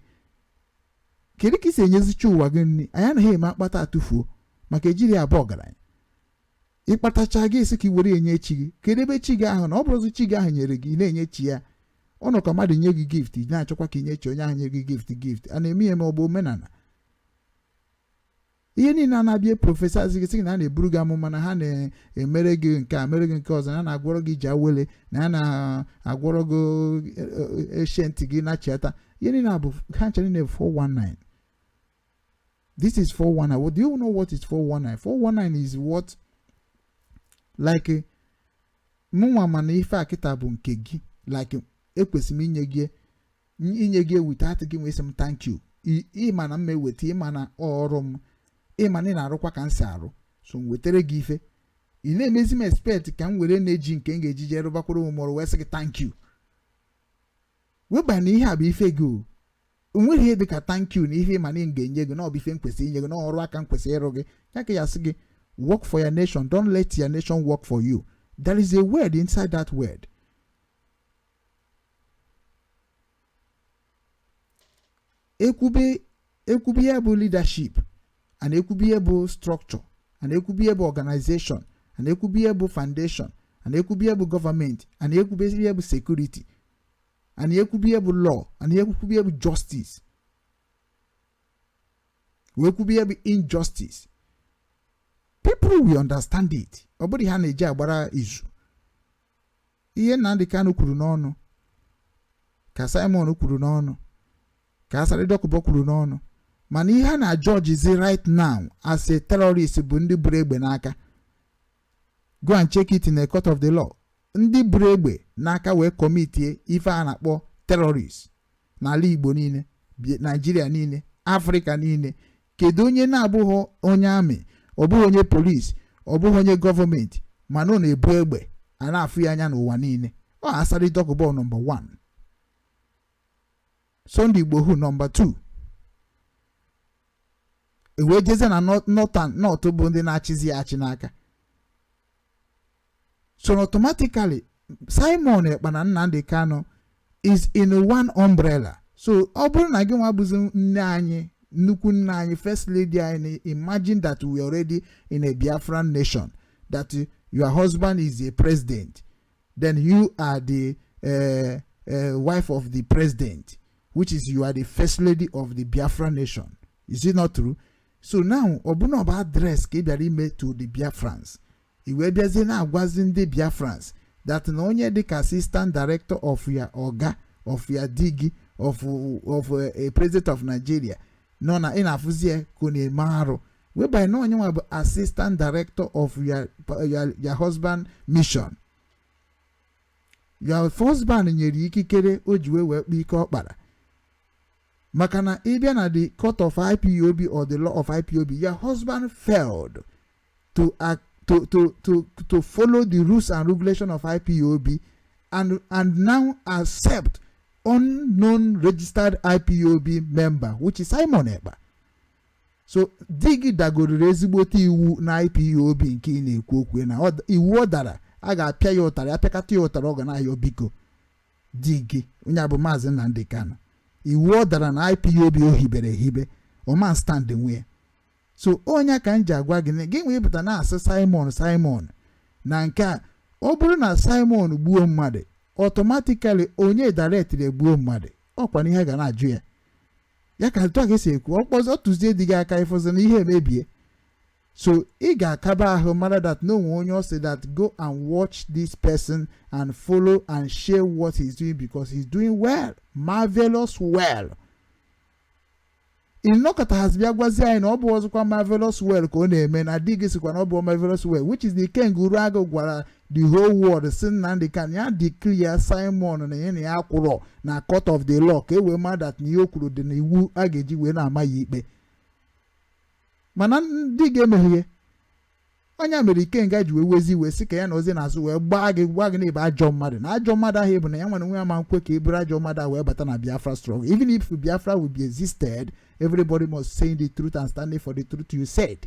Kedu ka ị si enyezi chi ụwa gị nri? Anyị anaghị eme akpata atụfuo maka ejiri abụọ ọgaranya. Ịkpatacha gị esi ka ị were enye chi gị. Kedu ebe chi gị ahụ na ọ bụrụzi chi gị ahụ nyere gị, ị na-enye chi ya? Ọ nọ ka mmadụ nye gị gift, ị na-achọkwa ka inye chi onye ahụ nye gị gift. Gift a na-eme ihe ma ọ bụ omenala. Ihe niile a na-abịa prophesy gị, sị na a na-eburu gị amụma, na ha na-emere gị nke a, mere gị nke ọzọ, na a na-agwọrọ gị ji awele, na a na-agwọrọ gị ancient gị na chiata. Ihe niile a bụ ha ncha niile 419. This is 419. What do you know what is 419? 419 is what, like mụnwa, mana ife a kịta bụ nke gị, like ekwesịrị m inye gị without gị nwee sị m thank you. Ịma na m eweta, ịma na ọrụ m, ịma na ị na-arụkwa ka m si arụ, so m wetara gị ife. Ị na-emezi m expect ka m were na-eji nke m ga-eji jee rụbakwara m ọrụ wee sị gị thank you, weba na ihe a bụ ife gị. O nweghị ihe dị ka thank you na ihe ịma na m ga-enye gị na ọ bụ ife m kwesịrị inye gị na ọrụ aka m kwesịrị ịrụ gị. Ya ka ya sị gị, work for your nation, don't let your nation work for you. There is a word inside that word. Ekwube ekwube ya bụ leadership, and ekwube ihe bụ structure, and ekwube ihe bụ organization, and ekwube ihe bụ foundation, and ekwube ihe bụ government, and ekwube ihe bụ security, and ekwube ihe bụ law, and ekwube ihe bụ justice, wee kwube ihe bụ injustice. People will understand it. Ọ bụrụ ha na-eji agbara izu ihe Nnamdi Kanu kwuru n'ọnụ, ka Simon kwuru n'ọnụ, ka Asari Dokubo kwuru n'ọnụ, mana ihe a na-ajọjizi right now as a terrorist bụ ndị buru egbe n'aka. Go and check it in the court of the law. Ndị buru egbe n'aka wee commitie ife a na-akpọ terrorist n'ala Igbo niile, Naijiria niile, Afrịka niile, kedu onye na-abụghị onye amị? Ọ bụghị onye polisi, ọ bụghị onye gọọmenti, mana ọ na-ebu egbe a na-afụ ya anya n'ụwa niile. Ọ Asari Dokubo number 1, Sunday Igboho number 2, ewee jezie na northern north bụ ndị na-achịzi ya achị n'aka. So automatically Simon Ekpa na Nnamdi Kanu is in one umbrella. So ọ bụrụ na gị nwa bụzi nne anyị, nnukwu nne anyị, first lady anyị, imagine that we are already in a Biafran nation, that your husband is a president, then you are the wife of the president, which is you are the first lady of the Biafran nation. Is it not true? So now ọ bụ na ọ bụ address ka ị bịara ime to the Biafrans, i wee bịazie na-agwazi ndị Biafrans that na onye dịka assistant director of your oga, of your digi, of a president of Nigeria nọ na ị na-afụzi ya ka ọ na-eme arụ, whereby na onye nwa bụ assistant director of your husband mission. Your husband nyere ikikere o ji wee kpee ike ọ kpara, maka na ịbịa na the court of IPOB or the law of IPOB, your husband failed to act, to follow the rules and regulation of IPOB and now accept unknown registered IPOB member, which is Simon Ekpa. So di gị dagoriri ezigbote iwu na IPOB nke ị na-ekwu okwu na iwu ọ dara, a ga-apịa ya ụtarị, apịakata ya ụtarị, ọ ga na-ayọ biko. Di gị, onye a bụ Maazị Nnamdi Kanu, iwu ọ dara na IPOB o hibere ehibe, ọma stand nwe. So onye ka m ji agwa gị na gị nwee ịpụta na-asị Simon, Simon na nke a, ọ bụrụ na Simon gbuo mmadụ, automatically onye directly egbuo mmadụ, ọkwa na ihe ga na-ajụ ya ya ka etu a ka esi ekwu ọkpọzi ọ tụzie di gị aka, ịfụzi na ihe emebie. So ị ga-akaba ahụ mara that no onwe onye ọ sị that go and watch this person and follow and share what he's doing, because he's doing well, marvelous well. Ịnọkọta hazi bịa gwazi anyị na ọ bụ ọzọkwa marvelous well ka ọ na-eme, na di gị sịkwa na ọ bụ marvelous well, which is the Ken Uruagụ gwara the whole world si Nnamdi Kanu ya declare Simon na ya na ya kwụrọ na court of the law, ka e wee mara that na ihe o kwuru dị na iwu a ga-eji wee na-ama ya ikpe. Mana ndị ga-emeghe onye mere Ikenga ji wee wezi wee sị ka ya na ozi n'azụ wee gbaa gị, gwa gị na ịbụ ajọ mmadụ, na ajọ mmadụ ahụ ịbụ na ya nwere nwe ya ma nkwe ka ị bụrụ ajọ mmadụ ahụ wee bata na Biafra struggle. Even if Biafra will be existed, everybody must say the truth and standing for the truth you said.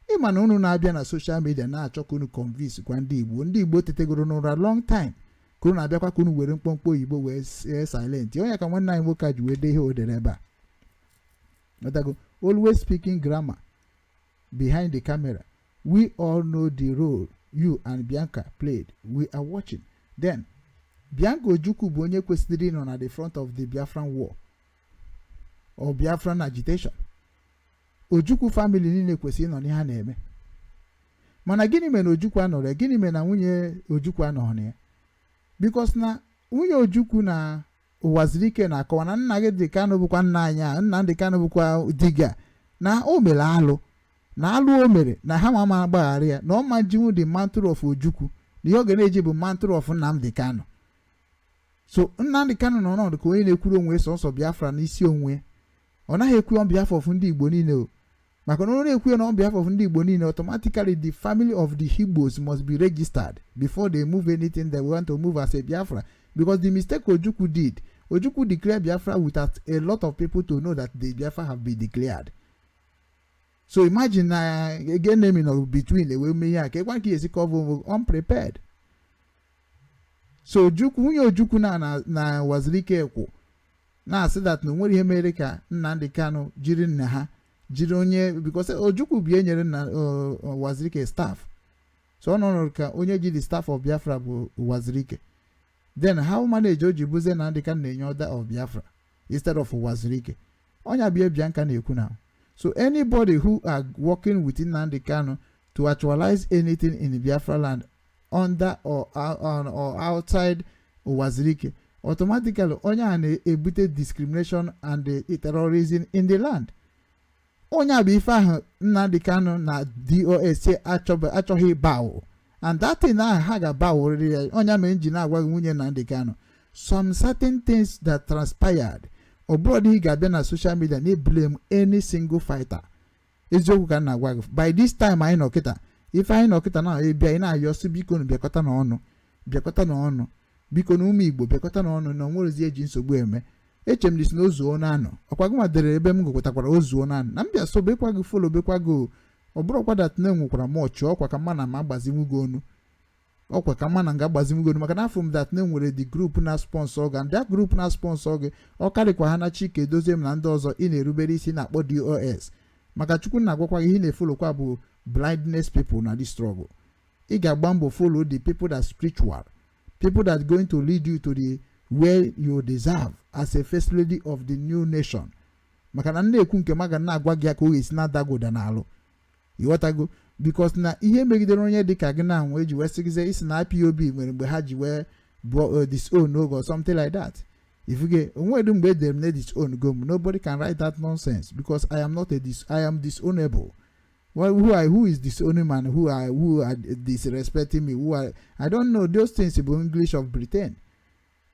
Ịma na unu na-abịa na social media na-achọ ka unu convince kwa ndị Igbo, ndị Igbo tetegoro n'ụra long time, ka unu na-abịakwa ka unu were mkpọmkpọ oyibo wee silent onye ka nwanne anyị nwoke a ji wee dee ihe o dere ebe a. Ọtago, always speaking grammar behind the camera. We all know the role you and Bianca played. We are watching. Then Bianca Ojukwu bụ onye kwesịrị ịnọ na the front of the Biafran war or Biafran agitation. Ojukwu family niile kwesịrị ịnọ n'ihe a na-eme. Mana gịnị mere na Ojukwu anọrọ ya? Gịnị mere na nwunye Ojukwu anọghị na ya? Because na nwunye Ojukwu na Ụwazirike na-akọwa na nna gị dị Kanụ bụkwa nna anyị a, Nnamdị Kanụ bụkwa di gị a, na o mere alụ, na alụ o mere na ha ma agbaghara ya, na ọ ma jinwu the mantle of Ojukwu, na ihe ọ ga na-eji bụ mantle of Nnamdị Kanụ. So Nnamdị Kanụ nọ ọnọdụ ka onye na-ekwuru onwe sọsọ Biafra n'isi onwe. Ọ naghị ekwu on behalf of ndị Igbo niile o, maka na ọ na-ekwu na on behalf of ndị Igbo niile, automatically the family of the Igbos must be registered before they move anything they want to move as a Biafra. Because the mistake Ojukwu did, Ojukwu declared Biafra without a lot of people to know that the Biafra have been declared. So imagine na again name nọ between ewe mee ihe a ka ekwa ka esi cover unprepared. So Ojukwu, nwunye Ojukwu na Wazirike kwụ na-asị that na onwere ihe mere ka Nnamdi Kanu jiri nna ha jiri onye, because Ojukwu bụ nyere nna Wazirike staff. So ọ nọrọ ka onye ji the staff of Biafra bụ Wazirike. Then how manage o ji buzie Nnamdi Kanu na-enye order of Biafra instead of Wazirike? Ọnya bịa Bianca na-ekwu na so anybody who are working with Nnamdi Kanu to actualize anything in Biafra land under or on or outside Wazirike, automatically onye a na-ebute discrimination and the terrorism in the land. Onye a bụ ife ahụ Nnamdi Kanu na DOS achọghị bow, and that thing ahụ ha ga-abawụrịrị ya. Onye mere m ji na-agwa gị, nwunye Nnamdi Kanu, some certain things that transpired, ọ bụrụ na ị ga-abịa na social media na blame any single fighter. Eziokwu ka m na-agwa gị. By this time anyị nọ kịta, ife anyị nọ kịta na-ebịa, ị na-ayọsị, biko nu bịakọta n'ọnụ, bịakọta n'ọnụ, biko na ụmụ Igbo bịakọta n'ọnụ, na onwerezi eji nsogbu eme. Eche m disi na ozuo na-anọ ọkwa gị nwa dere ebe m gụkwatakwara ozuo na-anọ na m bịa so bekwa gị, follow bekwa gị o. Ọ bụrụkwa that na enwekwara mọchị ọkwa ka mma na ma agbazinwu gị onu, ọkwa ka mma na nga agbazinwu gị onu, maka na afọ m that na enwere the group na sponsor gị, and that group na sponsor gị, ọ karịkwa ha na Chike Dozie m na ndị ọzọ ị na-erubere isi na-akpọ DOS. Maka Chukwu na-agwakwa gị, ihe ị na-efollowkwa bụ blindness people na this struggle. Ị ga-agba mbọ follow the people that spiritual people that going to lead you to the where you deserve as a first lady of the new nation. Maka na m na-ekwu nke m, aga na-agwa gị ya ka ọ ga-esi na-ada gị ụda n'alụ, ịghọtago? Because na ihe megidere onye dị ka gị na anwụ eji wee sịgize isi na IPOB nwere mgbe ha ji wee bụ disown oge or something like that. Ifuge onwedu mgbe edere m na disown go m, nobody can write that nonsense, because I am not a dis I am disownable. Well, who is disowning man, who are disrespecting me, who are, I don't know those things bụ English of Britain.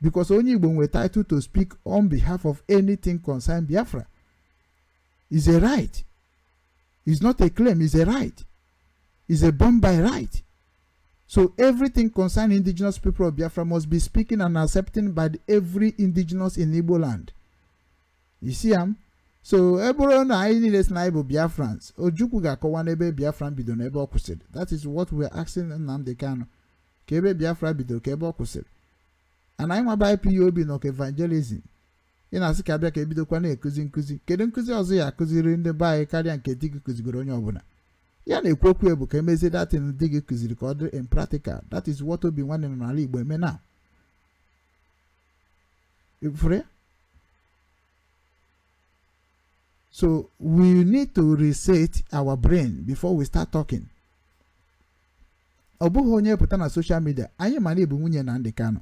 Because onye Igbo nwere title to speak on behalf of anything concern Biafra is a right. It's not a claim, it's a right. It's a born by right. So everything concerning indigenous people of Biafra must be speaking and accepting by every indigenous in Igbo land. You see am? So e bụrụ na anyị niile si na anyị bụ Biafrans, Ojukwu ga-akọwa n'ebe Biafra bidoro na ebe ọ kwụsịrị. That is what we are asking Nnamdi Kanu, ka ebe Biafra bidoro, ka ebe ọ kwụsịrị. And anyị nwaba IPOB nọ ka evangelism. Ị na-asị ka abịa ka ebidokwa na-ekuzi nkụzi. Kedu nkụzi ọzọ ya akụziri ndị be anyị karịa nke di gị kụzigoro onye ọbụla? Ya na-ekwu okwu bụ ka emezie datin di gị kụziri ka ọ dị in practical. That is what Obi Nwanne nọ n'ala Igbo eme now. Ifuru ya? So we need to reset our brain before we start talking. Ọ bụghị onye pụta na social media. Anyị ma na ebu nwunye Nnamdi Kanu.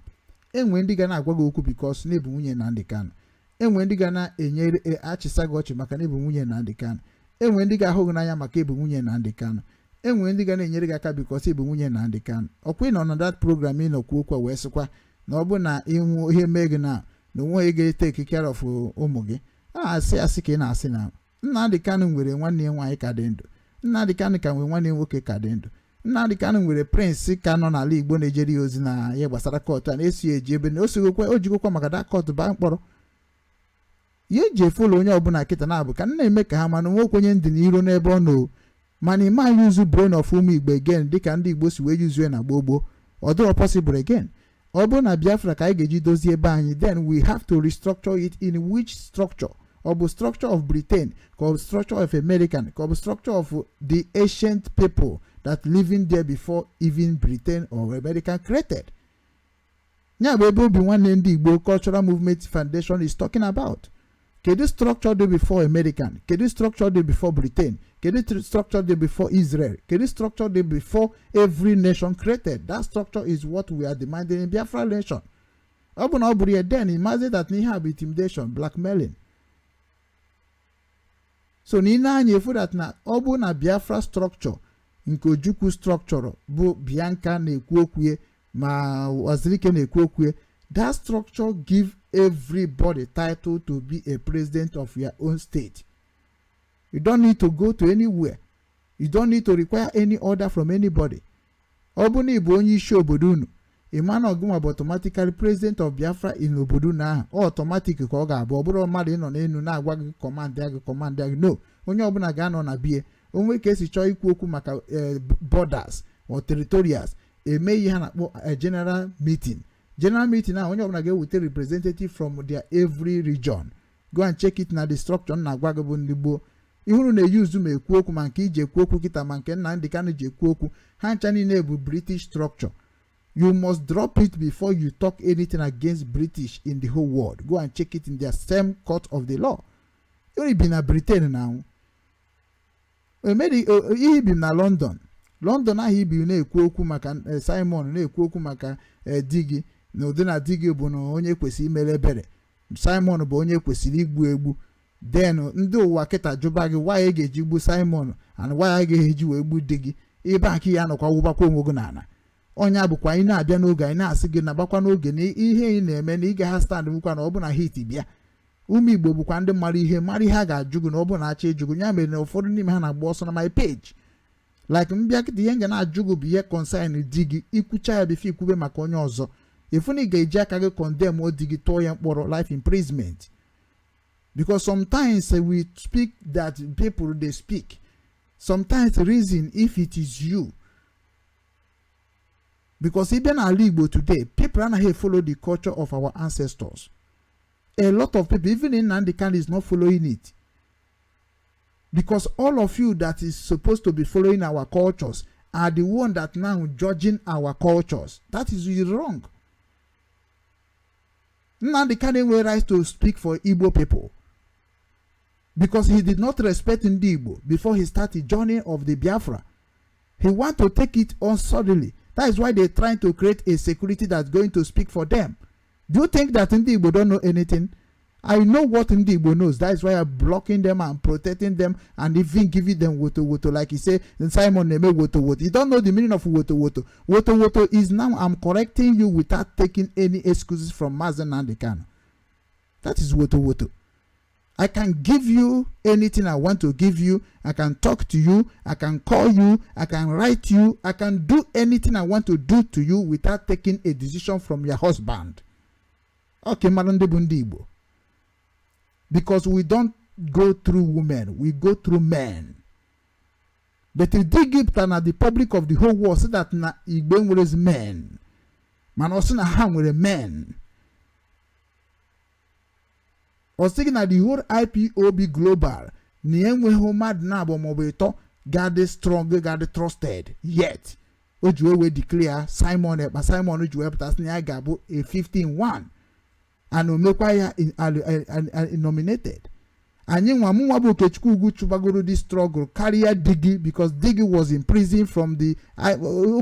Enwe ndị ga na-agwa gị okwu because na ebu nwunye Nnamdi Kanu. Enwe ndị ga na-enyere achịsa gị ọchị maka na ebu nwunye Nnamdi Kanu. Enwe ndị ga-ahụ gị n'anya maka ebu nwunye Nnamdi Kanu. Enwe ndị ga na-enyere gị aka because ebu nwunye Nnamdi Kanu. Ọkwa ị nọ na that program, ị nọ kwuo okwu a wee sịkwa na ọ bụ na ịnwụ ihe mee gị na onwe ga-etake care of ụmụ gị. A asị asị ka ị na-asị na Nnamdi Kanu nwere nwanne ya nwaanyị ka dị ndụ. Nnamdi Kanu ka nwere nwanne ya nwoke ka dị ndụ. Nnamdi Kanu nwere prince ka nọ n'ala Igbo na-ejere ya ozi na ihe gbasara court a na-esi eji ebe na o sigokwa o jigokwa maka that court baa mkpọrọ. Ihe eji efollow onye ọbụla kịta na-abụ ka m na-eme ka ha mana nwoke onye ndị n'iro n'ebe ọ nọ, mana ime anyị use brain of ụmụ Igbo again, dịka ndị Igbo si wee use na gboo gboo. Ọ dịrọ possible again. Ọ bụrụ na Biafra ka anyị ga-eji dozie ebe anyị, then we have to restructure it. In which structure? Ọ bụ structure of Britain, ka ọ bụ structure of American, ka ọ bụ structure of the ancient people that living there before even Britain or American created? Ya bụ ebe Obi Nwanne Ndị Igbo Cultural Movement Foundation is talking about. Kedu structure dị before American? Kedu structure dị before Britain? Kedu structure dị before Israel? Kedu structure dị before every nation created? That structure is what we are demanding in Biafra nation. Ọ bụ na ọ bụrụ ya, then imagine that na ihe a bụ intimidation, blackmailing. So na ị na-anya efu that na ọ bụ na Biafra structure nke Ojukwu structure bụ Bianca na-ekwu okwu ma Wazirike na-ekwu okwu, that structure give everybody title to be a president of your own state. You don't need to go to anywhere. You don't need to require any order from anybody. Ọ bụ na ị bụ onye isi obodo unu, ịma na ọgụnwa bụ automatically president of Biafra in obodo unu ahụ. Automatic ka ọ ga-abụ. Ọ bụrụ mmadụ ịnọ n'elu na-agwa gị command gị, command gị, no. Onye ọbụla ga-anọ na bie onwe ka esi chọọ ikwu okwu maka borders or territorials, eme ihe ha na-akpọ a general meeting. General meeting ahụ, onye ọbụla ga-eweta representative from their every region. Go and check it na the structure na-agwa gị bụ ndị gboo. Ihuru na-eyuzu ma ekwu okwu, ma nke iji ekwu okwu kịta, ma nke Nnamdi Kanu ji ekwu okwu, ha ncha niile bụ British structure. You must drop it before you talk anything against British in the whole world. Go and check it in their same court of the law. Ị bi na Britain na ihe ibi na London. London ahụ ibi na-ekwu okwu maka Simon, na-ekwu okwu maka di gị na ụdị na di gị bụ na onye kwesịrị imere ebere, Simon bụ onye kwesịrị igbu egbu. Then ndị ụwa kịta jụba gị why ga-eji gbu Simon and why a ga-eji wee gbu di gị, ebe a ka ya nọkwa wụbakwa onwe gị n'ala. Ọnya bụkwa anyị na-abịa n'oge anyị na-asị gị na-agbakwa n'oge na ihe ị na-eme na ị ga ha stand bụkwa na ọ bụ na hit bịa. Ụmụ Igbo bụkwa ndị mara ihe, mara ihe a ga-ajụ gị na ọ bụ na achọ ịjụ gị. Ya mere na ụfọdụ n'ime ha na-agba ọsọ na my page, like mbịa kịta, ihe m ga na-ajụ gị bụ ihe concern di gị. Ikwucha ya before ikwube maka onye ọzọ, ifu na ị ga-eji aka gị condemn di gị, tụọ ya mkpọrọ life imprisonment, because sometimes we speak that people dey speak. Sometimes reason if it is you, because ịbịa n'ala Igbo today, people anaghị follow the culture of our ancestors. A lot of people, even in Nnamdi Kanu, is not following it, because all of you that is supposed to be following our cultures are the one that now judging our cultures. That is wrong. Nnamdi Kanu enwere right to speak for Igbo people because he did not respect Ndị Igbo before he started the journey of the Biafra. He want to take it on suddenly. That is why they're trying to create a security that's going to speak for them. Do you think that Ndị Igbo don't know anything? I know what Ndị Igbo knows. That is why I'm blocking them and protecting them and even giving them woto woto. Like he say, Simon Neme woto woto. You don't know the meaning of woto woto. Woto woto is now I'm correcting you without taking any excuses from Mazi Nnamdi Kanu. That is woto woto. I can give you anything I want to give you. I can talk to you. I can call you. I can write you. I can do anything I want to do to you without taking a decision from your husband. Okay, mara ndị bụ ndị Igbo. Because we don't go through women, we go through men. But di gị pụtara na the public of the whole world say that na Igbo enwerezi men, mana ọ sị na ha nwere men. Ọ sị gị na the whole IPOB global na enweghị mmadụ na-abụ maọbụ ịtọ ga-adị strong, ga-adị trusted yet. O ji wee declare Simon Ekpa. Simon ji wee pụta sị na ya ga-abụ a 15-1 and omekwa ya nominated. Anyị nwa, mụ nwa bụ Okechukwu Ugwu, chụbagoro this struggle karịa di gị, because di gị was in prison from the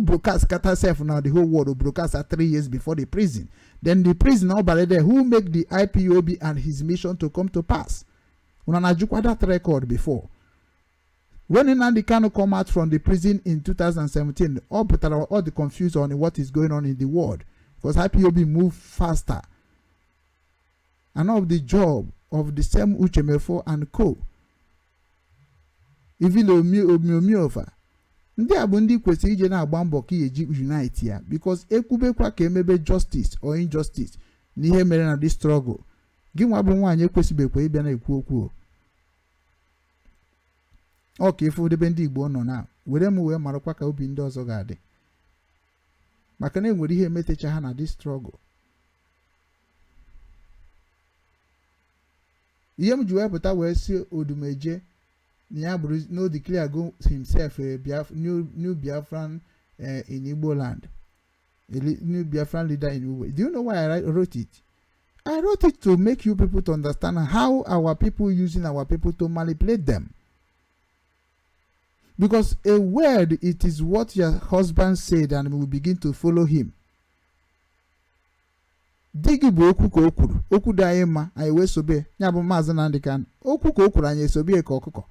broadcast kata sef na the whole world broadcast at 3 years before the prison. Then the prison ọ bara there, who make the IPOB and his mission to come to pass. Una na-ajụkwa that record before. When Nnamdi Kanu come out from the prison in 2017, ọ pụtara all the confused on what is going on in the world, because IPOB move faster and of the job of the same Uchemefo and co, even Omiomiofa. Ndị a bụ ndị kwesịrị ije na-agba mbọ ka eji unite ya, because ekwubekwa ka emebe justice or injustice na ihe mere na this struggle, gị nwa bụ nwaanyị ekwesịbekwa ịbịa na-ekwu okwu. Ọ ka ife debe ndị Igbo nọ na were m wee marakwa ka obi ndị ọzọ ga-adị, maka na enwere ihe emetecha ha na this struggle. Ihe m ji wee pụta wee si Odumeje na ya bụrụ no declare go himself a new Biafran in Igbo land, a new Biafran leader in Igbo. Do you know why I wrote it? I wrote it to make you people to understand how our people using our people to manipulate them. Because a word, it is what your husband said, and we will begin to follow him. Di gị bụ okwu ka o kwuru, okwu dị anyị mma, anyị wee sobe ya. Bụ Maazị Nnamdi Kanu, okwu ka o kwuru, anyị esobe ka ọkụkọ.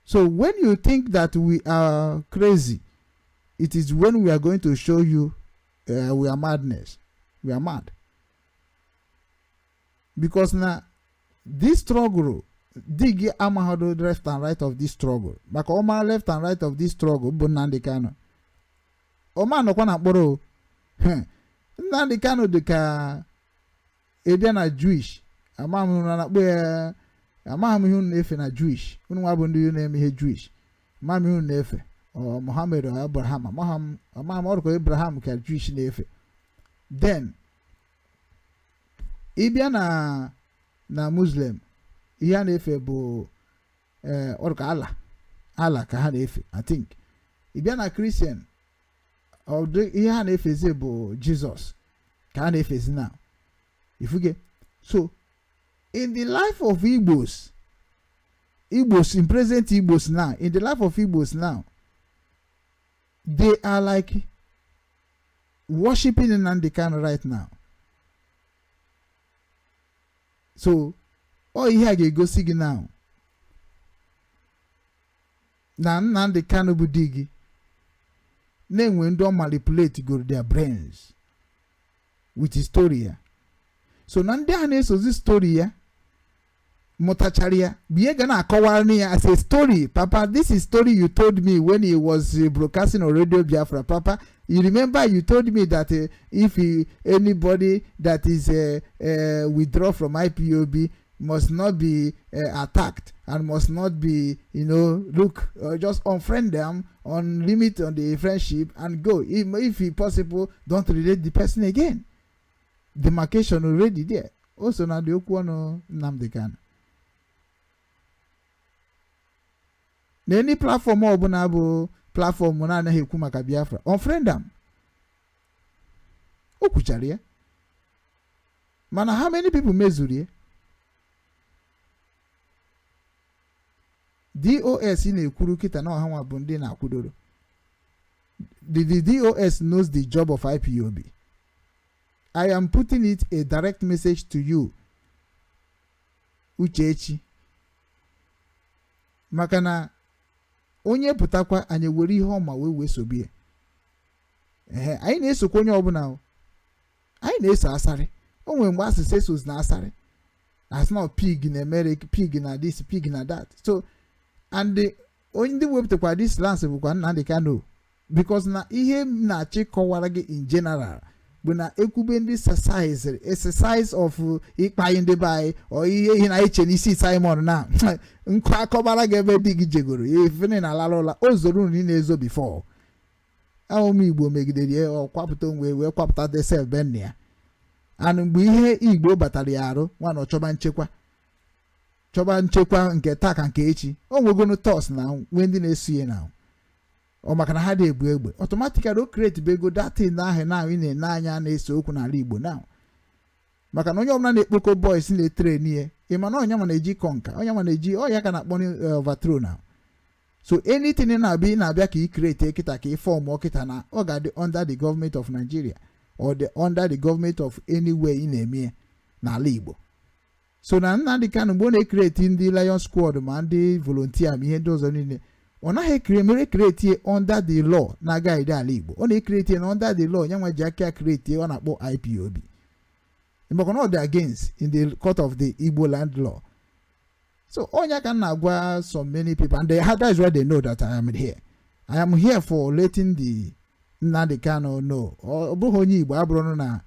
So when you think that we are crazy, it is when we are going to show you we are madness, we are mad. Because na this struggle, di gị amaghado left and right of this struggle, maka ọ mara left and right of this struggle bụ Nnamdi Kanu, ọma nọkwa na mkpọrọ o. Nnamdi Kanu dị ka ịbịa na Jewish, amaghị m na na-akpọ ya, amaghị m ihe unu na-efe na Jewish. Unu nwa bụ ndị na-eme ihe Jewish, amaghị m ihe unu na-efe, ọ Mohammed ọ Abraham, amaghị m, amaghị m. Ọ dịka Abraham ka Jewish na-efe. Then ịbịa na Muslim, ihe a na-efe bụ ee, ọ dịka Allah, Allah ka ha na-efe, I think. Ịbịa na Christian, ọ dị ihe ha na-efezi bụ Jizọs ka ha na-efezi now, ifuge. So in the life of Igbos, Igbos in present, Igbos now, in the life of Igbos now, they are like worshiping Nnamdi Kanu right now. So ọ ihe a ga-egosi gị now na Nnamdi Kanu bụ di gị na-enwe ndị ọ manipulate goro their brains with story ya. So na ndị a na-esozi story ya mụtachara ya bụ ihe ga na-akọwara ya as a story. "Papa, this is story you told me when he was broadcasting on Radio Biafra. Papa, you remember you told me that if anybody that is withdraw from IPOB must not be attacked and must not be look, just unfriend them, on limit on the friendship and go. If possible, don't relate the person again." Demarcation already there. Also na the okwu ọnụ Nnamdi Kanu na any platform ọbụla bụ platform na-anaghị ekwu maka Biafra, unfriend am. O kwuchara ya, mana how many people mezuru ya? DOS na-ekwuru kịta na ọha nwa bụ ndị na-akwudoro. The DOS knows the job of IPOB. I am putting it a direct message to you, Uchechi, maka na onye pụtakwa, anyị were ihe ọma wee sobe ya. Ehe, anyị na-esokwa onye ọbụla o. Anyị na-eso asarị. O nwere mgbe asịsị esozi na asarị as not pig na America, pig na this, pig na that. So and the onye ndị wepụtakwa this lance bụkwa Nnamdi Kanu, because na ihe m na-achọ ịkọwara gị in general Bụ na ekwube ndị exercise, exercise of ịkpa ndị be anyị, ọ ihe na-eche n'isi Simon na nkụ akọbara gị ebe di gị jegoro efene na alara ụla o zoro unu niile ezo before. Ụmụ Igbo megidere ya, ọ kwapụta onwe wee kwapụta desef be nna ya. And mgbe ihe Igbo batara ya arụ nwa na ọ chọba nchekwa, chọba nchekwa nke taa ka nke echi, o nwegonu tos na nwee ndị na-eso ya na ọ maka na ha dị ebu egbe. Automatically o create bụ ego datin ahụ na ị na-ene anya na-ese okwu n'ala Igbo now, maka na onye ọbụla na-ekpoko boys na-etrain ihe, ị ma na onye ma na-eji kọnka, onye ma na-eji ọya ka na-akpọ overthrow now. So anything ị na-abịa, ị na-abịa ka ị create kịta, ka ị form kịta, na ọ ga-adị under the government of Nigeria or the under the government of anywhere ị na-eme ya n'ala Igbo. So na Nnamdi Kanu, mgbe ọ na-ecreate ndị Lion Squad ma ndị volunteer ma ihe ndị ọzọ niile, ọ naghị ekere mere create under the law na-agaghị ala Igbo. Ọ na-ecreate na under the law ya nwa ji aka create ọ na-akpọ IPOB, maka na ọ dị against in the court of the Igbo land law. So onye ka m na-agwa so many people, and that is why they know that I am here. I am here for letting the Nnamdi Kanu know ọ bụghị onye Igbo abụrụ na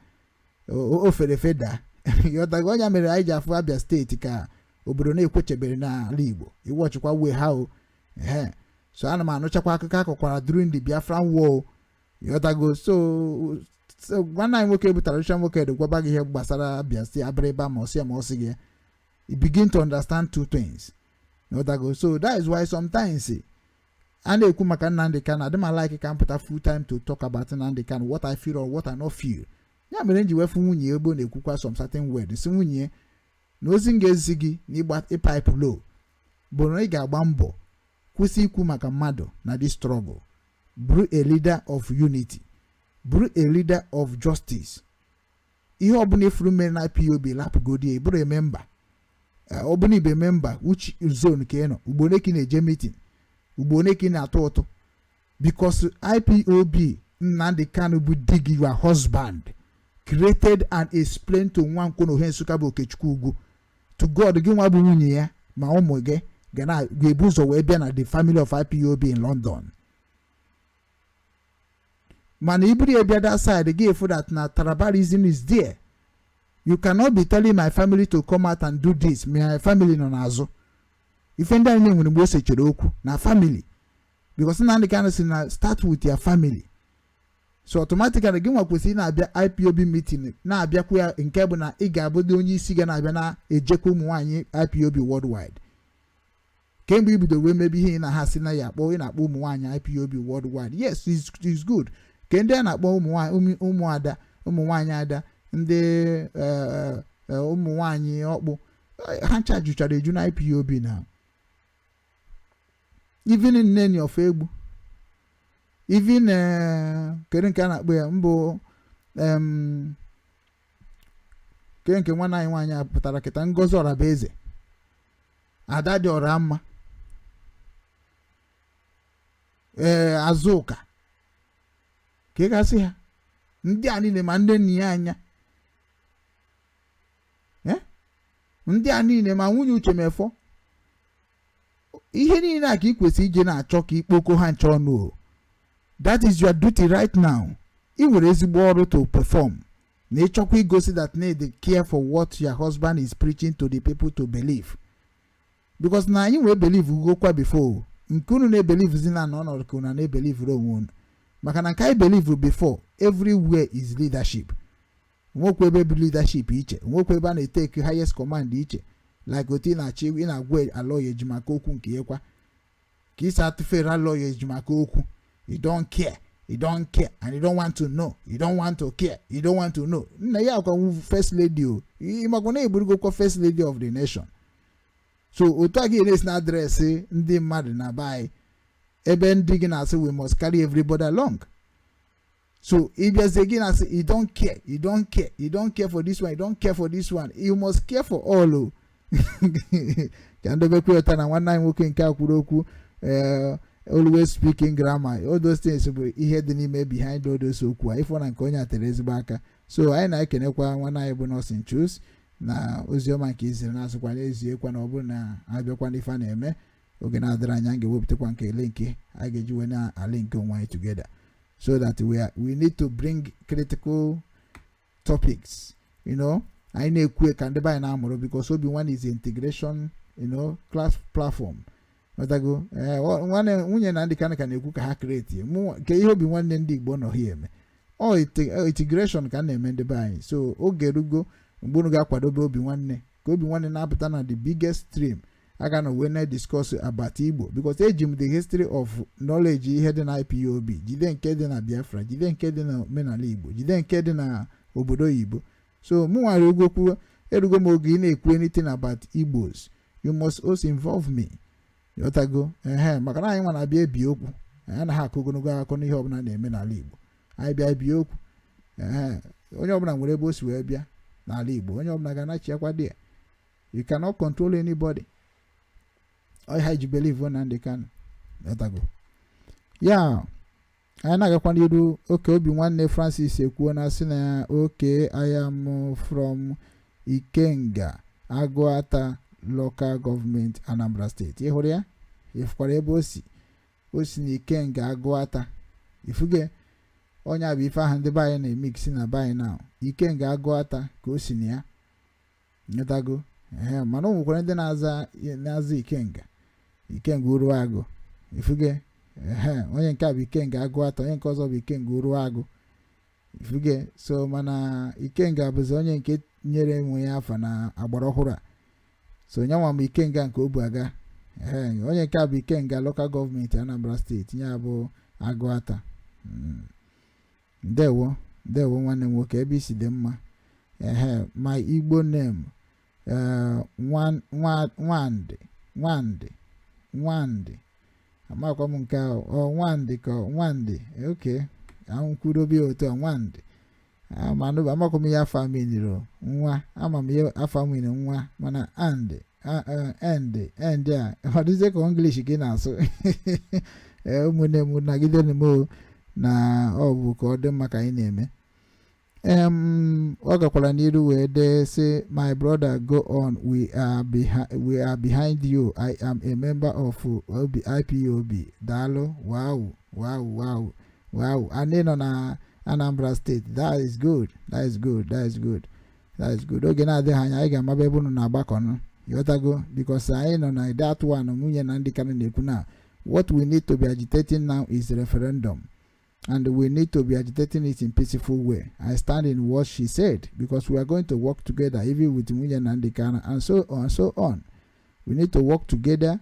o fere feda. Ịghọtago? Onye mere anyị ji afụ Abia Steeti ka obodo na-ekwechebere n'ala Igbo iwọchịkwa wee ha o ehe. So ana m anụchakwa akụkọ akọkwara during the Biafran War, ịghọtago? So nwanne anyị nwoke bụ traditional nwoke dị gwaba gị ihe gbasara Abia Steeti, Abịrịba, ma ọsị ya ma ọ sị gị ya, you begin to understand two things, ịghọtago? So that is why sometimes a na-ekwu maka Nnamdi Kanu, adị m like ka m pụta full time to talk about Nnamdi Kanu, what I feel or what I not feel. Ya mere m ji wefu nwunye ebe ọ na-ekwukwa some certain word, si nwunye na ozi m ga-ezi gị na ịgba ịpipe low bụ na ị ga-agba mbọ kwụsị ikwu maka mmadụ na this struggle. Bụrụ a leader of unity, bụrụ a leader of justice. Ihe ọbụla ifuru mere na IPOB, lapụgodi ya. Bụrụ a member, ọ bụrụ ibe member, which zone ka ị nọ, ugbo ole ka ị na-eje meeting, ugbo ole ka ị na-atụ ụtụ, because IPOB Nnamdi Kanu bụ di gị, your husband created and explained to Nwankwo na Ohe Nsụka bụ Okechukwu Ugwu to God. Gị nwa bụ nwunye ya ma ụmụ gị ga na ga-ebu ụzọ wee bịa na the family of IPOB in London. Mana iburu ya bịa that side, gị efu that na tribalism is there. You cannot be telling my family to come out and do this. My family nọ n'azụ. Ife ndị anyị nwere mgbe o sechere okwu na family, because Nnamdi Kanu sị na start with your family. So automatically gị nwa kwesịrị na-abịa IPOB meeting, na-abịakwa ya, nke bụ na ị ga-abụdo onye isi ga na-abịa na-ejekwa ụmụ nwaanyị IPOB worldwide. Kemgbe ibido wee mebe ihe ị na ha si na ya akpọ, ị na-akpọ ụmụ nwaanyị IPOB worldwide. Yes, it's good. Ke ndị a na-akpọ ụmụ nwaanyị, ụmụada, ụmụ nwaanyị ada, ndị ụmụ nwaanyị ọkpụ ha ncha juchara eju na IPOB na even Nneni of Egbu, even kedu nke a na-akpọ ya mbụ, ke nke nwanne anyị nwaanyị a pụtara kịta, Ngozi Orabueze, ada dị ọra mma, ee, Azụka, ka ị gasị ha ndị a niile, ma ndị nna ya anya, ndị a niile, ma nwunye Uche Mefọ, ihe niile a ka ị kwesịrị ije na-achọ ka ikpoko ha nche ọnụ o. That is your duty right now. Ị nwere ezigbo ọrụ to perform na ịchọkwa igosi that need care for what your husband is preaching to the people to believe, because na anyị nwee believe ugokwa before nke unu na-ebelieve zi na ọnọdụ ka unu na-ebelieve onwe unu, maka na nke anyị believe before, everywhere is leadership. Nwekwa ebe bụ leadership iche, nwekwa ebe a na-etake highest command iche, like otu ị na-achị ị na-agwa Aloy Ejimaka okwu nke ya kwa ka isi atụfere Aloy Ejimaka okwu. You don't care, you don't care, and you don't want to know, you don't want to care, you don't want to know. Nna ya akwa first lady o, ịmakwa na eburugokwa first lady of the nation. So otu a gị na-esi na address ndị mmadụ na be anyị, ebe ndị gị na-asị we must carry everybody along. So ịbịazie gị na-asị you don't care, you don't care, you don't care for this one, you don't care for this one. You must care for all o. Ka ndebekwa ụta na nwanne anyị nwoke nke a kwuru okwu, always speaking grammar, all those things bụ ihe dị n'ime behind all those okwu a ịfụ na nke onye a tere ezigbo aka. So anyị na-ekenekwa nwanne anyị bụ Nọsin Chus na oziọma nke izere na-asịkwa n'eziekwa na ọ bụrụ na abịakwa n'ife a na-eme oge na-adịrị anya, anyị ga-ewepụtakwa nke link anyị ga-eji wee na-alink onwe anyị together, so that we need to bring critical topics. Anyị na-ekwu ka ndị be anyị na-amụrụ, because Obi Nwanne is integration class platform. Ghọtago? Ee, nwanne nwunye na ndị ka na-ekwu ka ha create mụ nke ihe Obi Nwanne ndị Igbo nọ ha eme. Ọ integration ka a na-eme ndị be anyị. So oge erugo mgbe unu ga-akwadobe Obi Nwanne, ka Obi Nwanne na-apụta na the biggest stream a ga na wee na-discuss about Igbo, because eji m the history of knowledge, ihe dị na IPOB, jide nke dị na Biafra, jide nke dị na omenala Igbo, jide nke dị na obodo oyibo. So mụ nwere ogokwu erugo m oge ị na-ekwu anything about Igbos, you must also involve me. Ghọtago? Ehe, maka na anyị nwa na-abịa ebi okwu. Anyị anaghị akọ ogologo akụkọ n'ihe ọbụla na-eme n'ala Igbo. Anyị bịa ebi okwu. Ehe, onye ọbụla nwere ebe o si wee bịa n'ala Igbo, onye ọbụla ga-anachiakwa dị ya. You cannot control anybody. Ọ ha ji believe na ndị Kanu. Ghọtago? Ya anyị na-agakwa n'iru. Oke Obi Nwanne Francis ekwuo na sị na, "Okay, I am from Ikenga, Agụata Local Government, Anambra State." Ị hụrụ ya? Ịfụkwara ebe o si? O si na Ikenga Agụata. Ifuge onye a bụ ife ahụ ndị be anyị na-emix na be anyị na Ikenga Agụata ka o si na ya. Nyetago? Ee, mana o nwekwara ndị na-aza Ikenga, Ikenga Uruagụ. Ifuge? Ehe, onye nke a bụ Ikenga Agụata, onye nke ọzọ bụ Ikenga Uruagụ. Ifuge? So mana Ikenga bụzi onye nke nyere nwe ya afa na agbara ọhụrụ a. So nyanwa m Ikenga nke o bu aga. Ee, onye nke a bụ Ikenga Local Government, Anambra State, ya bụ Agụata. Ndewo, ndewo, nwanne m nwoke, ebe isi dị mma. Ehe, my Igbo name, Nwandị, Nwandị, Nwandị. Amakwa m nke ahụ, ọ Nwandị ka ọ Nwandị. Oke ahụ nkwudobe otu a, Nwandị. Amakwa m ihe afa meniri nwa, ama m ihe afa nwere nwa, mana and and and a, ọ dịzie ka English ka ị na-asụ. Ee, ụmụnne m, nagidere m o, na ọ bụ ka ọ dị mma ka anyị na-eme. Ọ gakwara n'iru wee dee sị, "My brother, go on, we are behind you. I am a member of OB, IPOB." Daalụ. Wow. Anyị nọ na Anambra State. That is good, that is good, that is good, that is good. Oge na-adịghị anya, anyị ga-amaba ebe unu na-agbakọ. Ịghọtago? Because anyị nọ na that one nwunye na ndị ka na-ekwu na what we need to be agitating now is referendum, and we need to be agitating it in peaceful way. I stand in what she said, because we are going to work together, even with nwunye Nnamdi Kanu and so on, so on. We need to work together.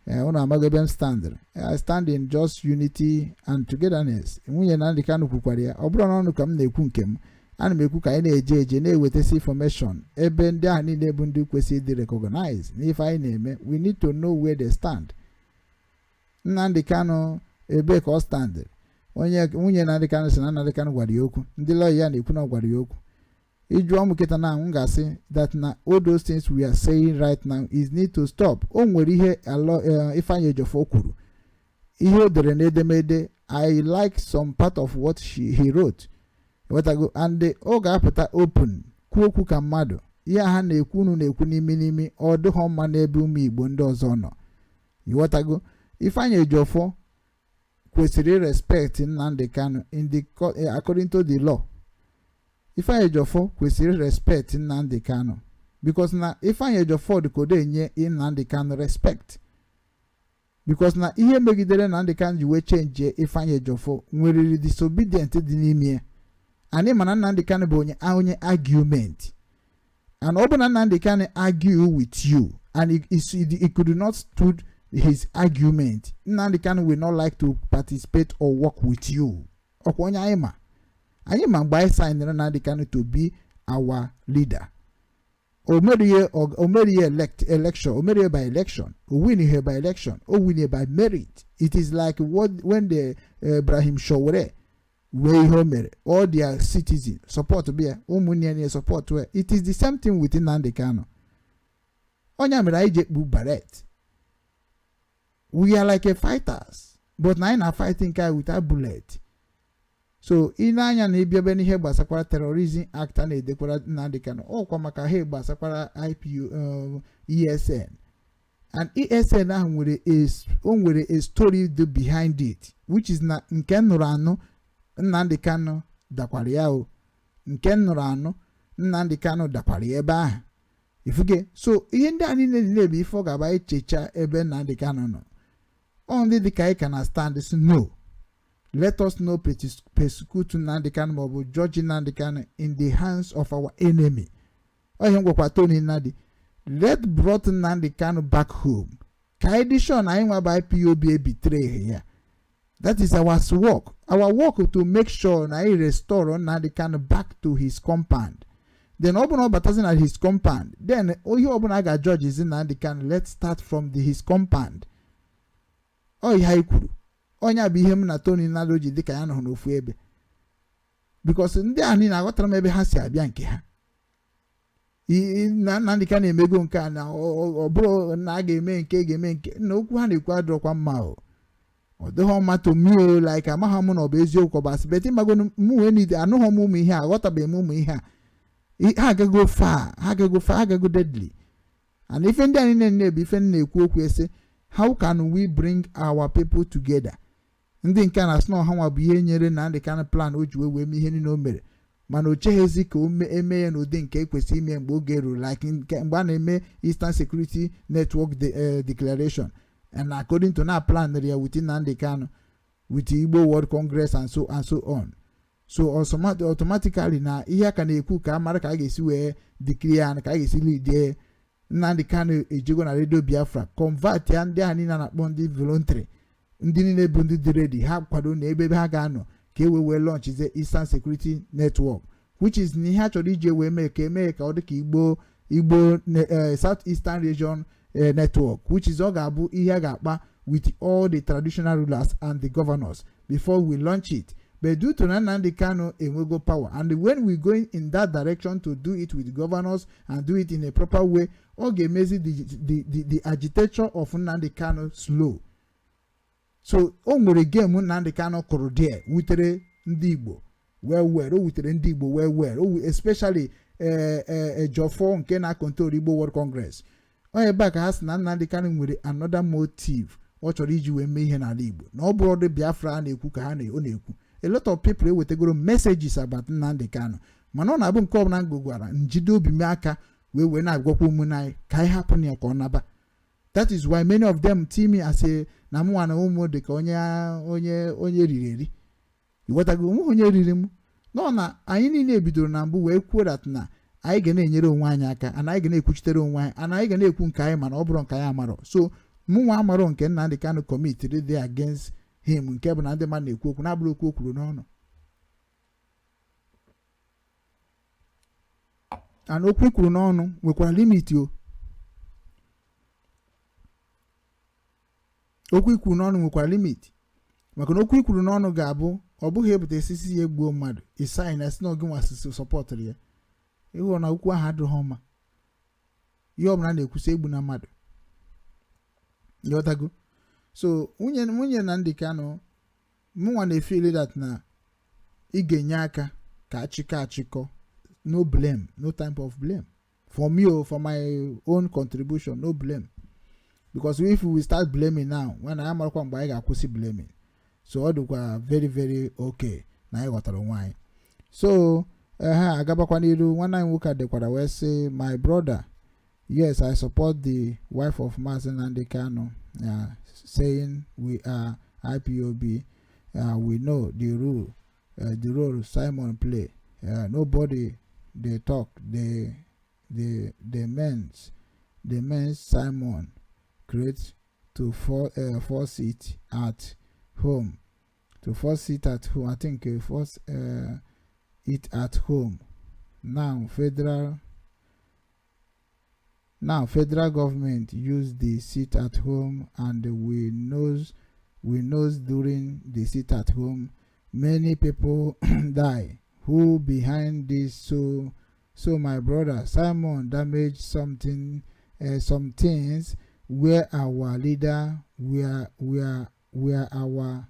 Unu amaghị ebe m stand. I stand in just unity and togetherness. Nwunye Nnamdi Kanu kwukwara ya. Ọ bụrụ n'ọnụ ka m na-ekwu nke m, ana m ekwu ka anyị na-eje eje na-ewetasi information ebe ndị ahụ niile bụ ndị kwesịrị ịdị recognize n'ife anyị na-eme. We need to know where they stand. Nnamdi Kanu, ebe ka ọ stand? Onye nwunye Nnamdi Kanu sị na Nnamdi Kanu gwara ya okwu, ndị lọya ya na-ekwu na ọ gwara ya okwu. Ịjụọ m kịta na m ga-asị that na all those things we are saying right now is need to stop. O nwere ihe alọ Ifeanyi Ejiofor kwuru, ihe o dere n'edemede. I like some part of what he wrote. Ghọtago? And ọ ga-apụta open kwuo okwu ka mmadụ. Ihe ha na-ekwu, unu na-ekwu n'imi n'imi, ọ dịghọ mma n'ebe ụmụ Igbo ndị ọzọ nọ. Ịghọtago? Ifeanyi Ejiofor kwesịrị respect Nnamdi Kanu in the according to the law. Ifeanyi Ejiofor kwesịrị respect Nnamdi Kanu, because na Ifeanyi Ejiofor dị ka ọ enye Nnamdi Kanu respect, because na ihe megidere Nnamdi Kanu ji wee change Ifeanyi Ejiofor nweriri disobedient dị n'ime ya. Anyị mana Nnamdi Kanu bụ onye argument, and ọ bụ na Nnamdi Kanu argue with you and he could not stood his argument, Nnamdi Kanu will not like to participate or work with you. Ọkwa onye anyị ma mgbe anyị signere Nnamdi Kanu to be our leader, o merie election, o merie by election, o win here by election, o win here by merit. It is like what when the Ibrahim Sowore wee ihe o mere, all their citizens support bịa, ụmụnne ya niile support well. It is the same thing with Nnamdi Kanu. Onye mere anyị ji ekpu beret. We are like a fighters, but na anyị na fighting nke without bullet. So ị na-anya na ịbịabe n'ihe gbasakwara Terrorism Act a na-edekwara Nnamdi Kanu, ọkwa maka ha gbasakwara IPO, ESN, and ESN ahụ nwere a o nwere a story dị behind it, which is na nke nụrụ anụ Nnamdi Kanu dakwara ya o. Nke m nụrụ anụ, Nnamdi Kanu dakwara ya ebe ahụ ifuge. So ihe ndị a niile dị na-ebu ife ọ ga-aba echecha ebe Nnamdi Kanu nọ. Ọ ndị dị ka anyị ka na stand si, no, let us no persecute Nnamdi Kanu maọbụ judge Nnamdi Kanu in the hands of our enemy. Ọ ihe m gwakwa Tony Nnadi, let brought Nnamdi Kanu back home ka anyị dị sure na anyị nwa bụ IPOB ebitere ya. That is our work, our work to make sure na anyị restore Nnamdi Kanu back to his compound. Then ọ bụrụ na ọ batazi na his compound, then ihe ọbụla a ga-judge is Nnamdi Kanu. Let's start from his compound. Ọ ihe anyị kwuru, onye bụ ihe m na Tony Nnadi ji dịka ya nọ n'ofu ebe, because ndị a niile aghọtara m ebe ha si abịa nke ha. Na Nnamdi Kanu emego nke a na ọ bụrụ na a ga-eme nke ga-eme nke na okwu ha na-ekwu adịrọkwa mma o. Ọ dịghọ mma to me o. Like, amaghị m na ọ bụ eziokwu, ọ bụ asị, but ịmago m wee nide anụghọ m ụmụ ihe a, aghọtabeghị m ụmụ ihe a. Ha agago far, ha agago far, ha agago deadly. And ife ndị a niile na-ebu ife m na-ekwu okwu ese, how can we bring our people together? Ndị nke a na-asị na ọha nwa bụ ihe nyere Nnamdi Kanu plan o ji wee mee ihe niile o mere, mana o cheghezi ka o eme ya n'ụdị nke ekwesịrị ime mgbe oge ruru, like nke mgbe a na-eme Eastern Security Network Declaration, and according to na plan ya with Nnamdi Kanu, with Igbo World Congress and so and so on. So automatically na ihe a ka na-ekwu ka a mara ka a ga-esi wee declare ya, ka a ga-esi lead Nnamdi Kanu ejego na Radio Biafra, convert ya ndị ahụ niile a na-akpọ ndị voluntary, ndị niile bụ ndị dị ready, ha kwado na ebe ebe ha ga-anọ ka e wee launchizie Eastern Security Network, which is na ihe a chọrọ iji wee mee ka emee ka ọ dị ka Igbo South Eastern Region Network, which is ọ ga-abụ ihe a ga-akpa with all the traditional rulers and the governors before we launch it. But due to na Nnamdi Kanu enwego power, and when we going in that direction to do it with governors and do it in a proper way, ọ ga-emezi the agitation of Nnamdi Kanu slow. So o nwere game Nnamdi Kanu kụrụ there wutere ndị Igbo well well. O wutere ndị Igbo well well. Especially Ejiofor nke na-control Igbo World Congress. Ọ ebe a ka ha sị na Nnamdi Kanu nwere another motive ọ chọrọ iji wee mee ihe n'ala Igbo, na ọ bụrụ ọdụ Biafra a na-ekwu ka ha ọ na-ekwu. A lot of people ewetagoro messages about Nnamdi Kanu, mana ọ na-abụ nke ọbụla m gwara njide obi m aka wee na-agwakwa ụmụnne anyị ka anyị hapụ ya ka ọ naba. That is why many of them see me as a na mụnwa na ụmụ dị ka onye riri eri. Ịghọtago onwe onye riri m nọ na anyị niile bidoro na mbụ wee kwuo that na anyị ga na-enyere onwe anyị aka, and anyị ga na-ekwuchitere onwe anyị, and anyị ga na-ekwu nke anyị mana ọ bụrụ nke anyị amarọ. So mụnwa amarọ nke Nnamdi Kanu committed dị against him, nke bụ na ndị mmadụ na-ekwu okwu na-abụrụ okwu o kwuru n'ọnụ, and okwu i kwuru n'ọnụ nwekwara limit o. Okwu i kwuru n'ọnụ nwekwara limit, maka na okwu i kwuru n'ọnụ ga-abụ ọ bụghị ebute esisi ya egbuo mmadụ ịsaị na si na oge nwa asịsị sọpọtụrụ ya. Ịhụrụ na okwu ahụ adịghị mma, ihe ọbụla na-ekwusi egbu na mmadụ, ịghọtago? So nwunye Nnamdi Kanu, mụnwa na-efeel that na ị ga-enye aka ka achịkọ achịkọ. No blame, no type of blame for me o, for my own contribution, no blame, because if we start blaming now, when anyị amarakwa mgbe anyị ga-akwụsị blaming. So ọ dịkwa very very okay na anyị ghọtara onwe anyị. So ha agabakwa n'iru. Nwanne anyị nwoke a dekwara wee sị, "My brother, yes, I support the wife of Mazi Nnamdi Kanu, saying we are IPOB. We know the role Simon play. Nobody dey talk the men's Simon create to force it at home, to force it at home. I think force it at home. Now federal government use the sit at home, and we knows during the sit at home many people die. Who behind this? So my brother, Simon damage something, some things where our leader where our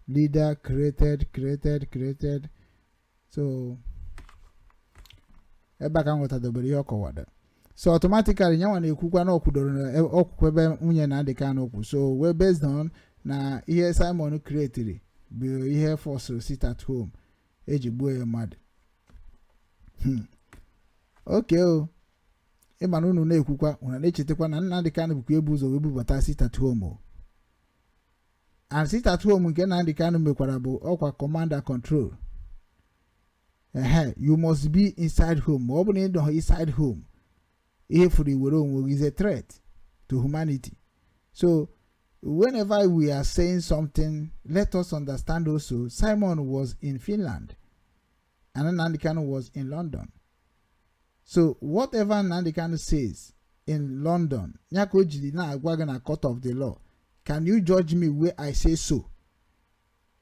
leader created created created." So ebe a ka m ghọtadobere ihe ọ kọwara. So automatically nyanwa na-ekwukwa na ọ kwudoro na ọkwụkwọ ebe nwunye Nnamdi Kanu okwu. So we based on na ihe Simon creatiri. Bụ ihe force sit at home eji gbuo ya mmadụ. Oke o, ịma na unu na-ekwukwa, unu na-echetakwa na Nnamdi Kanu bụkwa ebu ụzọ wee bubata sit at home o. And sit at home nke Nnamdi Kanu mekwara bụ ọkwa command and control. Ehe, you must be inside home. Ma ọ bụ na ị nọ inside home, ihe furu iwere onwe gị is a threat to humanity. So whenever we are saying something, let us understand also Simon was in Finland and Nnamdi Kanu was in London. So whatever Nnamdi Kanu says in London, ya ka o jiri na-agwa gị na court of the law, "Can you judge me where I say so?"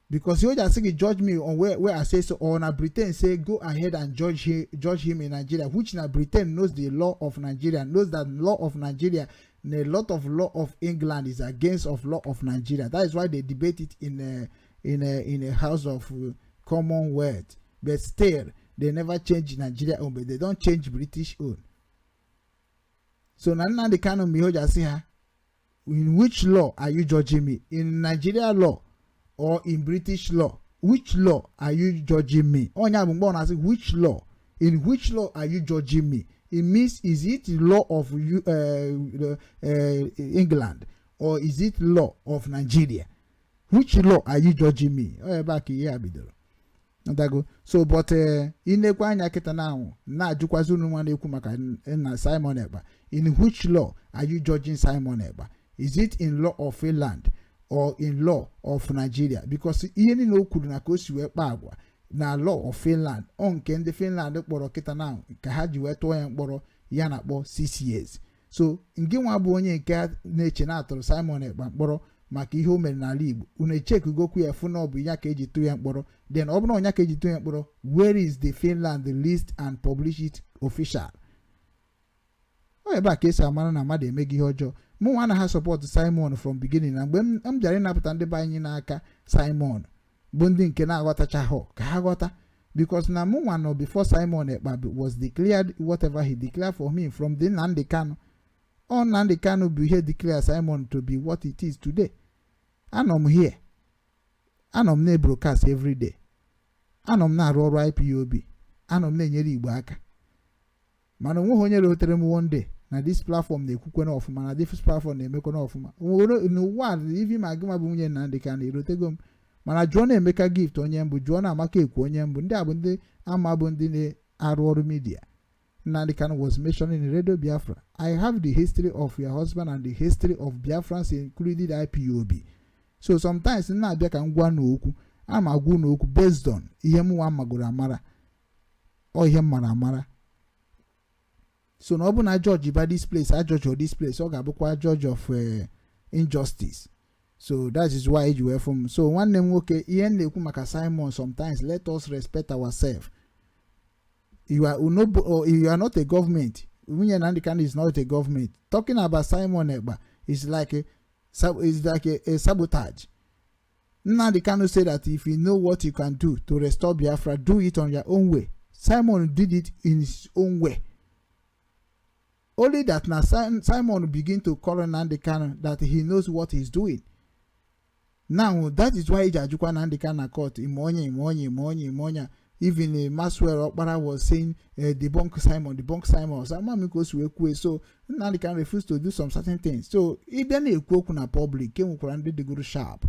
Because he just say, "Judge me on where I say so," or na Britain say, "Go ahead and judge him in Nigeria," which na Britain knows the law of Nigeria, knows that law of Nigeria and a lot of law of England is against of law of Nigeria. That is why they debate it in a house of Commonwealth, but still they never change Nigeria own, but they don't change British own. So na Nnamdi Kanu ma ihe o ji asị ha, "In which law are you judging me? In Nigeria law or in British law? Which law are you judging me?" Onye bụ mgbe ọ na-asị, "Which law? In which law are you judging me?" It means, is it law of England or is it law of Nigeria? Which law are you judging me? Ọ ebe a ka ihe a bidoro ndago. So but inekwa anya kịta na ahụ na-ajụkwazi unu nwa na-ekwu maka na Simon Ekpa, in which law are you judging Simon Ekpa? Is it in law of Finland or in law of Nigeria? Because ihe niile o kwuru na ka o si wee kpaa agwa na law of Finland, ọ nke ndị Finland kpọrọ kịta na ka ha ji wee tụọ ya mkpọrọ ya na-akpọ 6 years. So ngị nwa bụ onye nke na-eche na atụrụ Simon Ekpa mkpọrọ maka ihe o mere n'ala Igbo, unu echekugokwu ya fụ na ọ bụ ya ka eji tụ ya mkpọrọ? Then ọ bụrụ na ọnya ka eji tụ ya mkpọrọ, where is the Finland list and publish it official? Ọ ebe a ka esi amara na mmadụ emeghị ihe ọjọọ. Mụ nwa anaghị support Simon from beginning. Na mgbe m bịara ịnapụta ndị be anyị n'aka Simon, bụ ndị nke na-aghọtachaghọ ka ha ghọta, because na mụ nwa nọ before Simon Ekpa was declared whatever he declared for me from the Nnamdi Kanu. Ọ Nnamdi Kanu bụ ihe declare Simon to be what it is today. Anọ m here, anọ m na-broadcast every day, anọ m na-arụ ọrụ IPOB, anọ m na-enyere Igbo aka, mana onweghị onye rotere m one day na this platform na-ekwukwana ọfụma, na this platform na-emekwana ọfụma n'ụwa. Ivi ma gịma bụ nwunye Nnamdi Kanu erotego m, mana jụọ na Emeka Gift onye mbụ, jụọ na Amaka Ekwu onye mbụ. Ndị a bụ ndị ama bụ ndị na-arụ ọrụ media. Nnamdi Kanu was mentioned in Radio Biafra. I have the history of your husband and the history of Biafrans, including IPOB. So sometimes m na-abịa ka m gwa n'okwu ama agwa unu okwu based on ihe m nwa magoro amara, ọ ihe m mara amara. So na ọ bụ na judge by this place, a judge of this place, ọ ga-abụkwa judge of injustice. So that is why eji wee fụ m. So nwanne m nwoke, ihe m na-ekwu maka Simon, sometimes let us respect ourselves. You are no, you are not a government. Nwunye Nnamdi Kanu is not a government. Talking about Simon Ekpa is like a sabotage. Nnamdi Kanu said that if you know what you can do to restore Biafra, do it on your own way. Simon did it in his own way. Only that now Simon begin to call Nnamdi Kanu that he knows what he's doing. Now that is why eji ajụkwa Nnamdi Kanu na court, ime onye, ime onye, ime onye, ime onye. Even Maxwell Okpara was saying, "Debunk Simon, debunk Simon." So ama m ka o si wee kwuo. So Nnamdi Kanu refuse to do some certain things. So ịbịa na-ekwu okwu na public, e nwekwara ndị dịgoro sharp,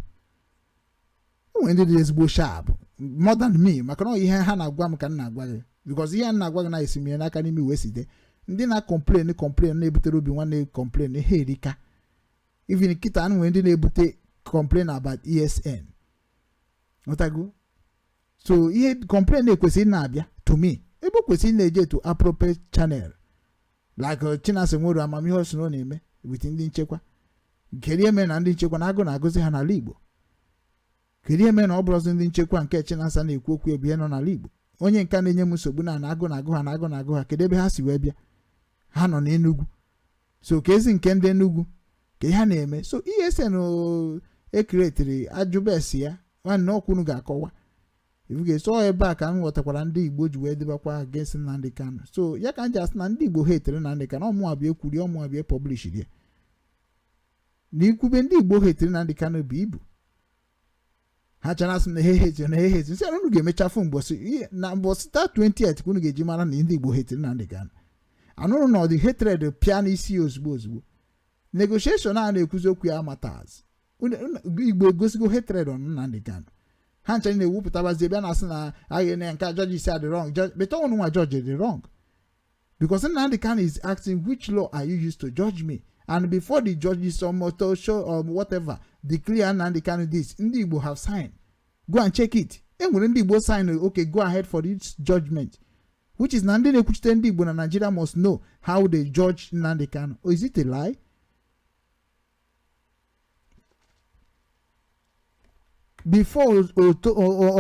o nwere ndị dị ezigbo sharp more than me, maka na ọ ihe ha na-agwa m ka m na-agwa gị, because ihe m na-agwa gị na-esi m ya n'aka n'ime wee site ndị na-complain, complain na-ebutere obi nwanne, complain ha erika. Even kịta nwere ndị na-ebute complain about ESN nghọtago. So ihe complain na-ekwesịrị na-abịa to me, ebe o kwesịrị na-eje to appropriate channel, like Chinasa nwere amamihe o si na ọ na-eme with ndị nchekwa. Kedu ihe mere na ndị nchekwa na-agụ na-agụzi ha n'ala Igbo? Kedu ihe mere na ọ bụrụzi ndị nchekwa nke Chinasa na-ekwu okwu ebe ihe nọ n'ala Igbo, onye nke na-enye m nsogbu na na-agụ na-agụ ha, na-agụ na-agụ ha? Kedu ebe ha si wee bịa? Ha nọ n'Enugu. So ka ezi nke ndị Enugu ka ihe ha na-eme. So ESN ekiretiri ajụbesi ya nwanne ọkwunu ga-akọwa ifuge. So ebe a ka m ghọtakwara ndị Igbo ji wee debakwa against Nnamdi Kanu. So ya ka m ji asị na ndị Igbo hetere Nnamdi Kanu. Ọmụnwa bịa ekwuri, ọmụnwa bịa publishiri ya na ikwube ndị Igbo hetere Nnamdi Kanu bụ ibu. Ha chara asị m na ha hetiri, na ha hetiri. Sị unu ga-emechafu mbọsị na mbọsị taa 28 ka unu ga-eji mara na ndị Igbo hetiri Nnamdi Kanu. Anụrụ na ọ dị hatred pịa n'isi ya ozugbo ozugbo. Negotiation a na-ekwuzi okwu ya matters. Igbo egosigo hatred on Nnamdi Kanu. Ha ncha na-ewupụtabazi ebe a na-asị na agha na nke judge isi adị wrong, but ọnụ nwa judge dị wrong, because Nnamdi Kanu is asking, "Which law are you used to judge me?" And before the judges or motor show or whatever declare Nnamdi Kanu this, ndị Igbo have signed. Go and check it. E nwere ndị Igbo sign, "Okay, go ahead for this judgment," which is na ndị na-ekwuchite ndị Igbo na Nigeria must know how they judge Nnamdi Kanu. Or is it a lie? Before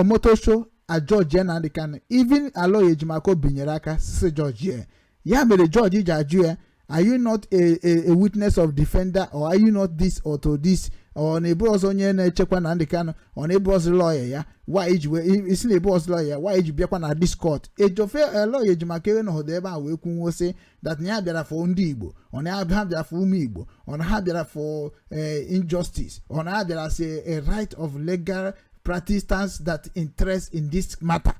Omotosho ajọji Nnamdi Kanu, even Aloy Ejimakor binyere aka si judge ya. Ya mere judge ji ajụ ya, "Are you not a witness of defender, or are you not this or to this, or na ebu ọzọ onye na-echekwa Nnamdi Kanu, ọ na-ebu ọzọ lawyer ya? Why iji wee isi na ebu ọzọ lawyer ya? Why iji bịakwa na this court?" Ejofe lawyer Ejimakor nọdụ ebe a wee kwunwo sị that na ya bịara for ndị Igbo, ọ na ha bịara for ụmụ Igbo, ọ na ha bịara for injustice, ọ na ha bịara say a right of legal practitioners that interest in this matter.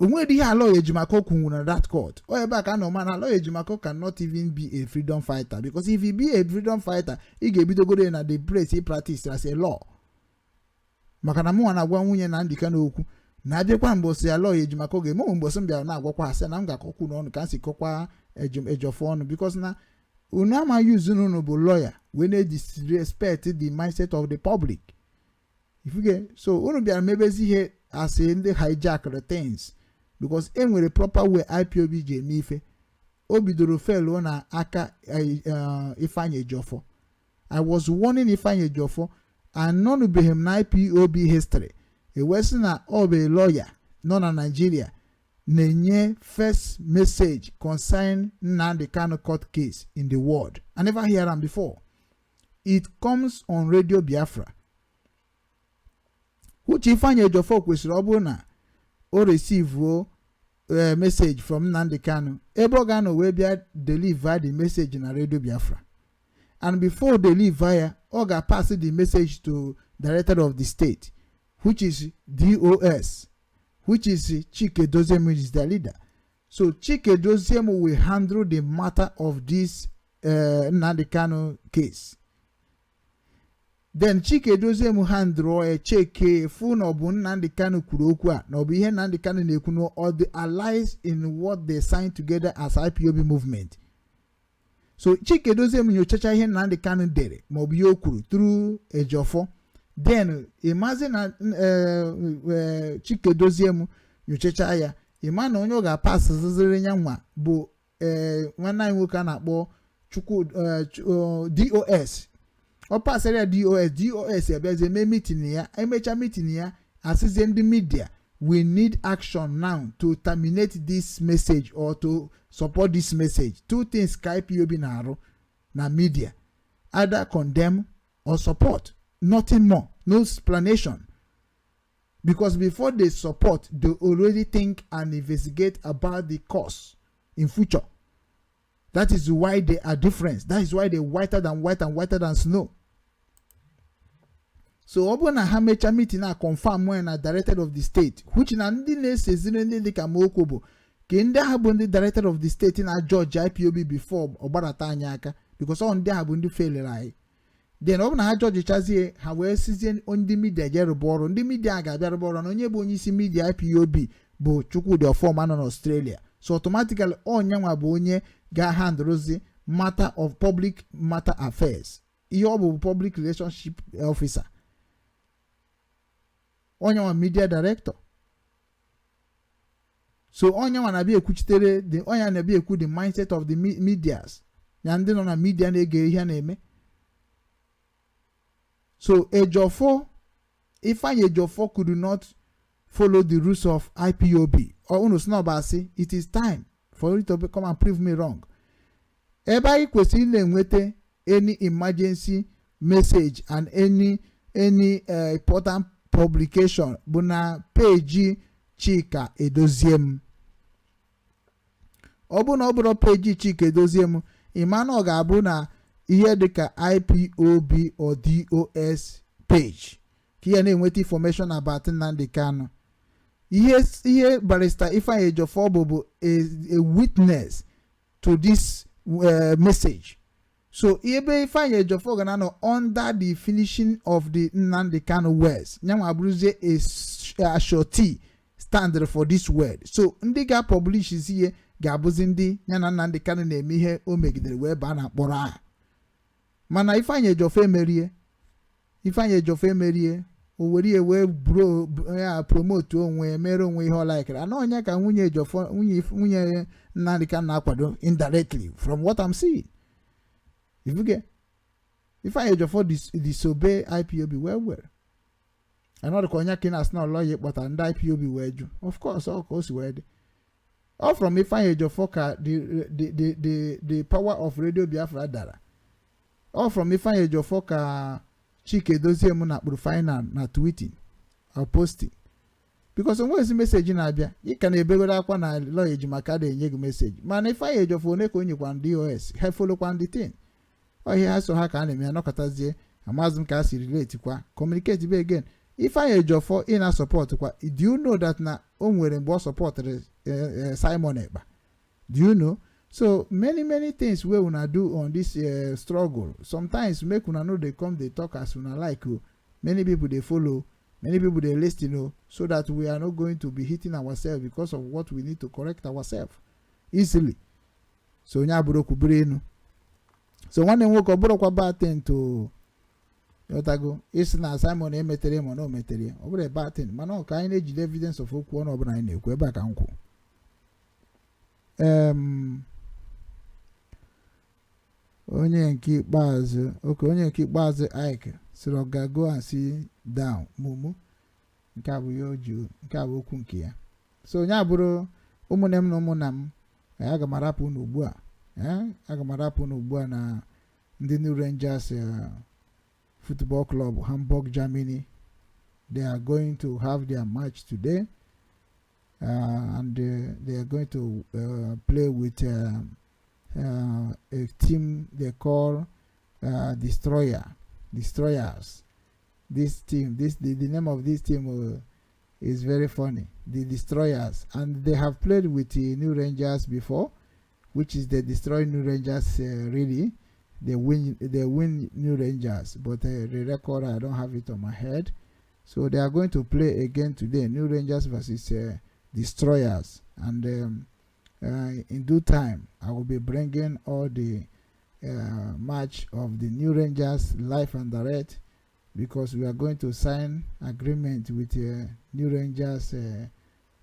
Onwere ihe Aloy Ejimakor kwunwuru na that court. Ọ ebe a ka nọ mana Aloy Ejimakor cannot even be a freedom fighter, because if he be a freedom fighter, ị ga-ebidogoro na the place he practice as a law. Maka na mụnwa na-agwa nwunye Nnamdi Kanu okwu na-abịakwa mbọsị Aloy Ejimakor ga-eme onwe mbọsị m bịara na-agwakwa asị na m ga-akọkwu n'ọnụ ka m si kọkwa Ejiofor ọnụ, because na unu amaghị unu bụ lawyer wee na-disrespect the mindset of the public. Ifuge so unu bịara mebezi ihe asị ndị hijack the things, because e nwere proper way IPOB ji eme ife. O bidoro feluo na aka Ifeanyi Ejiofor. I was warning Ifeanyi Ejiofor, anọnụbeghị m na IPOB history ewee sị na ọ bụ lawyer nọ na Nigeria na-enye first message concerning Nnamdi Kanu court case in the world. I never hear am before. It comes on Radio Biafra. Uche Ifeanyi Ejiofor kwesịrị ọ bụrụ na o receive message from Nnamdi Kanu, ebe ọ ga-anọ wee bịa deliver the message na Radio Biafra, and before deliver ya, ọ ga-pass the message to director of the state, which is DOS, which is Chike Doziem is their leader. So Chike Doziem will handle the matter of this Nnamdi Kanu case. Then Chike Doziem handle ya, cheke fụ na ọ bụ Nnamdi Kanu kwuru okwu a, na ọ bụ ihe Nnamdi Kanu na-ekwu, na ọ the allies in what they signed together as IPOB movement. So Chike Doziem nyochacha ihe Nnamdi Kanu dere maọbụ ihe o kwuru through Ejiofor. Then ịmazi na Chike Doziem nyochacha ya, ịma na onye ọ ga-apasịziri ya nwa bụ nwanne anyị nwoke a na-akpọ Chukwu DOS. Ọ pasịrị ya DOS, DOS abịazie mee meeting ya. Emechaa meeting ya, asịzie ndị media, "We need action now to terminate this message or to support this message." Two things ka IPOB na-arụ na media: either condemn or support, nothing more, no explanation, because before they support, they already think and investigate about the cause in future. That is why they are different. That is why they whiter than white and whiter than snow. So ọ bụrụ na ha mechaa meeting a, confirm nwee na director of the state, which na ndị na-eseziri ndị dịka Moko bụ ka ndị ahụ bụ ndị director of the state na judge IPOB before ọ gbadata anyị aka, because ọ ndị ahụ bụ ndị felere anyị. Then ọ bụ na ha judge chazie, ha wee sizie ndị media jee rụba ọrụ. Ndị media ga-abịa rụba ọrụ na onye bụ onye isi media IPOB bụ Chukwudi Ọfọma nọ n'Australia. So automatically onyenwa bụ onye ga-handụrụzi matter of public matter affairs. Ihe ọ bụ public relationship officer, onye nwa media director. So onye nwa na-abịa ekwuchitere the onye na-abịa ekwu the mindset of the medias ya, ndị nọ na media na-ege ihe na-eme. So Ejiofor, Ifeanyi Ejiofor could not follow the rules of IPOB or unu sị na ọ bụ asị. It is time for you to come and prove me wrong. Ebe anyị kwesịrị na-enweta any emergency message and any important publication bụ na peji Chika Edoziem. Ọ bụ na ọ bụrụ peji Chika Edoziem, ịma na ọ ga-abụ na ihe dịka IPOB or DOS page. Ka ya na-enweta information about Nnamdi Kanu. Ihe Barrister Ifeanyi Ejiofor bụ a witness to this message. So ebe Ifeanyi Ejiofor ga na-anọ under the finishing of the Nnamdi Kanu words, nyanwa abụrụzie a surety stand for this word. So ndị ga-publish ihe ga-abụzi ndị ya na Nnamdi Kanu na-eme ihe o megidere wee baa na mkpọrọ ahụ. Mana Ifeanyi Ejiofor emerie, Ifeanyi Ejiofor emerie, o were ya wee bro ya promote onwe, mere onwe ihe ọ laikere ana. Onye ka nwunye Ejiofor, nwunye Nnamdi Kanu na-akwado indirectly, from what I'm seeing. If you get Ifeanyi Ejiofor disobey IPOB well well, anọdụ ka onye ka ị na-asị na ọlọya kpọtara ndị IPOB wee jụ. Of course, ọ ka o si wee dị, all from Ifeanyi Ejiofor ka the power of Radio Biafra dara. All from Ifeanyi Ejiofor ka Chike Dozie m na kpụrụ final na tweeting or posting, because onwezi message na-abịa. Ị ka na-ebegoro akwa na lọya Ejimaka na-enye gị message, mana Ifeanyi Ejiofor one ka o nyekwa ndị DOS ha followkwa ndị tin ọhịa ha so ha ka a na-eme ya nọkọtazie. Amazị m ka a si relate kwa communicate be again. Ifeanyi Ejiofor ị na-support kwa, do you know that na o nwere mgbe ọ supportịrị Simon Ekpa? Do you know? So many many things wey una do on this struggle, sometimes make una no dey come dey talk as una like o. Many people dey follow, many people dey listen o, so that we are not going to be hitting ourselves because of what we need to correct ourselves easily. So onye abụrụ okwu bụrụ enu. So nwanne m nwoke, ọ bụrụkwa bad thing to ghọtago isi na Simon emetere ma na o metere ya, ọ bụrụ bad thing, mana ọ ka anyị na-ejide evidence of okwu ọnụ ọbụla anyị na-ekwu ebe a ka m kwụ. Onye nke ikpeazụ, oke onye nke ikpeazụ, Ike sịrị ọ ga go and sit down mumu. Nke a bụ ya o ji, nke a bụ okwu nke ya. So onye abụrụ ụmụnne m na ụmụnna m, aga m arapụ unu ugbu a. Aga m arapụ unu ugbu a na ndị New Rangers Football Club, Hamburg, Germany. They are going to have their match today, and they are going to play with a team they call Destroyers. This team, the name of this team is very funny, the Destroyers, and they have played with the New Rangers before, which is the Destroy New Rangers. Really, they win New Rangers, but the record, I don't have it on my head. So they are going to play again today, New Rangers versus Destroyers, and in due time I will be bringing all the match of the New Rangers live and direct, because we are going to sign agreement with New Rangers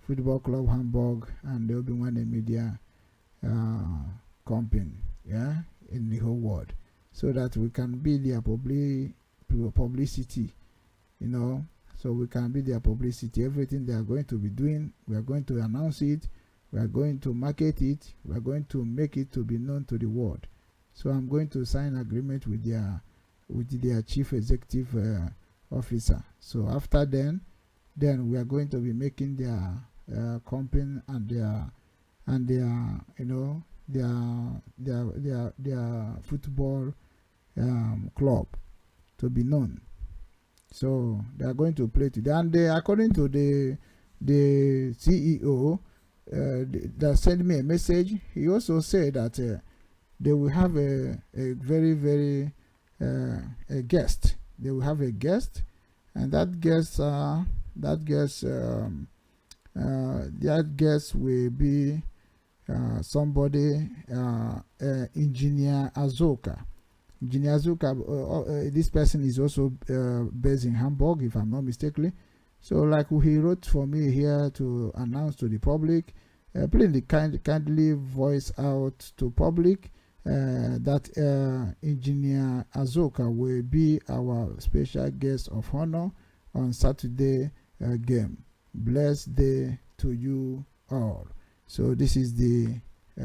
Football Club Hamburg and the Obi-Wan Media Company, yeah, in the whole world, so that we can be their publicity, so we can be their publicity. Everything they are going to be doing, we are going to announce it, we are going to market it, we are going to make it to be known to the world. So I'm going to sign agreement with their chief executive officer. So after then we are going to be making their company and their you know their football club to be known. So they are going to play today, and they, according to the CEO that sent me a message, he also said that they will have a very very a guest. They will have a guest, and that guest will be somebody, Engineer Azoka. Engineer Azoka, this person is also based in Hamburg, if I'm not mistaken. So, like he wrote for me here to announce to the public, please kindly voice out to public that Engineer Azoka will be our special guest of honor on Saturday game. Blessed day to you all. So this is the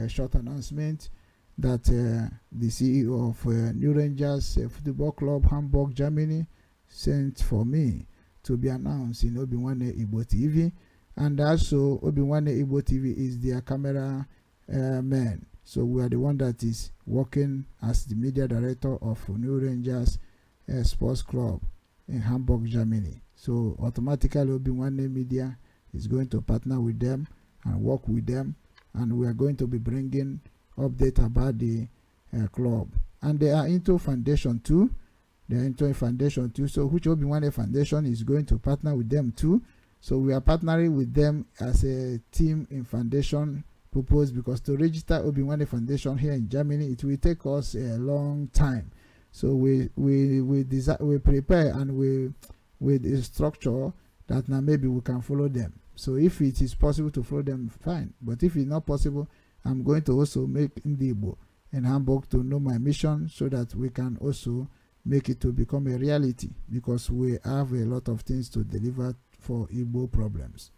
short announcement that the CEO of New Rangers Football Club Hamburg, Germany sent for me to be announced in Obi-Wan Igbo TV. And also Obi-Wan Igbo TV is their camera man. So we are the one that is working as the media director of New Rangers Sports Club. in Hamburg, Germany. So automatically, Obinwanne Media is going to partner with them and work with them, and we are going to be bringing update about the club. And they are into foundation too. They are into a foundation too. So which Obinwanne Foundation is going to partner with them too. So we are partnering with them as a team in foundation purpose, because to register Obinwanne Foundation here in Germany, it will take us a long time. So we prepare and we with a structure that now maybe we can follow them. So if it is possible to follow them, fine. But if it's not possible, I'm going to also make Ndigbo in Hamburg to know my mission so that we can also make it to become a reality, because we have a lot of things to deliver for Igbo problems.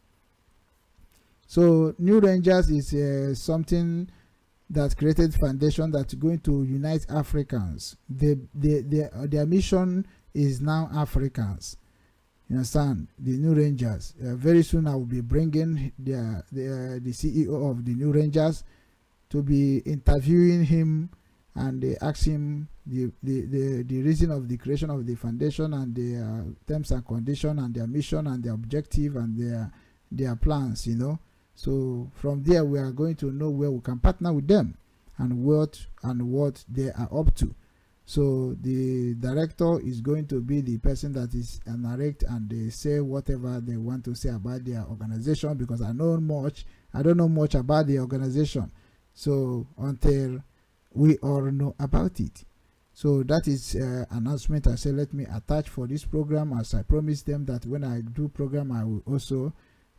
So New Rangers is something that created foundation that's going to unite Africans. Their mission is now Africans. You understand? The New Rangers. Very soon I will be bringing the CEO of the New Rangers to be interviewing him and they ask him the reason of the creation of the foundation and the terms and condition and their mission and their objective and their plans. So from there we are going to know where we can partner with them and what they are up to. So the director is going to be the person that is narrate and they say whatever they want to say about their organization, because I don't know much about the organization. So until we all know about it. So that is announcement I say let me attach for this program, as I promised them that when I do program, I will also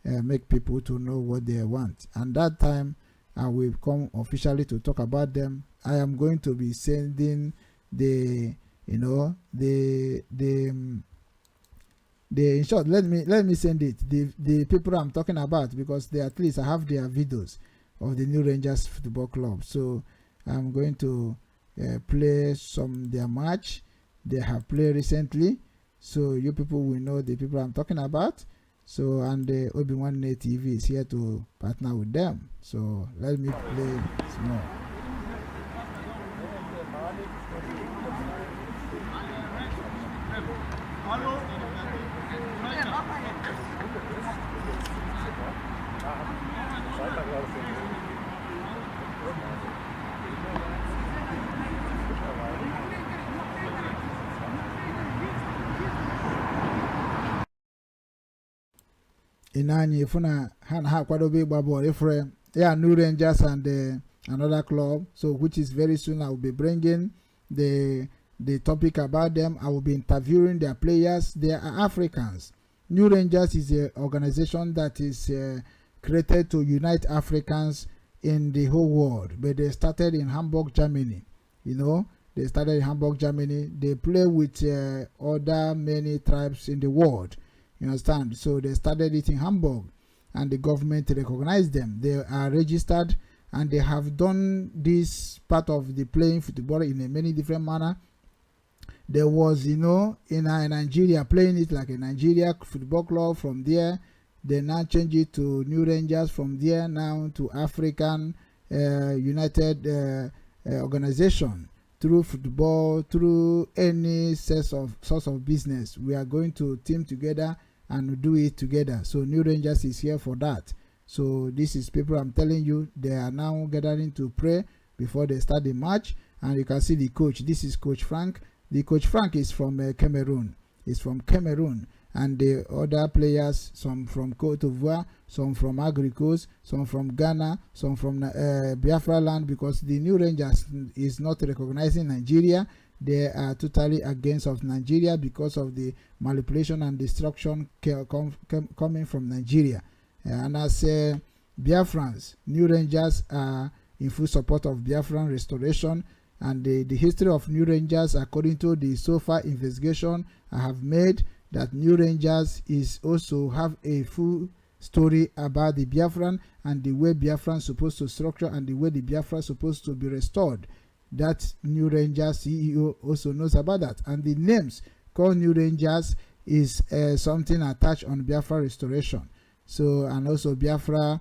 make people to know what they want. And that time I will come officially to talk about them. I am going to be sending the you know the in short, let me send it, the people I'm talking about, because they, at least I have their videos of the New Rangers Football Club. So I'm going to play some their match they have played recently, so you people will know the people I'm talking about. So, and the Obi-Wan TV is here to partner with them. So let me play small. Ị na-anya ịfụ na ha na ha akwadobe ịgba bọọlụ ifere ya, New Rangers and another club. So which is very soon I will be bringing the topic about them. I will be interviewing their players. They are Africans. New Rangers is a organization that is created to unite Africans in the whole world, but they started in Hamburg, Germany. They started in Hamburg, Germany. They play with other many tribes in the world, you understand? So they started it in Hamburg and the government recognized them. They are registered and they have done this part of the playing football in a many different manner. There was in Nigeria, playing it like a Nigeria football club. From there they now change it to New Rangers. From there now to African United Organization. Through football, through any source of business, we are going to team together and do it together. So New Rangers is here for that. So this is people I'm telling you. They are now gathering to pray before they start the match, and you can see the coach. This is Coach Frank. The Coach Frank is from Cameroon. He's from Cameroon. And the other players, some from Cote d'Ivoire, some from Ivory Coast, some from Ghana, some from Biafra land, because the New Rangers is not recognizing Nigeria. They are totally against of Nigeria because of the manipulation and destruction coming from Nigeria. And as Biafrans, New Rangers are in full support of Biafran restoration. And the history of New Rangers, according to the so far investigation I have made, that New Rangers is also have a full story about the Biafran and the way Biafran supposed to structure and the way the Biafran supposed to be restored. That New Rangers CEO also knows about that. And the names called New Rangers is something attached on Biafra restoration. So, and also Biafra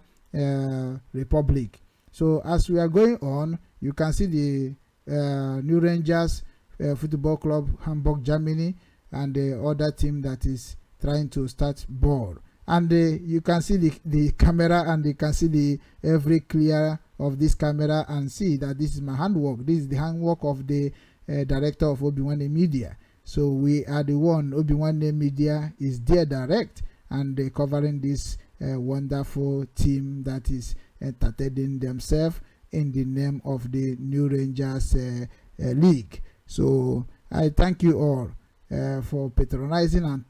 Republic. So as we are going on, you can see the New Rangers Football Club, Hamburg, Germany. And the other team that is trying to start ball. And you can see the camera and you can see the every clear of this camera and see that this is my handwork. This is the handwork of the director of Obi-Wan Media. So we are the one, Obi-Wan Media is there direct and covering this wonderful team that is entertaining themselves in the name of the New Rangers League. So I thank you all for patronizing and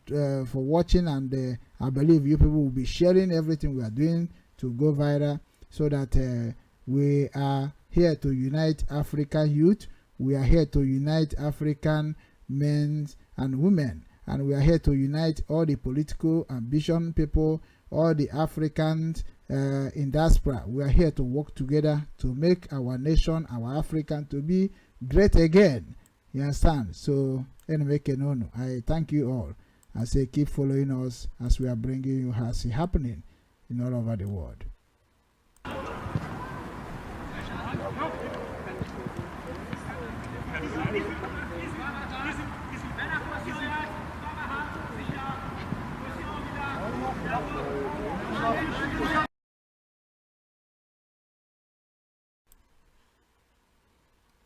for watching, and I believe you people will be sharing everything we are doing to go viral so that we are here to unite African youth. We are here to unite African men and women, and we are here to unite all the political ambition people, all the Africans in diaspora. We are here to work together to make our nation, our African, to be great again. You understand? So, anyway, Kenono, I thank you all. I say keep following us as we are bringing you how it's happening in all over the world.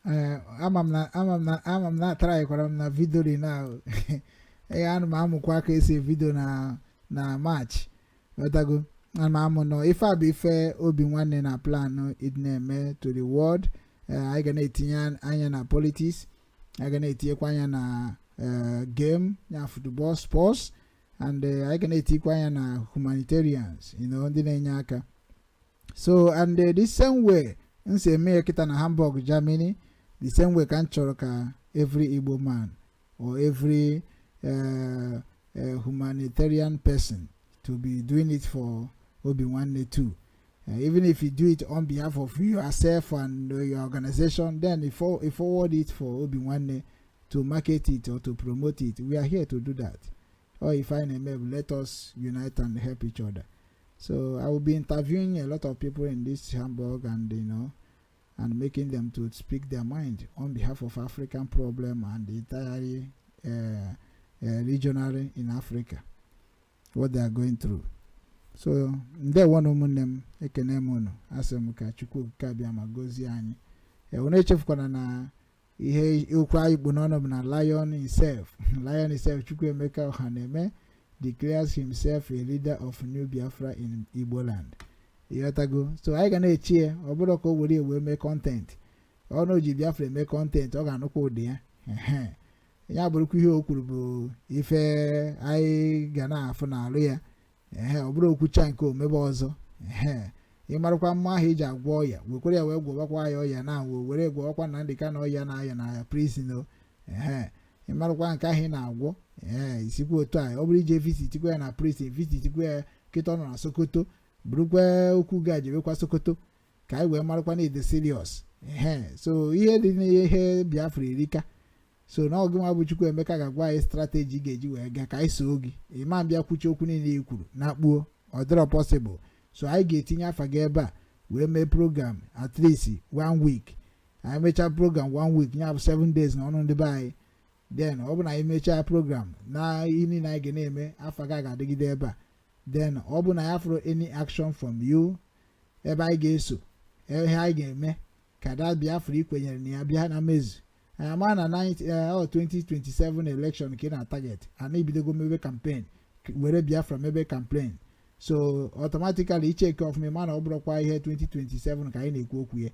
Ee, ama m na trykwara m na video dị na. Ee, ana m amụkwa ka esi video na match ghọtago. Ana m amụ nọ. Ife a bụ ife Obi Nwanne na plan ịdị na-eme to the world. Anyị ga na-etinye anya na politics, anyị ga na-etinyekwa anya na game ya, football, sports, and anyị ga na-etinyekwa anya na humanitarians, ndị na-enye aka. So and the same way m si eme ya kịta na Hamburg, Germany, the same way ka m chọrọ ka every Igbo man or every humanitarian person to be doing it for Obi Nwanne too. Even if you do it on behalf of yourself and your organization, then you forward it for Obi Nwanne to market it or to promote it. We are here to do that. Or if I name, let us unite and help each other. So I will be interviewing a lot of people in this Hamburg and and making them to speak their mind on behalf of African problem and the entire regionally in Africa, what they are going through. So ndewo na ụmụnne m, ekene m unu. Asị m ka Chukwu Okike abịa ma gozie anyị. Unu echefukwana na ihe okwu anyị kpụ n'ọnụ bụ na Lion himself, Lion himself, Chukwuemeka Ọhaneme, declares himself a leader of New Biafra in Igbo land. Ịghọtago? So anyị ga na-echi ya. Ọ bụrụ ka o were ewe mee content, ọ na o ji Biafra eme content, ọ ga-anụkwa ụdị ya. Ehe, ya bụrụkwa ihe o kwuru bụ ife anyị ga na-afụ n'alụ ya. Ehe, ọ bụrụ okwucha nke omebe ọzọ. Ehe, ịmarakwa mma ahụ iji agwọ ọya, wekwere ya wee gwọbakwa ya ọya na wo were gwọbakwa na ndị ka na ọya na-aya na prison o. Ehe, ịmarakwa nke ahụ ị na-agwọ. Ee, isikwa otu a, ọ bụrụ ije visitikwa ya na prison, visitikwa ya kịta ọ nọ na Sokoto, burukwa okwu ga jebekwa Sokoto ka anyị wee marakwa na ịdị serious. Ehe, so ihe dị n'ihe Biafra erika. So na ọgụ nwa bụ Chukwuemeka ga-agwa anyị strategy ga-eji wee gaa ka anyị soo gị. Ịma mbịa kwuchi okwu niile i kwuru na kpuo, ọ dịrọ possible. So anyị ga-etinye afa gị ebe a wee mee program at least one week. Anyị mechaa program one week, ya bụ 7 days na ọnụ ndị be anyị. Then ọ bụ na anyị mechaa program na ihe niile anyị ga na-eme, afa gị ga-adịgide ebe a. Then ọ bụ na ya fụrụ any action from you, ebe anyị ga-eso ihe anyị ga-eme ka that Biafra ị kwenyere na ya bịa na mmezu. Anyị ama na 2027 election ka ị na target, ana ibidogo mebe campaign, were Biafra mebe campaign. So automatically icheke ọfụma, ma na ọ bụrụkwa ihe 2027 ka anyị na-ekwu okwu ya,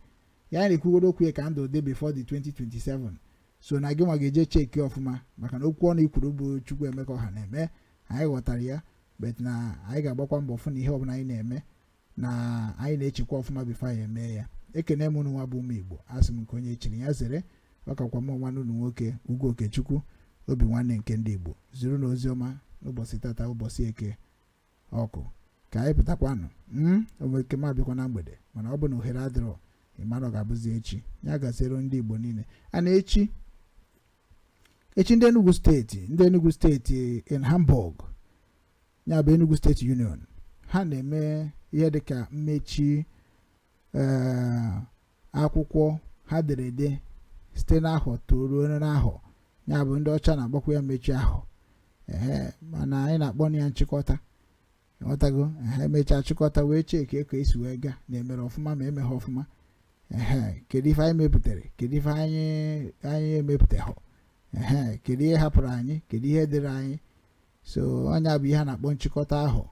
ya anyị na-ekwugodo okwu ya ka ndụ dị before the 2027. So na gị nwa ga-eje cheki ọfụma, maka na okwu ọnụ ikwuru bụ Chukwuemeka Ọha na-eme, anyị ghọtara ya. But na anyị ga-agbakwa mbọ fụ na ihe ọbụla anyị na-eme na anyị na-echekwa ọfụma before anyị eme ya. Ekene m unu nwa bụ ụmụ Igbo. Asị m nke onye chiri ya zere. Ọkakwa m nwanne unu nwoke, Ugwu Okechukwu, Obi Nwanne nke ndị Igbo, zuru na ozi ọma n'ụbọchị tata, ụbọchị Eke ọkụ. Ka anyị pụtakwanụ onwere m abịakwa na mgbede, mana ọ bụ na ohere adịrọ, ịmara ọ ga-abụzi echi. Ya gaziere ndị Igbo niile. A na echi echi, ndị Enugu Steeti, ndị Enugu Steeti in Hamburg, ya bụ Enugu State Union, ha na-eme ihe dịka mmechi akwụkwọ ha dere ede site n'ahọ toruo n'ahọ. Ya bụ ndị ọcha na-agbakwa ya mmechi ahọ. Ee, mana anyị na-akpọ ya nchịkọta, ghọtago? Ehe, emechaa chịkọta wee cheki ka esi wee gaa na emere ọfụma ma emeghe ọfụma. Ehe, kedu ife anyị mepụtara, kedu ife anyị emepụtaghọ? Ehe, kedu ihe hapụrụ anyị, kedu ihe dịrị anyị? So ọnya bụ ihe a na-akpọ nchịkọta ahụ,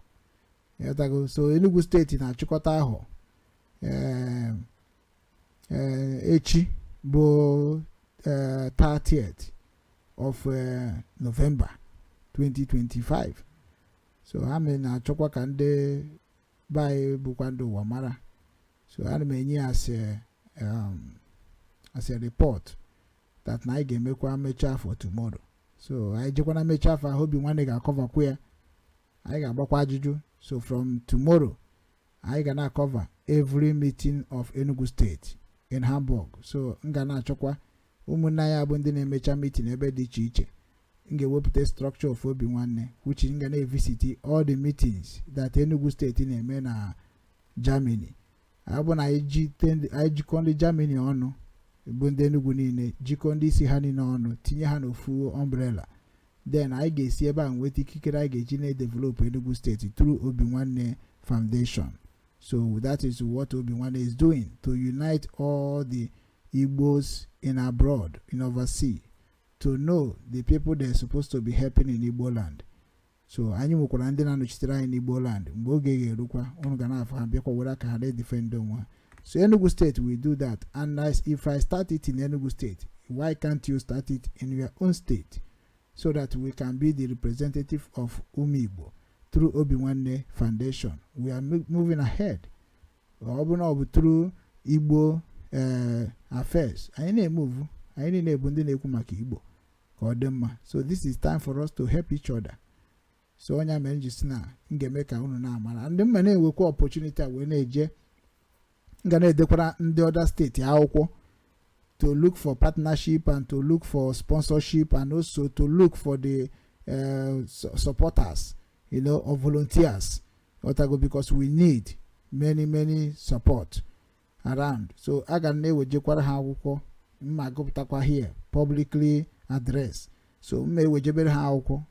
ghọtago? So Enugu Steeti na-achịkọta ahụ ee echi bụ 30th of November 2025. So ha mere na-achọkwa ka ndị be anyị bụkwa ndị ụwa mara. So ana m enye ya as a report that na anyị ga-emekwa mechaa for tomorrow. So anyị jekwana mechaa afọ ahụ, Obi Nwanne ga-acoverkwa ya, anyị ga-agbakwa ajụjụ. So from tomorrow, anyị ga na-acover every meeting of Enugu State in Hamburg. So m ga na-achọkwa ụmụnne anyị abụ ndị na-emecha meeting ebe dị iche iche. M ga-ewepụta structure of Obi Nwanne, which m ga na-evisit all the meetings that Enugu State na-eme na Germany. Ọ bụ na anyị jikọ ndị Germany ọnụ, bụ ndị Enugu niile, jikọ ndị isi ha niile ọnụ, tinye ha n'ofu umbrella, then anyị ga-esi ebe a nweta ikikere anyị ga-eji na-edevelop Enugu State through Obi Nwanne Foundation. So that is what Obi Nwanne is doing, to unite all the Igbos in abroad, in overseas, to know the people they're supposed to be helping in Igbo land. So anyị nwekwara ndị na-anọchitere anyị n'Igbo land. Mgbe oge ga-erukwa, unu ga na-afụ ha bịakwa were aka ha na-edefend onwe ha. So Enugu State will do that, and as if I start it in Enugu State, why can't you start it in your own state, so that we can be the representative of Umu Igbo through Obi Nwanne Foundation? We are moving ahead. Ọ bụ na ọ bụ through Igbo affairs anyị na-emove. Anyị niile bụ ndị na-ekwu maka Igbo ka ọ dị mma. So this is time for us to help each other. So onye mere ji si na m ga-eme ka unu na-amara ndị mma na-enwekwa opportunity a wee na-eje. M ga na-edekwara ndị other steeti akwụkwọ to look for partnership and to look for sponsorship and also to look for the supporters or volunteers, Otago, because we need many, many support around. So a ga na-ewejekwara ha akwụkwọ mma gụpụtakwa here, publicly address. So mma ewejebere ha akwụkwọ,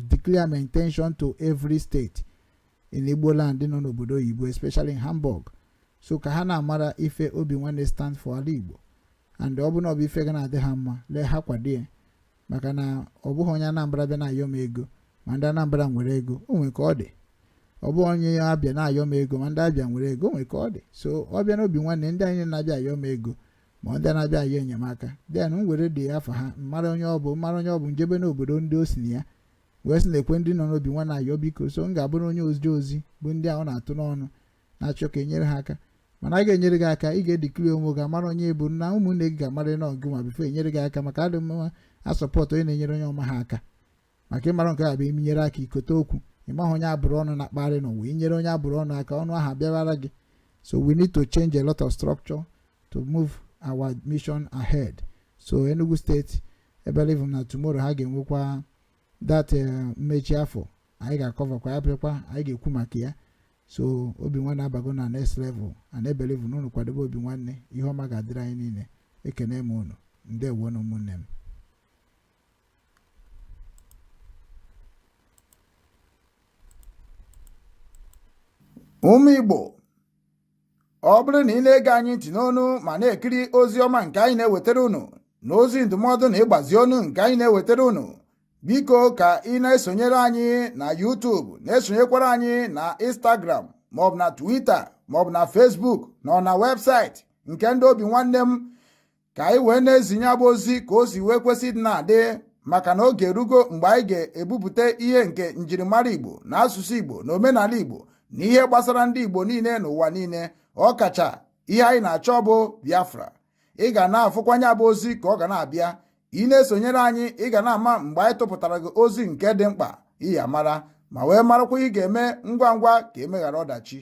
declare my intention to every state in Igbo land nọ n'obodo oyibo, especially in Hamburg, so ka ha na-amara ife Obi Nwanne stand for ala Igbo. And ọ bụ na ọ bụ ife ga na-adị ha mma, lee ha kwado ya, maka na ọ bụghị onye Anambra bịa na-ayọ m ego, ma ndị Anambra nwere ego, o nwere ka ọ dị. Ọ bụghị onye Abịa na-ayọ m ego, ma ndị Abịa nwere ego, o nwere ka ọ dị. So ọ bịa n'Obi Nwanne, ndị anyị na-abịa ayọ m ego, ma ndị na-abịa ayọ enyemaka, then m were dị afa ha, mara onye ọ bụ, mara onye ọ bụ, njebe n'obodo ndị o si na ya wee sị na ekwe ndị nọ n'Obi Nwanne ayọ biko. So m ga-abụrụ onye ozi ozi bụ ndị ahụ na-atụ n'ọnụ na-achọ ka enyere ha aka. Mana a ga-enyere gị aka, ị ga-edeclare onwe gị, amara onye bụ na ụmụnne gị ga-amara nọ gị ma before enyere gị aka, maka adị mma asupport onye na-enyere onye ọma ha aka, maka ịmara nke a bụ iminyere aka ikote okwu. Ịmaghị onye abụrụ ọnụ na-akparị n'ụwa, inyere onye abụrụ ọnụ aka, ọnụ ahụ abịawara gị. So we need to change a lot of structure to move our mission ahead. So Enugu State, I believe na tomorrow ha ga-enwekwa that mmechi afọ. Anyị ga-acoverkwa ya, bịakwa anyị ga-ekwu maka ya. So Obi Nwanne abago na next level, and I believe na unu kwadobe Obi Nwanne, ihe ọma ga-adịrị anyị niile. Ekene m unu. Ndewo na ụmụnne m. Ụmụ Igbo, ọ bụrụ na ị na-ege anyị ntị n'onu ma na-ekiri ozi ọma nke anyị na-ewetara unu na ozi ndụmọdụ na ịgbazi onu nke anyị na-ewetara unu, biko ka ị na-esonyere anyị na YouTube, na-esonyekwara anyị na Instagram, maọbụ na Twitter, maọbụ na Facebook, na ọ na webụsaịtị nke ndị Obi Nwanne m, ka anyị wee na-ezinye abụ ozi ka o si wee kwesị ịdị na-adị, maka na oge erugo mgbe anyị ga-ebupụta ihe nke njirimara Igbo na asụsụ Igbo na omenala Igbo na ihe gbasara ndị Igbo niile n'ụwa niile, ọkacha ihe anyị na-achọ bụ Biafra. Ị ga na-afụkwanye abụ ozi ka ọ ga na-abịa. Ị na-esonyere anyị, ị ga na-ama mgbe anyị tụpụtara gị ozi nke dị mkpa. Iyi amara ma wee marakwa ị ga-eme ngwa ngwa ka emeghara ọdachi.